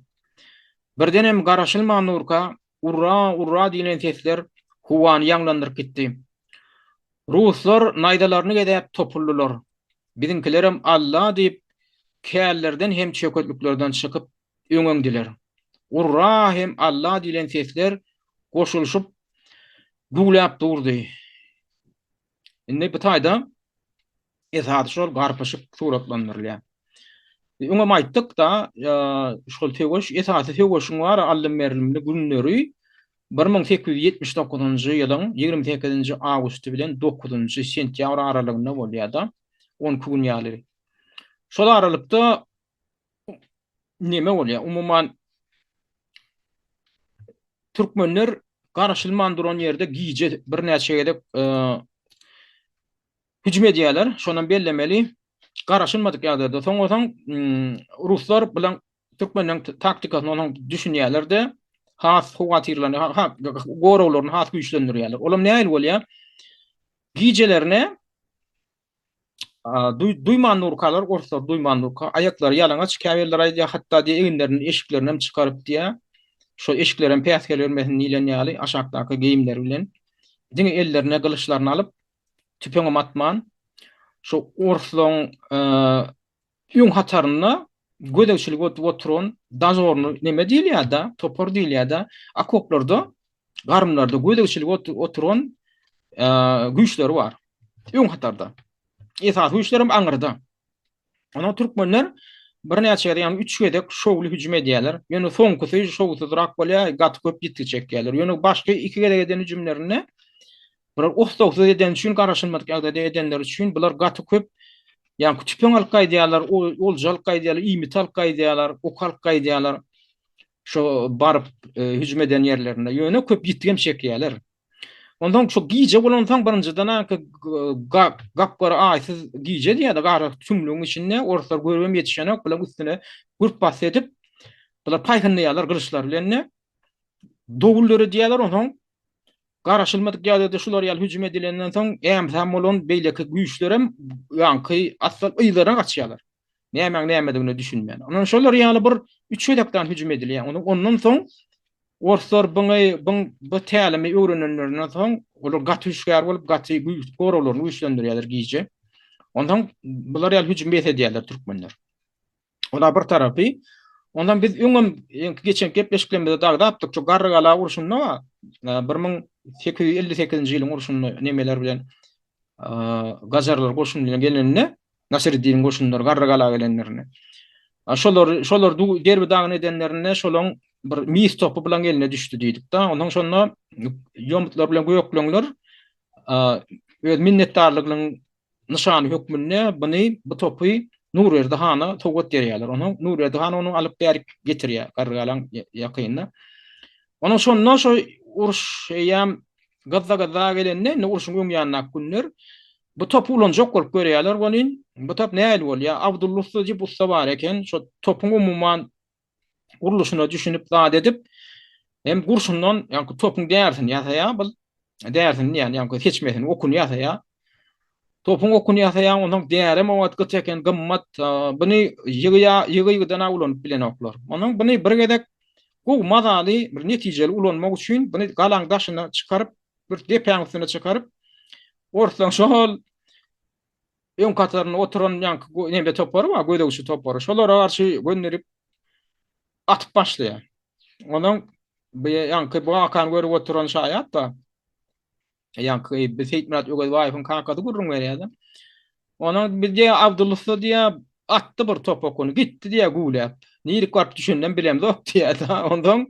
A: Birdenem garaşylman durka, Urra, urra diýlen sesler howany ýaňlandyryp gitdi. Ruslar naýzalaryny gezäp topuldylar. Biziňkilerem Alla diýip, källerden hem çöketliklerden çykyp öňeňdiler. Urra hem Alla diýlen sesler goşulyşyp güwläp durdy. Indi bu taýda esasy şol garpyşyk suratlandyrylýar. Öňem aýtdyk-da, şol söweş, esasy söweşiň bar aldym-berimli günleri 1879-njy ýylyň 28-nji awgusty bilen 9-njy sentýabr aralygynda bolýar-da, 12 gün ýaly. Şol aralykda neme bolýar? Umuman türkmenler garaşylman duran ýerde gije birnäçe gezek hüjüm edýärler. Şonam bellemeli. Garaşylmadyk ýagdaýda soň bolsaň ruslar bilen türkmenleriň taktikasyny onuň düşünýärler-de. Has howatyrlanýar, ha, goraglaryny has güýçlendirýärler. Olam nähili bolýar? Gijelerine duýman durkalar, orslar duýman durka, aýaklary ýalaňaç, käbirleri aýdýar, hatda diýýär, eginlerini, eşiklerini hem çykaryp diýýär, şol eşikler hem päsgel bermesin diýlen ýaly, aşakdaky geýimleri bilen, diňe ellerine gylyçlaryny alyp, tüpeňem atman, şo orslaryň öň hatarynda gözegçilik edip oturan dozorny neme diýilýär-de, topar diýilýär-de, okoplarda, garymlarda gözegçilik edip oturan güýçleri bar. Öň hatarda. Esasy güýçlerem aňyrda. Onuň türkmenler birnäçe gezek, ýagny üç gezek şowly hüjüm edýärler. Ýöne soňkusy şowsuzrak bolýar, gaty köp ýitgi çekýärler. Ýöne başky iki gezek eden hüjümlerinde Bular oslagsyz edeni üçin, garaşylmadyk ýagdaýda edenleri üçin bular gaty köp ýaňky tüpeň alyp gaýdýarlar, olja alyp gaýdýarlar, iýmit alyp gaýdýarlar, ok alyp gaýdýarlar. Şo baryp hüjüm eden ýerlerinde. Ýöne köp ýitgem çekýärler. Onsoň şo gije bolansoň birinjiden aňky gap-gara aýsyz gije diýýär-de, gara tümlügiň içinde orslar görübem ýetişenok, bularyň üstüne gürp basdy edip, bular paýhynlaýarlar gylyçlar bilen-de. Dowul döredýärler, onsoň Garaşylmadyk ýagdaýda şular ýaly hüjüm edilenden soň äm-säm bolan beýleki güýçlerem ýaňky asal yzlaryna gaçýarlar. Nämäň nämedigine düşünmän. Ondan şolar ýaly bir üç gezekden hüjüm edilýär. Ondan ondan soň orslar buňy buň bu tälimi öwrenenlerinden soň olar gaty hüşgär bolup gaty güýç goraglaryny güýçlendirýärler gije. Ondan bular ýaly hüjüm bes edýärler türkmenler. Ola bir tarapy. Ondan biz öňem geçen gepleşiklerimizde dagdapdyk. Şu Garrygala urşunda 1858-nji ýylyň urşunda nemeler bilen gajarlar goşuny bilen geleninde Nasiriddiniň goşunlary Garrygala gelenlerinde. Şolar şolar derbi dagyn edenlerinde şolaň bir mis topy bilen eline düşdi diýdik da. Ondan şonda ýomutlar bilen gökleňler öz minnetdarlygynyň nyşany hökmünde buny, bu topy Nurberdi hana sowgat berýärler. Onuň Nurberdi han ony alyp bärik getirýär Garrygalaň ýakynynda. Onuň şonda şo uruş eýýäm gyzza-gyzza gelende, indi urşuň öň ýanyndaky günler bu topy ulanjak bolup görýärler welin, bu top nähili bolýar? Abdylla ussa diýip ussa bar eken, şo topuň umuman gurluşyna düşünip zat edip hem gurşundan ýaňky topuň därisini ýasaýar bul därisini diýýän ýaňky seçmesini okuny ýasaýar topuň okuny ýasaýar onsoň därem o wagt gyt eken gymmat buny ýygy ýygy-ýygydan ulanyp bilenoklar onsoň buny bir gezek gowy mazaly bir netijeli ulanmak üçin buny galaň daşyna çykaryp bir depäň üstüne çykaryp orslaň şol Öň hatarynda oturan ýaňky neme topary bar, gözegçi topary. Şolara garşy gönderip atyp başlaýar. Onuň bu ýaňky bu wakany görüp oturan şaýat bar. Ýaňky bi Seýitmyrat Öwezbaýewiň kakasy gürrüň berýär-de. Onuň biz diýýär Abdylla ussa diýýär, atdy bir top okuny, gitdi diýýär güwläp. Nirik baryp düşeninem bilemzok diýýär-de. Onsoň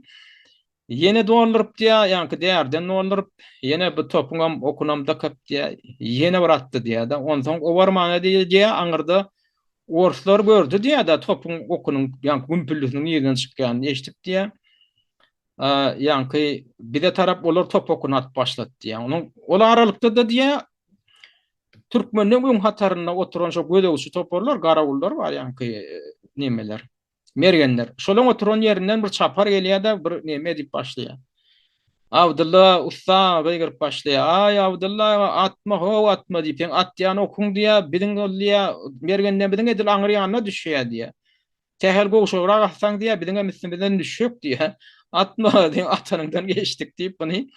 A: Ýene dolduryp diýýär, ýaňky därden dolduryp, ýene bu topuňam, okunam dykyp diýýär, ýene bir atdy diýýär-de. Onsoň o barmana diýýär, aňyrda orslar gördi diýýär-de, topuň okunyň ýaňky gümpüldisiniň nirden çykýanyny eşidip diýýär. Ýaňky bize tarap olar top okuny atyp başlady diýýär. Onuň ol aralykda-da diýýär, türkmenleň öň hatarynda oturan şo gözegçi toparlar, garawullar bar ýaňky nemeler. Mergenler. Şolaň oturan ýerinden bir çapar gelýär-de, bir neme edip başlaýar. Abdylla ussa gygyryp başlaýar. Aý, Abdylla aga, atma, how, atma diýip, seň atýan okuň diýýär, biziň ol diýýär, mergenlerimiziň edil aňry ýanyna düşýär diýýär. Sähel gowşagrak atsaň diýýär, biziňem üstümizden düşjek diýýär. Atma, seň atanyňdan geçdik diýip, muny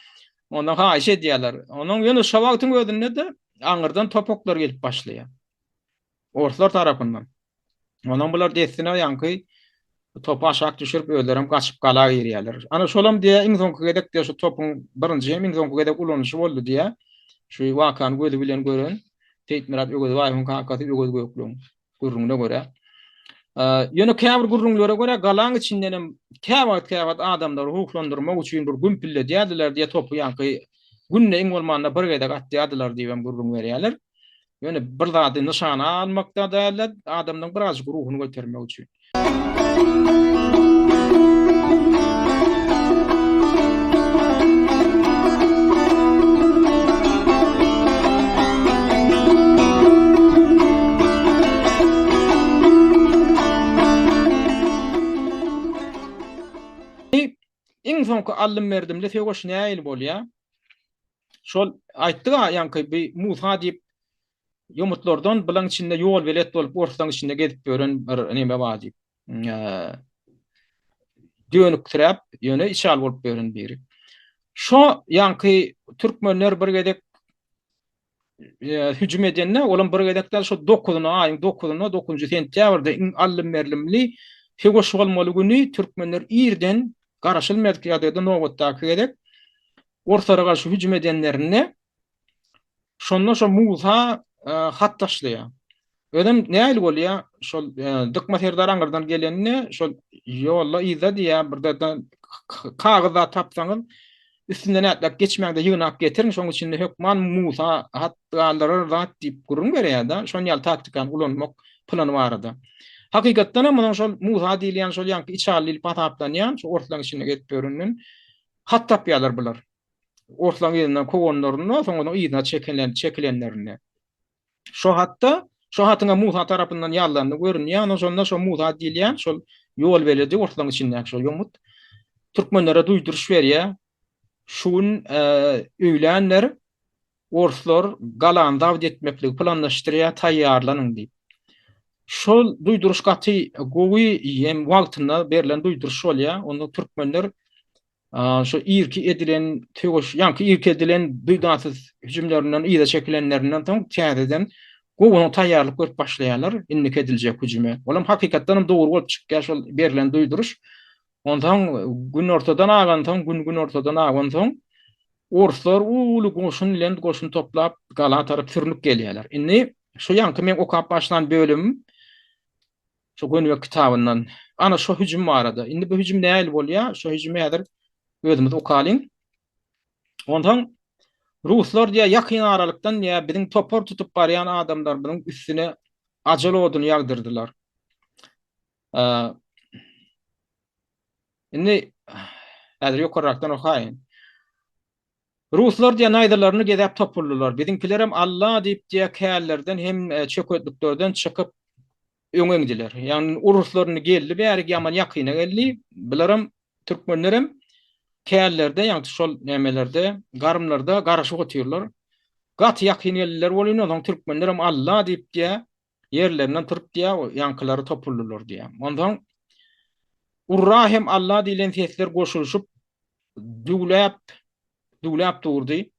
A: ondan haýyş edýärler. Onuň ýöne şo wagtyň özünde-de aňyrdan top oklar gelip başlaýar. Orslar tarapyndan. Ondan bular dessine ýaňky topy aşak düşürip özlerem gaçyp gala girýärler. Ana şolam diýýär iň soňky gezek diýýär şu topuň birinji hem iň soňky gezek ulanyşy boldy diýýär. Şu wakany gözi bilen gören Seýitmyrat Öwezbaýewiň kakasy Öwez Gökleň gürrüňine görä. Ýöne käbir gürrüňlere görä galaň içinden hem käwagt käwagt adamlary ruhlandyrmak üçin bir gümpülledýärdiler diýýär topy ýaňky günde iň bolmanda bir gezek atýardylar diýip hem gürrüň berýärler. Ýöne bir zady nyşana almakda däl-de, adamlaryň birazjyk ruhuny götermek üçin. Iň. soňky aldym-berdimli söweş nähili bolýar? Şol aýtdyk-a ýaňky bi Musa diýip ýomutlardan bulaň içinde ýolbelet bolup orslaň içinde gezip ýören bir neme bar diýip. Dönüksiräp, ýöne içaly bolup ýören biri. Şo ýaňky türkmenler bir gezek hüjüm edende, olam bir gezek däl, şo dokuzyna, aýyň dokuzyna, dokuzynjy sentýabrda iň allym-berlimli söweş bolmaly güni türkmenler irden garaşylmadyk ýagdaýda nobatdaky gezek orslara garşy hüjüm edenlerinde şonda şo Musa hat taşlaýar. Özem nähili bolýar, şol Dykma serdar aňyrdan gelende, şol ýolda yzda diýýär, bir kagyz zat tapsaňyz, üstünden ätläp geçmäň-de ýygnap getiriň, şonuň içinde hökman Musa hat galdyrar zat diýip gürrüň berýär-de, şon ýaly taktikany ulanmak plany barada. Hakykatdan hem munuň şol Musa diýilýän şol ýaňky içaly diýlip hasaplanýan, şu orslaryň içinde gezip ýörenden hat tapýarlar bular. Orslaryň yzyndan kowanlarynda, soň onuň yzyna çekilen çekilenlerinde. Şo hatda, şo hatyň hem Musa tarapyndan ýazylandygy görünýär. Ondan şonda şo Musa diýilýän şol ýolbeledi orslaryň içindäki şo ýomut türkmenlere duýduryş berýär. Şu gün öýlänler orslar galany zabt etmekligi planlaşdyrýar, taýýarlanyň diýip. Şol duýduryş gaty gowy hem wagtynda berlen duýduryş bolýar. Onda türkmenler Şu irki edilen söweş, ýaňky irki edilen duýdansyz hüjümlerinden yza çekilenlerinden soň täzeden gowy taýýarlyk görüp başlaýarlar indiki ediljek hüjüme. Olam hakykatdan hem dogry bolup çykýar şol berlen duýduryş. Onsoň günortadan agansoň, gün günortadan agansoň orslar uly goşun bilen goşun toplap gala tarap sürnüp gelýärler. Indi şu ýaňky men okap başlan bölümim Şu Gönübek kitabyndan. Ana şo hüjüm barada. Indi bu hüjüm nähili bolýar? Şo hüjümi häzir özümiz okalyň. Onsoň ruslar diýýär, ýakyn aralykdan diýýär, biziň topar tutup barýan adamlarymyzyň üstüne ajal oduny ýagdyrdylar. Indi häzir ýokarrakdan okaýyn. Ruslar diýýär, naýzalaryny gezäp topuldylar. Biziňkilerem Alla diýip diýýär, källerden hem çöketliklerden çykyp öňe eňdiler. Ýagny uruslar indi geldi bärik ýaman ýakyna geldi. Bularam türkmenlerem källerde ýagny şol nämelerde garymlarda garaşyp otyrlar. Gaty ýakyn geldiler welin onsoň türkmenlerem Alla diýip diýýär, ýerlerinden turup diýýär, ýaňkylary topuldylar diýýär. Onsoň Urra hem Alla diýlen sesler goşulyşyp düwläp, düwläp durdy.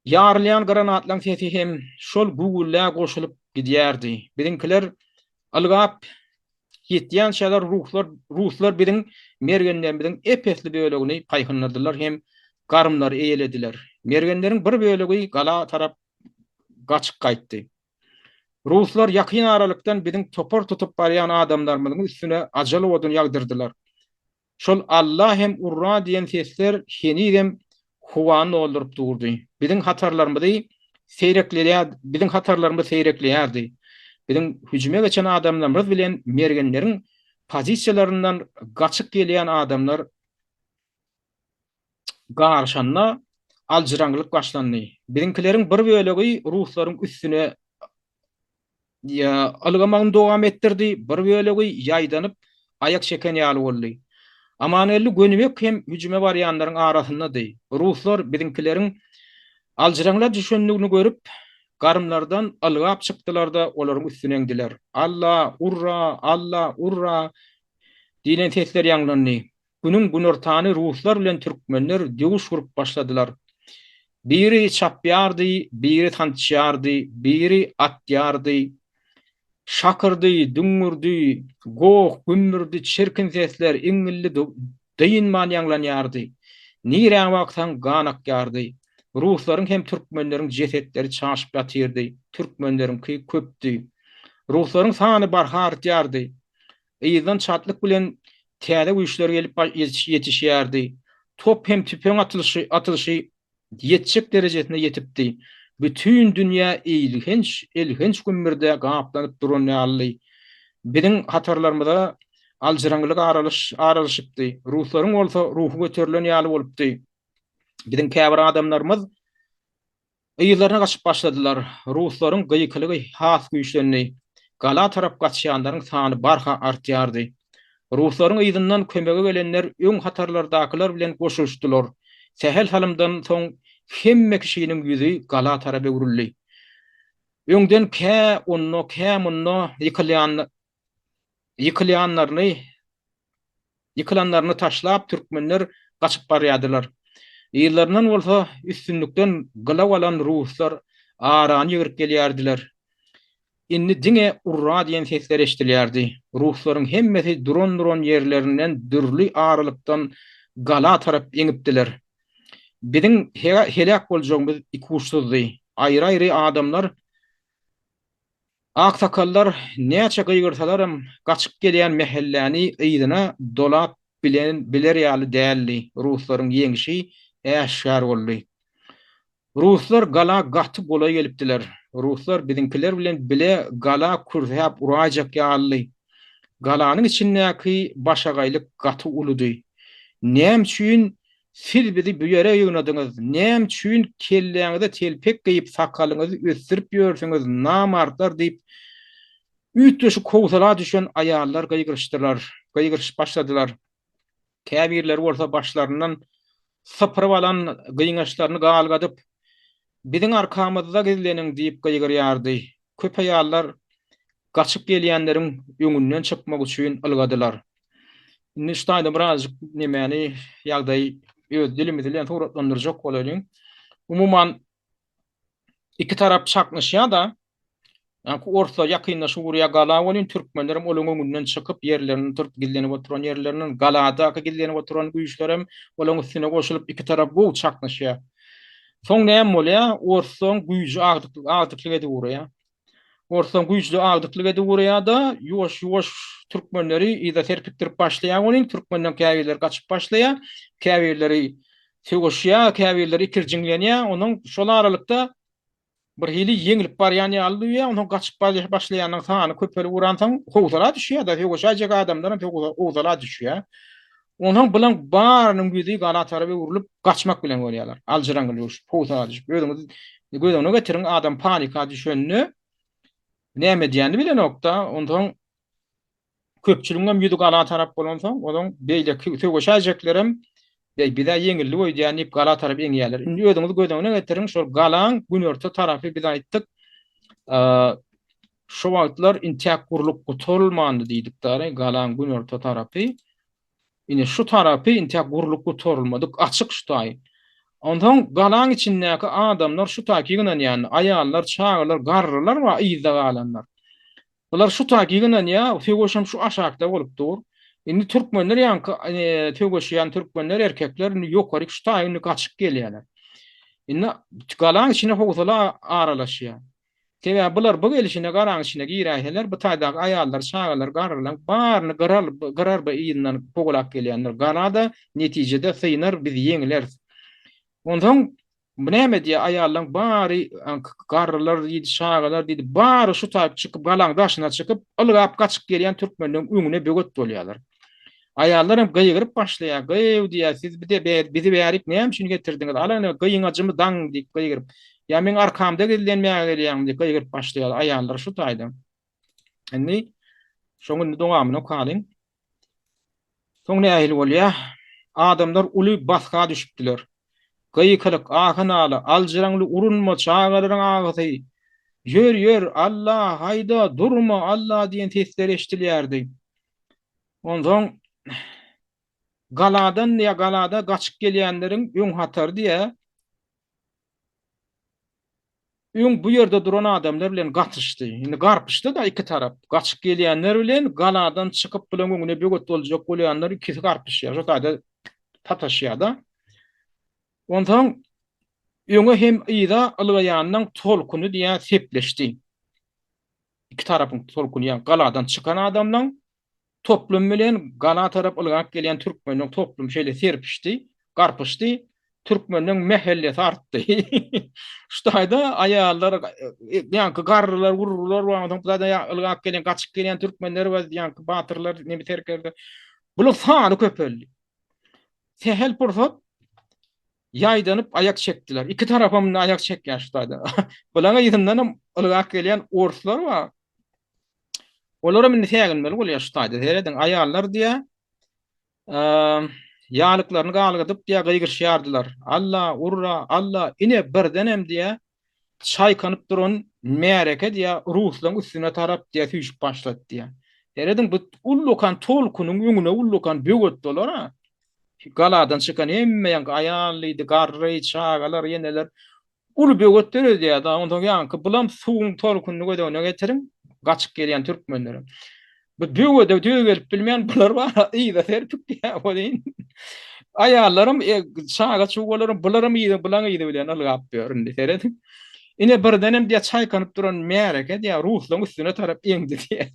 A: Ýarylýan granatlaryň sesi hem şol güwwüldä goşulyp gidýärdi. Biziňkiler ylgap ýetýänçäler ruslar, ruslar biziň mergenlerimiziň ep-esli bölegini paýhynladylar hem garymlary eýelediler. Mergenleriň bir bölegi gala tarap gaçyp gaýtdy. Ruslar ýakyn aralykdan biziň topar tutup barýan adamlarymyzyň üstüne ajal oduny ýagdyrdylar. Şol Alla hem Urra diýen sesler henizem howany dolduryp durdy. Biziň hatarlarymyzy seýrekleýär, biziň hatarlarymyz seýrekleýärdi. Biziň hüjüme geçen adamlarymyz bilen mergenleriň pozisiýalaryndan gaçyp gelýän adamlar garyşanda aljyraňňylyk başlandy. Biziňkileriň bir bölegi ruslaryň üstüne ylgamagyny dowam etdirdi, bir bölegi ýaýdanyp, aýak çeken ýaly boldy. Amangeldi Gönübek hem hüjüme barýanlaryň arasyndady. Ruslar biziňkileriň aljyraňla düşendigini görüp, garymlardan ylgap çykdylar-da, olaryň üstüne eňdiler. Alla, urra, alla, urra! diýlen sesler ýaňlandy. Günüň günortany ruslar bilen türkmenler döwüş gurup başladylar. Biri çapýardy, biri sançýardy, biri atýardy. Şakyrdy, düňňürdi, goh, gümmürdi, çirkin sesler, iňňildi dynman ýaňlanýardy. Nirä baksaň gan akýardy. Ruslaryň hem türkmenleriň jesetleri çaşyp ýatyrdy. Türkmenleriňki köpdi. Ruslaryň sany barha artýardy. Yzdan çaltlyk bilen täze güýçler gelip ýetişýärdi. Top hem tüpeň atylyşy atylyşy ýetjek derejesine ýetipdi. Bütin dünýä eýilgenç, elhenç gümmürdä gaplanyp duran ýalydy. Biziň hatarlarymyza aljyraňňylyk aralyş aralaşypdy. Ruslaryň bolsa ruhy göterilen ýaly bolupdy. Biziň käbir adamlarymyz Yzlaryna gaçyp başladylar. Ruslaryň gykylygy has güýçlendi. Gala tarap gaçýanlaryň sany barha artýardy. Ruslaryň yzyndan kömege gelenler öň hatarlardakylar bilen goşulyşdylar. Sähel salymdan soň hemme kişiniň ýüzi gala tarap öwrüldi. Öňden kä onda, kä munda ýykylýan ýykylýanlaryny ýykylanlaryny taşlap türkmenler gaçyp barýardylar. Yzlaryndan bolsa üstünlikden gylaw alan ruslar arany ýygryp gelýärdiler. Indi diňe Urra diýen sesler eşidilýärdi. Ruslaryň hemmesi duran-duran ýerlerinden dürli aralykdan gala tarap eňipdiler. Biziň heläk boljagymyz ikuçsuzdy. Aýry-aýry adamlar, aksakallar näçe gygyrsalaram, gaçyp gelýän mähelläni yzyna dolap bilen biler ýaly däldi. Ruslaryň ýeňşi äşgär boldy. Ruslar gala gaty golaý gelipdiler. Ruslar biziňkiler bilen bile gala kürsäp uraýjak ýalydy. Galanyň içindäki başagaýlyk gaty uludy. Näme üçin siz bizi bu ýere ýygnadyňyz? Näme üçin kelläňize telpek geýip, sakalyňyzy ösdürip ýörsüňiz, namartlar diýip, üýtgeşik howsala düşen aýallar gygyryşdylar, gygyryşyp başladylar. Käbirleri bolsa başlaryndan sypyryp alan gyňaçlaryny galgadyp, Biziň arkamyzda gizleniň diýip gygyrýardy. Köp aýallar gaçyp gelýänleriň öňünden çykmak üçin ylgadylar. Indi şu taýda birazjyk nemäni, ýagdaýy öz dilimiz bilen suratlandyrjak bolalyň. Umuman, Iki tarap çaknyşýar-da, ýaňky orslar ýakynlaşyp urýar gala welin, türkmenlerem olaryň öňünden çykyp, ýerlerinden turup gizlenip oturan ýerlerinden, galadaky gizlenip oturan güýçlerem olaryň üstüne goşulyp, iki tarap gowy çaknyşýar. Soň näme bolýar? Orslaryň güýji agdyklyk edip ugraýar. Orslaryň güýçli agdyklyk edip ugraýar-da, ýuwaş-ýuwaş türkmenleri yza serpikdirip başlaýar welin, türkmenleň käbirleri gaçyp başlaýar, käbirleri söweşýär, käbirleri ikirjiňlenýär. Onuň şol aralykda bir hili ýeňlip barýan ýaly duýýar. Onsoň gaçyp başlaýanyň sany köpelip ugransoň, howsala düşýär-de, söweşäýjek adamlar hem howsala düşýär. Onsoň bulaň barynyň ýüzi gala tarap öwrülip, gaçmak bilen bolýarlar. Aljyraňňy düşüp, howsala düşüp. Özüňiz göz öňüne getiriň, adam panika düşende näme edýänini bilenok-da. Onsoň köpçüligiňem ýüzi gala tarap bolansoň, onuň beýleki söweşäýjeklerem, Beý, biz-ä ýeňildik öýdýän diýip, gala tarap eňýärler. Indi özüňiz göz öňüne getiriň, şol galaň günorta tarapy biz aýtdyk, şo wagtlar intäk gurlup gutarylmandy diýdik dary, galaň günorta tarapy. Ine şu tarapy intäk gurlup gutarylmadyk, açyk şu taýy. Onsoň galaň içindäki adamlar şu taýky ýygnanýandy, aýallar, çagalar, garrylar bar yzda galanlar. Bular şu taýky ýygnanýar, söweşem şu aşakda bolup dur. Indi türkmenler ýaňky söweşýän türkmenler, erkekler indi ýokaryk şu taýy indi gaçyp gelýärler. Indi galaň içine howsala aralaşýar. Sebäbi bular bu gelşine garaň içine giräýseler, bu taýdaky aýallar, çagalar, garrylaň baryny gyrar, gyrar bu yzyndan kowalap gelýänler. Gala-da netijede synar, biz ýeňileris. Onsoň bu näme diýýär, aýallaň bary, garrylar diýdi, çagalar diýdi, bary şu taýyp çykyp, galaň daşyna çykyp, ylgap gaçyp gelýän türkmenleň öňüne böwet bolýarlar. Aýallar hem gygyryp başlaýar, Gyýw diýýär, siz bize bizi bärik näme üçin getirdiňiz? Ala ine gyňajymy daňyň diýip gygyryp, ýa meň arkamda gizlenmäge gelýäňmi diýip gygyryp başlaýar aýallar şu taýda. Indi şoň indi dowamyny okalyň. Soň nähili bolýar? Adamlar uly basga düşüpdiler. Gykylyk, ahy-nala, aljyraňly urunma, çagalaryň agysy, Ýör, ýör, Alla, haýda, durma, Alla diýen sesler eşidilýärdi. Onsoň galadan ýa galada gaçyp gelýänleriň öň hatary diýä, öň bu ýerde duran adamlar bilen gatyşdy. Indi garpyşdy-da iki tarap. Gaçyp gelýänler bilen galadan çykyp bulaň öňüne böwet boljak bolýanlar ikisi garpyşýar. Şo taýda sataşýar-da. Onsoň öňe hem yza ylgaýanyň tolkuny diýä sepleşdi. Iki tarapyň tolkuny, ýagny galadan çykan adamlaň toplumy bilen gala tarap ylgap gelýän türkmeniň toplumy şeýle serpişdi, garpyşdy, türkmeniň mähellesi artdy. Şu taýda aýallar, ýaňky garrylar, gurrular bar, onsoň bu taýda ylgap gelýän, gaçyp gelýän türkmenler bar, ýaňky batyrlar, neme serkerde. Bularyň sany köpeldi. Sähel pursat ýaýdanyp aýak çekdiler. Iki tarapam indi aýak çekýär şu taýda. Bularyň yzyndanam ylgap gelýän orslar bar. Olaram indi säginmeli bolýar şu taýda. Serediň, aýallar diýýär, ýalyklaryny galgadyp diýýär, gygyryşýardylar. Alla, urra, alla, ine birdenem diýýär, çaýkanyp duran märeke diýýär, ruslaryň üstüne tarap diýýär, süýşüp başlady diýýär. Serediň, bu ullakan tolkunyň öňüne ullakan böwet bolar-a. Galadan çykan hemme ýaňky aýal diýdi, garry, çagalar, eneler Uly böwet döredýär-de, onsoň ýaňky bulam suwuň tolkunyny göz öňüne getiriň, gaçyp gelýän türkmenleriň. Bu böwede döw gelip bilmeýän bular bar, yza serpikýär welin. Aýallaram, e, çaga-çugalaram bularam yza, bulaň yzy bilen ylgap ýör indi, serediň. Ine birdenem diýýär, çaýkanyp duran märeke diýýär, ruslaryň üstüne tarap eňdi diýýär.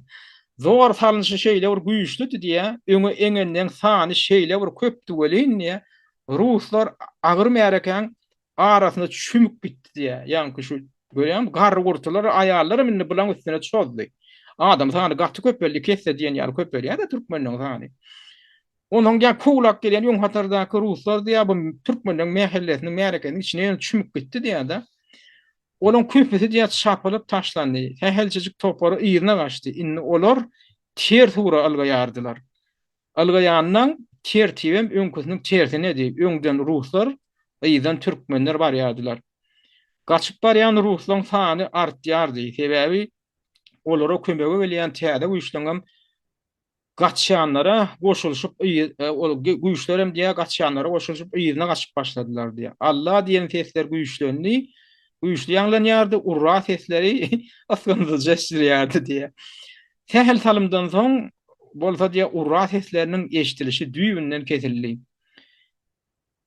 A: Zor salnyşy şeýle bir güýçlüdi diýýär, öňe eňenleň sany şeýle bir köpdi welin diýýär, ruslar agyr märekäň arasyna çümüp gitdi diýýär. Ýaňky şu görýäňmi, garry-gurtular, aýallaram indi bulaň üstüne çozdy. Adam sany gaty köpeldi, iki esse diýen ýaly köpelýär-de türkmenleň sany. Onsoň ýa kowlap gelýän öň hatardaky ruslar diýýär, bu türkmenleň mähellesiniň, märekesiniň içine ýöne çümüp gitdi diýýär-de. Olaň köpüsi diýýär çapylyp taşlandy. Sähelçejik topary yzyna gaçdy. Indi olar ters ugra ylgaýardylar. Ylgaýanyň tertibem öňküsiniň tersinedi, öňden ruslar, yzdan türkmenler barýardylar. Gaçyp barýan ruslaň sany artýardy, sebäbi olara kömege gelýän täze güýçleňem gaçýanlara goşulyşyp ol güýçlerem diýýär, gaçýanlara goşulyşyp yzyna gaçyp başladylar diýýär. Alla diýen sesler güýçlendi, güýçli ýaňlanýardy, urra sesleri ysgynsyzja eşidilýärdi diýýär. Sähel salymdan soň bolsa diýe urra sesleriniň eşidilişi düýbünden kesildi.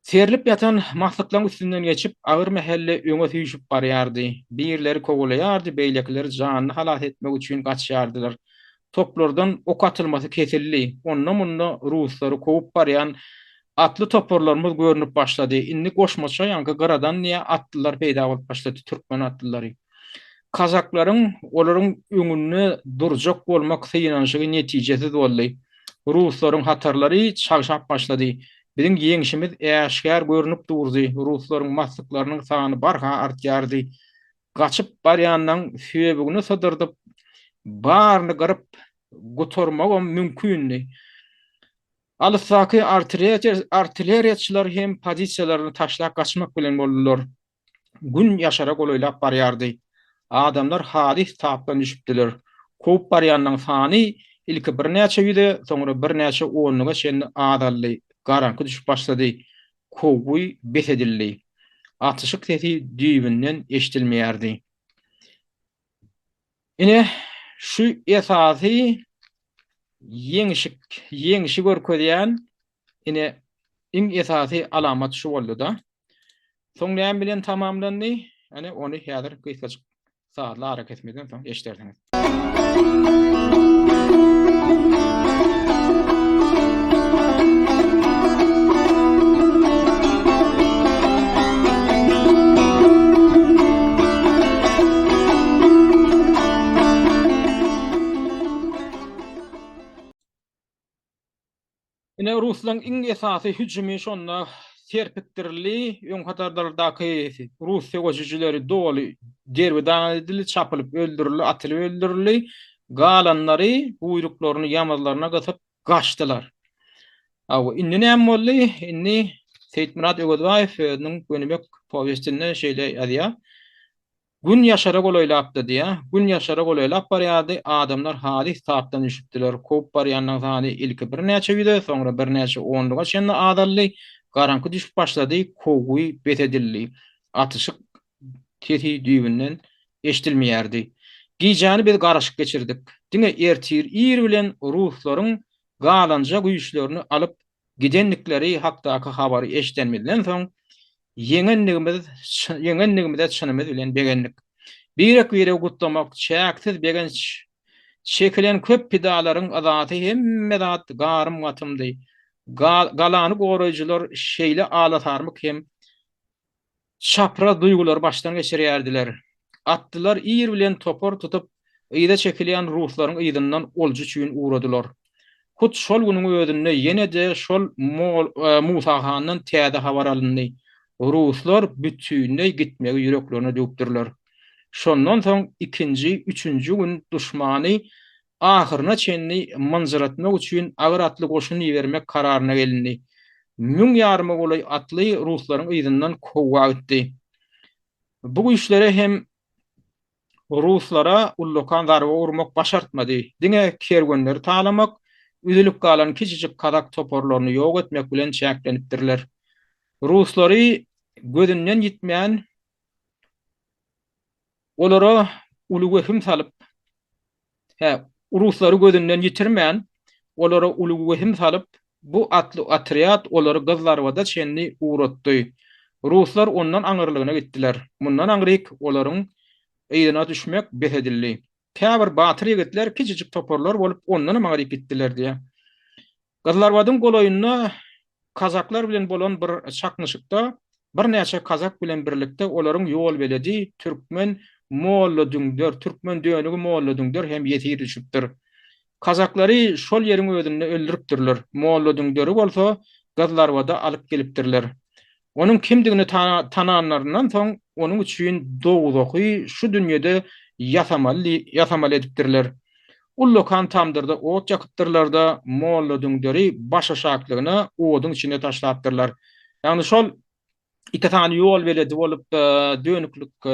A: Serlip ýatan maslyklaryň üstünden geçip, agyr mähelle öňe süýşüp barýardy. Birleri kowalaýardy, beýlekileri janyny halas etmek üçin gaçýardylar. Toplardan ok atylmasy kesildi. Onda-munda ruslary kowup barýan atly toparlarymyz görnüp başlady. Indi goşmaça ýaňky gyradan diýe atlylar peýda bolup başlady, türkmen atlylary. Kazaklaryň olaryň öňünde durjak bolmak synanyşygy netijesiz boldy. Ruslaryň hatarlary çagşap başlady. Biziň ýeňşimiz äşgär görnüp durdy, ruslaryň maslyklarynyň sany barha artýardy. Gaçyp barýanlaň söbügini sydyrdyp, baryny gyryp gutarmagam mümkindi. Alysdaky artilleriýaçylar hem pozisiýalaryny taşlap gaçmak bilen boldular. Gün ýaşara golaýlap barýardy. Adamlar halys tapdan düşüpdiler. Kowup barýanlaryň sany ilki birnäçe ýüze, soňra birnäçe onluga çenli azaldy. Garaňky düşüp başlady. Kowgy bes edildi. Atyşyk sesi düýbünden eşidilmeýärdi. Ine, şu esasy ýeňşik, ýeňşi görkezýän ine iň esasy alamat şu boldy-da. Soň näme bilen tamamlandy? Ine, ony häzir gysgajyk sazly arakesmeden soň eşidersiňiz. Ine, ruslaryň iň esasy hüjümi şonda serpikdirildi, öň hatarlardaky rus söweşijileri doly derbi-dagyn edildi, çapylyp öldürildi, atylyp öldürildi, galanlary guýruklaryny ýamazlaryna gysyp gaçdylar. Hawa, indi näme boldy? Indi Seýitmyrat Öwezbaýew özüniň Gönübek powestinde şeýle ýazýar, Gün ýaşara golaýlapdy diýýär. Gün ýaşara golaýlap barýardy, adamlar halys tapdan düşüpdiler. Kowup barýanlaryň sany ilki birnäçe ýüze, soňra birnäçe onluga çenli azaldy. Garaňky düşüp başlady, kowgy bes edildi. Atyşyk sesi düýbünden eşidilmeýärdi. Gijäni biz garaşyp geçirdik. Diňe ertir ir bilen ruslaryň galanja güýçlerini alyp gidendikleri hakdaky habary eşidenimizden soň, ýeňendigimiz ýeňendigimize çynymyz bilen begendik. Birek-biregi gutlamak, çäksiz begenç, çekilen köp pidalaryň yzasy hemme zat garym-gatymdy. Galany goraýjylar şeýle alasarmyk hem çapraz duýgulary başdan geçirýärdiler. Atlylar ir bilen topar tutup, yza çekilýän ruslaryň yzyndan olja üçin ugradylar. Hut şol günüň özünde ýene-de şol Musa handan täze habar alyndy. Ruslar bütinleý gitmegi ýüreklerine düwüpdirler. Şondan soň ikinji, üçünji gün duşmany. Ahyryna çenli mynjyratmak üçin agyr atly goşun ibermek kararyna gelindi. Müň ýaryma golaý atly ruslaryň yzyndan kowga gitdi. Bu güýçlere hem ruslara ullakan zarba urmak başartmady. Diňe kerwenleri talamak, üzülip galan kiçijik kazak toparlaryny ýok etmek bilen çäklenipdirler. Ruslary gözünden ýitmän, Olara uly wehim salyp, hä, ruslary gözünden ýitirmän, olara uly wehim salyp, bu atly otrýad olary Gyzlarbada çenli ugratdy. Ruslar ondan aňyrlygyna gitdiler. Mundan aňryk olaryň yzyna düşmek bes edildi. Käbir batyr ýigitler kiçijik toparlar bolup ondanam aňryk gitdiler diýýär. Gyzlarbadyň golaýynda kazaklar bilen bolan bir çaknyşykda birnäçe kazak bilen birlikde olaryň ýolbeledi türkmen Molla Düňder, türkmen dönügi Molla Düňder hem ýesir düşüpdir. Kazaklary şol ýeriň özünde öldüripdirler. Molla Düňderi bolsa Gyzlarbada alyp gelipdirler. Onuň kimdigini tananlaryndan soň, onuň üçin dowzahy şu dünýede ýasamaly ýasamaly edipdirler. Ullakan tamdyrda ot ýakypdyrlar-da, Molla Düňderi başaşaklygyna oduň içine taşlapdyrlar. Ýagny şol iki sany ýolbeledi bolup dönüklik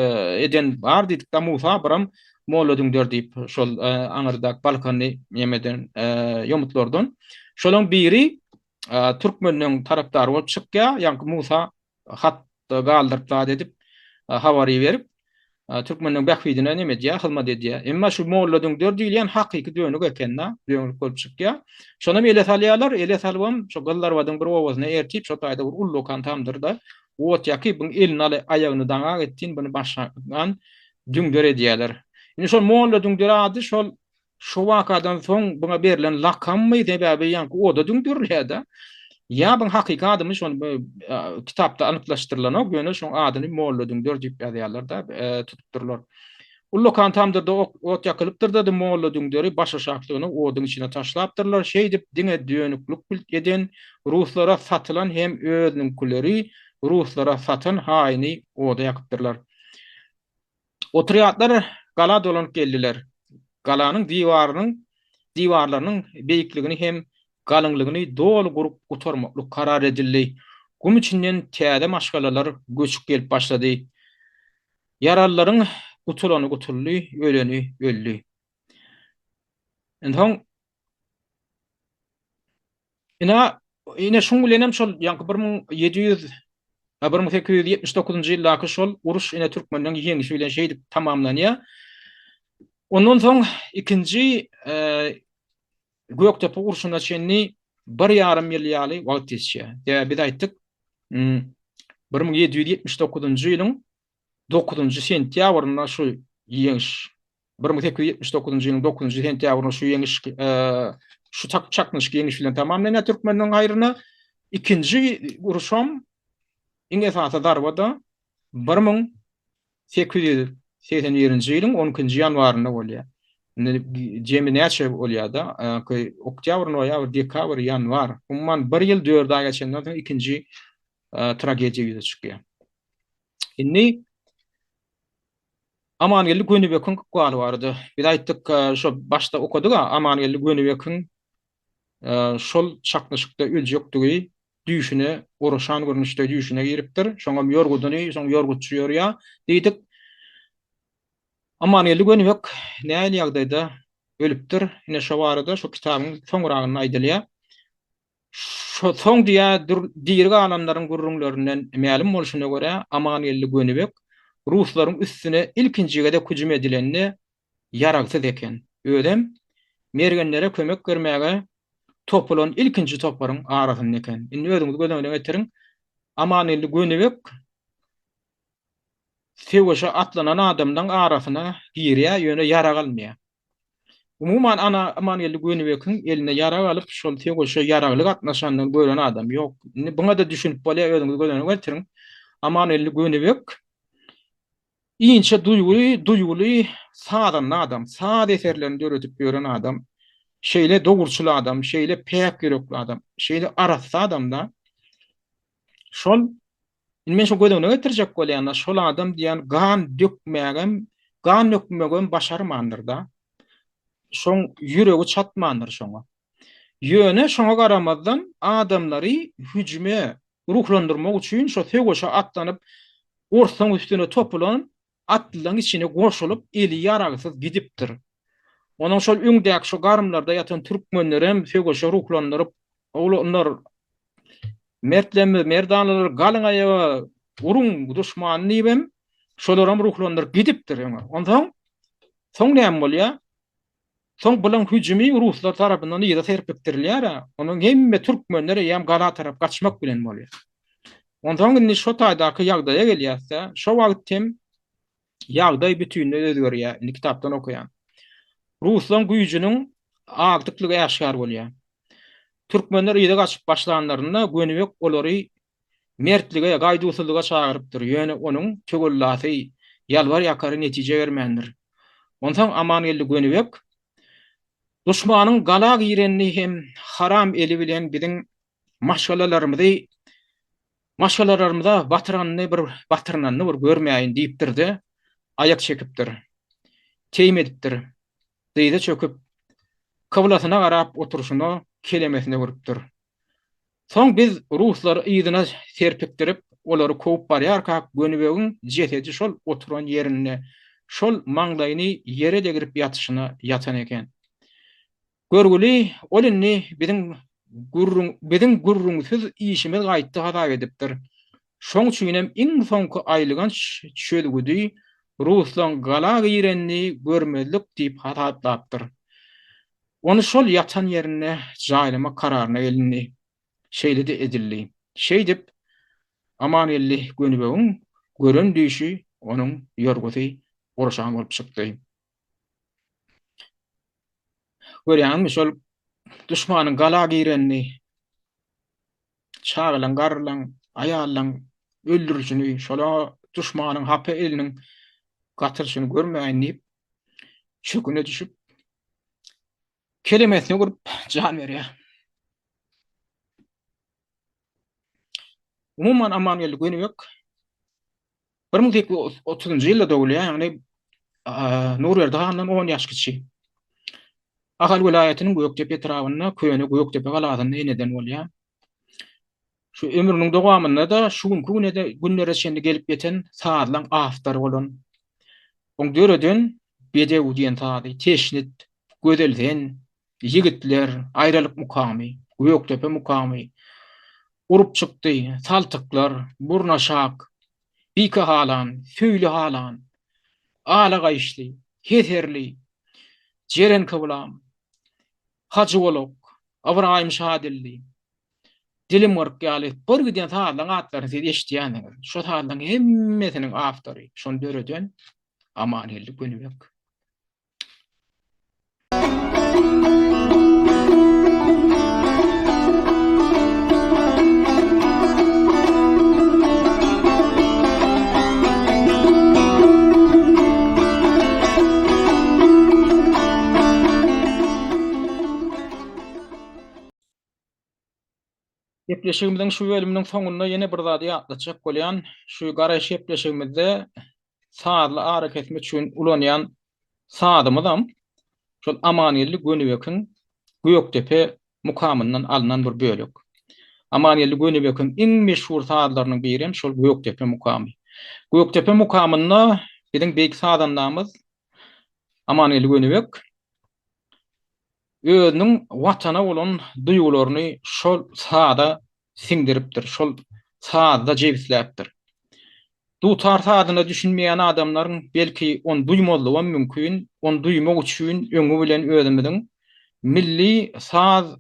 A: eden bar diýdik-de Musa biram Molla Düňder diýip şol aňyrdak Balkanly nemeden ýomutlardan. Şolaň biri türkmeniň tarapdary bolup çykýar. Ýaňky Musa hat galdyryp zat edip, habar iberip, türkmeniň bähbidine neme edýär, hyzmat edýär. Emma şu Molla Düňder diýilýän hakyky dönük eken-de, dönük bolup çykýar. Şonam ele salýarlar, ele salybam şu Gyzlarbadyň bir obasyna ertip, şo taýda bir ullakan tamdyrda ot ýakyp, buň elini aly, aýagyny daňak etdin, buny başlan Düňder edýärler. Indi şol Molla Düňder ady şol Şo wakadan soň buňa berlen lakammy, sebäbi ýaňky oda düňderilýär-de. Ýa buň hakyky adymy şony bu kitapda anyklaşdyrylanok, ýöne şoň adyny Molla Düňder diýip ýazýarlar-da, tutupdyrlar. Ullakan tamdyrda ot ýakylypdyr-da, Molla Düňderi başaşaklygyna oduň içine taşlapdyrlar. Şeýdip diňe dönüklik eden, ruslara satylan hem özüniňkileri ruslara satan haýyny oda ýakypdyrlar. Otrýadlar gala dolanyp geldiler. Galanyň diwarynyň diwarlarynyň beýikligini hem galyňlygyny doly gurup gutarmaklyk karar edildi. Gum içinden täze maşgalalar göçüp gelip başlady. Ýaralylaryň gutulany gutuldy, öleni öldi. Onsoň Ine, ine şuň bilenem şol ýaňky 1700 1879-njy ýyldaky şol uruş ine türkmenleň ýeňşi bilen şeýdip tamamlanýar. Ondan soň ikinji e, Gökdepe urşuna çenli bir ýarym ýyl ýaly wagt geçýär. Sebäbi biz aýtdyk, 1779-njy ýylyň 9-njy sentýabrynda şu ýeňiş 1879-njy ýylyň 9-njy sentýabrynda şu ýeňiş şu çaknyşyk ýeňiş bilen tamamlanýar türkmenleriň haýryna. Ikinji uruşam iň esasy zarba-da 1881-nji ýylyň 12-nji ýanwarynda bolýar. Indi jemi näçe bolýar-da? Oktýabr, noýabr, dekabr, ýanwar. Umuman bir ýyl dört aý geçenden soň ikinji tragediýa ýüze çykýar. Indi Amangeldi Gönübekiň ykbaly barada biz aýtdyk, şo başda okadyk-a, Amangeldi Gönübekiň şol çaknyşykda öljekdigi düýşüne, oraşan görnüşde düýşüne giripdir. Şoňam ýorgudyny, şoň ýorgutçy ýorýar diýdik. Amangeldi Gönübek nähili ýagdaýda ölüpdir? Ine şo barada şu kitabyň soňragynda aýdylýar. Şo soň diýä diri galanlaryň gürrüňlerinden mälim bolşuna görä, Amangeldi Gönübek ruslaryň üstüne ilkinji gezek hüjüm edilende ýaragsyz eken. Özem mergenlere kömek bermäge topulan ilkinji toparyň arasynda eken. Indi özüňiz göz öňüne getiriň, Amangeldi Gönübek söweşe atlanan adamlaryň arasyna girýär, ýöne ýarag almaýar. Umuman, ana Amangeldi Gönübekiň eline ýarag alyp, şol söweşe ýaragly gatnaşanyny gören adam ýok. Indi buňa-da düşünip bolýar, özüňiz göz öňüne getiriň. Amangeldi Gönübek inçe duýguly, duýguly sazanda adam, saz eserlerini döredip ýören adam, şeýle dogruçyl adam, şeýle päk ýürekli adam, şeýle arassa adam-da. Şol Indi men şo göz öňüne getirjek bolýan-da, şol adam diýýän gan dökmägem, gan dökmegem başarmandyr-da. Şoň ýüregi çatmandyr şoňa. Ýöne şoňa garamazdan adamlary hüjüme ruhlandyrmak üçin şo söweşe atlanyp orslaň üstüne topulan atlylaň içine goşulyp eli ýaragsyz gidipdir. Onuň şol öňdäki şo garymlarda ýatan türkmenlerem söweşe ruhlandyryp, Oglanlar, mertlerimiz, merdanalar galyň aýaga, uruň duşmany diýibem şolaram ruhlandyryp gidipdir öňe. Onsoň soň näme bolýar? Soň bulaň hüjümi ruslar tarapyndan yza serpikdirilýär-ä. Onuň hemme türkmenler eýýäm gala tarap gaçmak bilen bolýar. Onsoň indi şo taýdaky ýagdaýa gelýäs-dä. Şo wagt hem ýagdaý bütinleý özgerýär. Indi kitapdan okaýan. Ruslaň güýjüniň agdyklygy äşgär bolýar. Türkmenler yza gaçyp başlanlarynda Gönübek olary Mertlige, gaýduwsyzlyga çagyrypdyr, ýöne onuň töwellasy, ýalbar-ýakary netije bermändir. Onsoň Amangeldi Gönübek, Duşmanyň gala girenini hem haram eli bilen biziň maşgalalarymyzy maşgalalarymyza batyranyny bir batyrynanyny bir görmäýin diýipdir-de, aýak çekipdir. Teým edipdir. Dyza çöküp, kyblasyna garap oturyşyna kelemesine görüpdir. Soň biz ruslary yzyna serpikdirip, olary kowup barýarkak, Gönübegiň jesedi şol oturan ýerinde, şol maňlaýyny ýere degrip ýatyşyna ýatan eken. Görgüli, ol indi biziň gürrüň, biziň gürrüňsiz işimiz gaýtdy hasap edipdir. Şoň üçinem iň soňky aýylganç çözgüdi ruslaň gala girenini görmezlik diýip hasaplapdyr. Ony şol ýatan ýerinde jaýlamak kararyna gelindi. Şeýle-de edildi. Şeýdip, Amangeldi Gönübegiň gören düýşi onuň ýorgusy gurşan bolup çykdy. Görýäňizmi, şol duşmanyň gala girenini, çagalaň, garrylaň, aýallaň öldürilişini, şola duşmanyň hapa eliniň gatyryşyny görmäýin diýip, çöküne düşüp, kelemesine urup jan berýär. Umuman Amangeldi Gönübek 1830-njy ýylda dogulýar, ýagny Nurberdi handan 10 ýaş kiçi. Ahal welaýatynyň Gökdepe etrabynda Köne Gökdepe galasynda eneden bolýar. Şu ömrüniň dowamynda-da şu günki güne-de günlere çenli gelip ýeten sazlaň awtory bolan, oň döreden Bedew diýen sazy, Teşnit, Gözel sen, Ýigitler, Aýralyk mukamy, Gökdepe mukamy, Urup çykdy, Saltyklar, Burnaşak, Bike halan, Söýli halan, Ala gaýyşly, Heserli, Jeren kyblam, Hajy golak, Ybraýym Şadilli, Dilim gyryk ýaly bir giden sazlaň atlaryny siz eşidýänsiňiz. Şo sazlaň hemmesiniň awtory, şony döreden Amangeldi Gönübek. Gepleşigimiziň şu bölüminiň soňunda ýene bir zady ýatlatjak bolýan. Şu garaýyş gepleşigimizde sazly arakesme üçin ulanýan sazymyzam şol Amangeldi Gönübekiň Gökdepe mukamyndan alnan bir bölek. Amangeldi Gönübekiň iň meşhur sazlarynyň birem şol Gökdepe mukamy. Gökdepe mukamynda biziň beýik sazandamyz Amangeldi Gönübek özüniň Watana bolan duýgularyny şol saza siňdiripdir, şol sazda jebisläpdir. Dutar sazyna düşünmeýän adamlaryň belki ony duýmazlygam mümkin, ony duýmak üçin öňi bilen özümiziň milli saz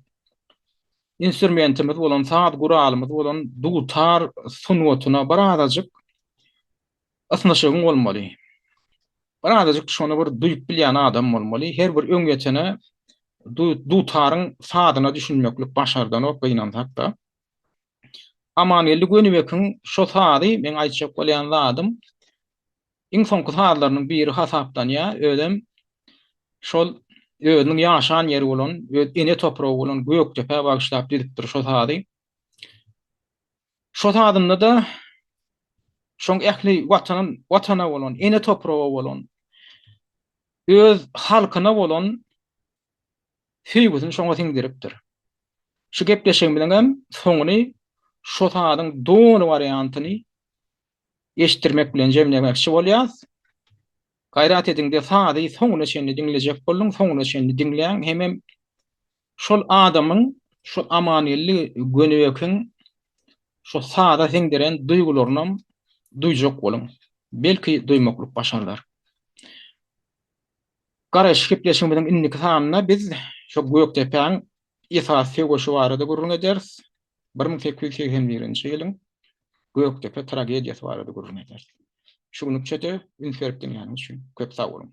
A: instrumentimiz bolan, saz guralymyz bolan dutar sungatyna birazajyk ysnyşygyň bolmaly. Birazajyk şony bir duýup bilýän adam bolmaly. Her bir öňýetene dutaryň sazyna düşünmeklik başardanok gynansak-da. Amangeldi Gönübekiň şo sazy, meň aýtjak bolýan zadym, iň soňky sazlarynyň biri hasaplanýar. Özem şol özüniň ýaşan ýeri bolan, öz ene topragy bolan Gökdepä bagyşlap düzüpdir şo sazy. Şo sazynda-da şoň ähli Watan, Watana bolan, ene topraga bolan, öz halkyna bolan. Söýgüsini şoňa siňdiripdir. Şu gepleşigimiziň hem soňuny şo sazyň doly wariantyny eşitdirmek bilen jemlemekçi bolýas. Gaýrat ediňde sazy soňuna çenli diňlejek boluň, soňuna çenli diňläň hemem şol adamyň, şol Amangeldi Gönübekiň şo saza siňdiren duýgularynam duýjak boluň. Belki duýmaklyk başardar. Garaş gepleşigimiziň indiki sanynda biz şo Gökdepäň esasy söweşi barada gürrüň ederis. 1881-nji ýylyň Gökdepe tragediýasy barada gürrüň ederis. Şu günlükçe-de üns berip diňläniňiz üçin köp sag boluň.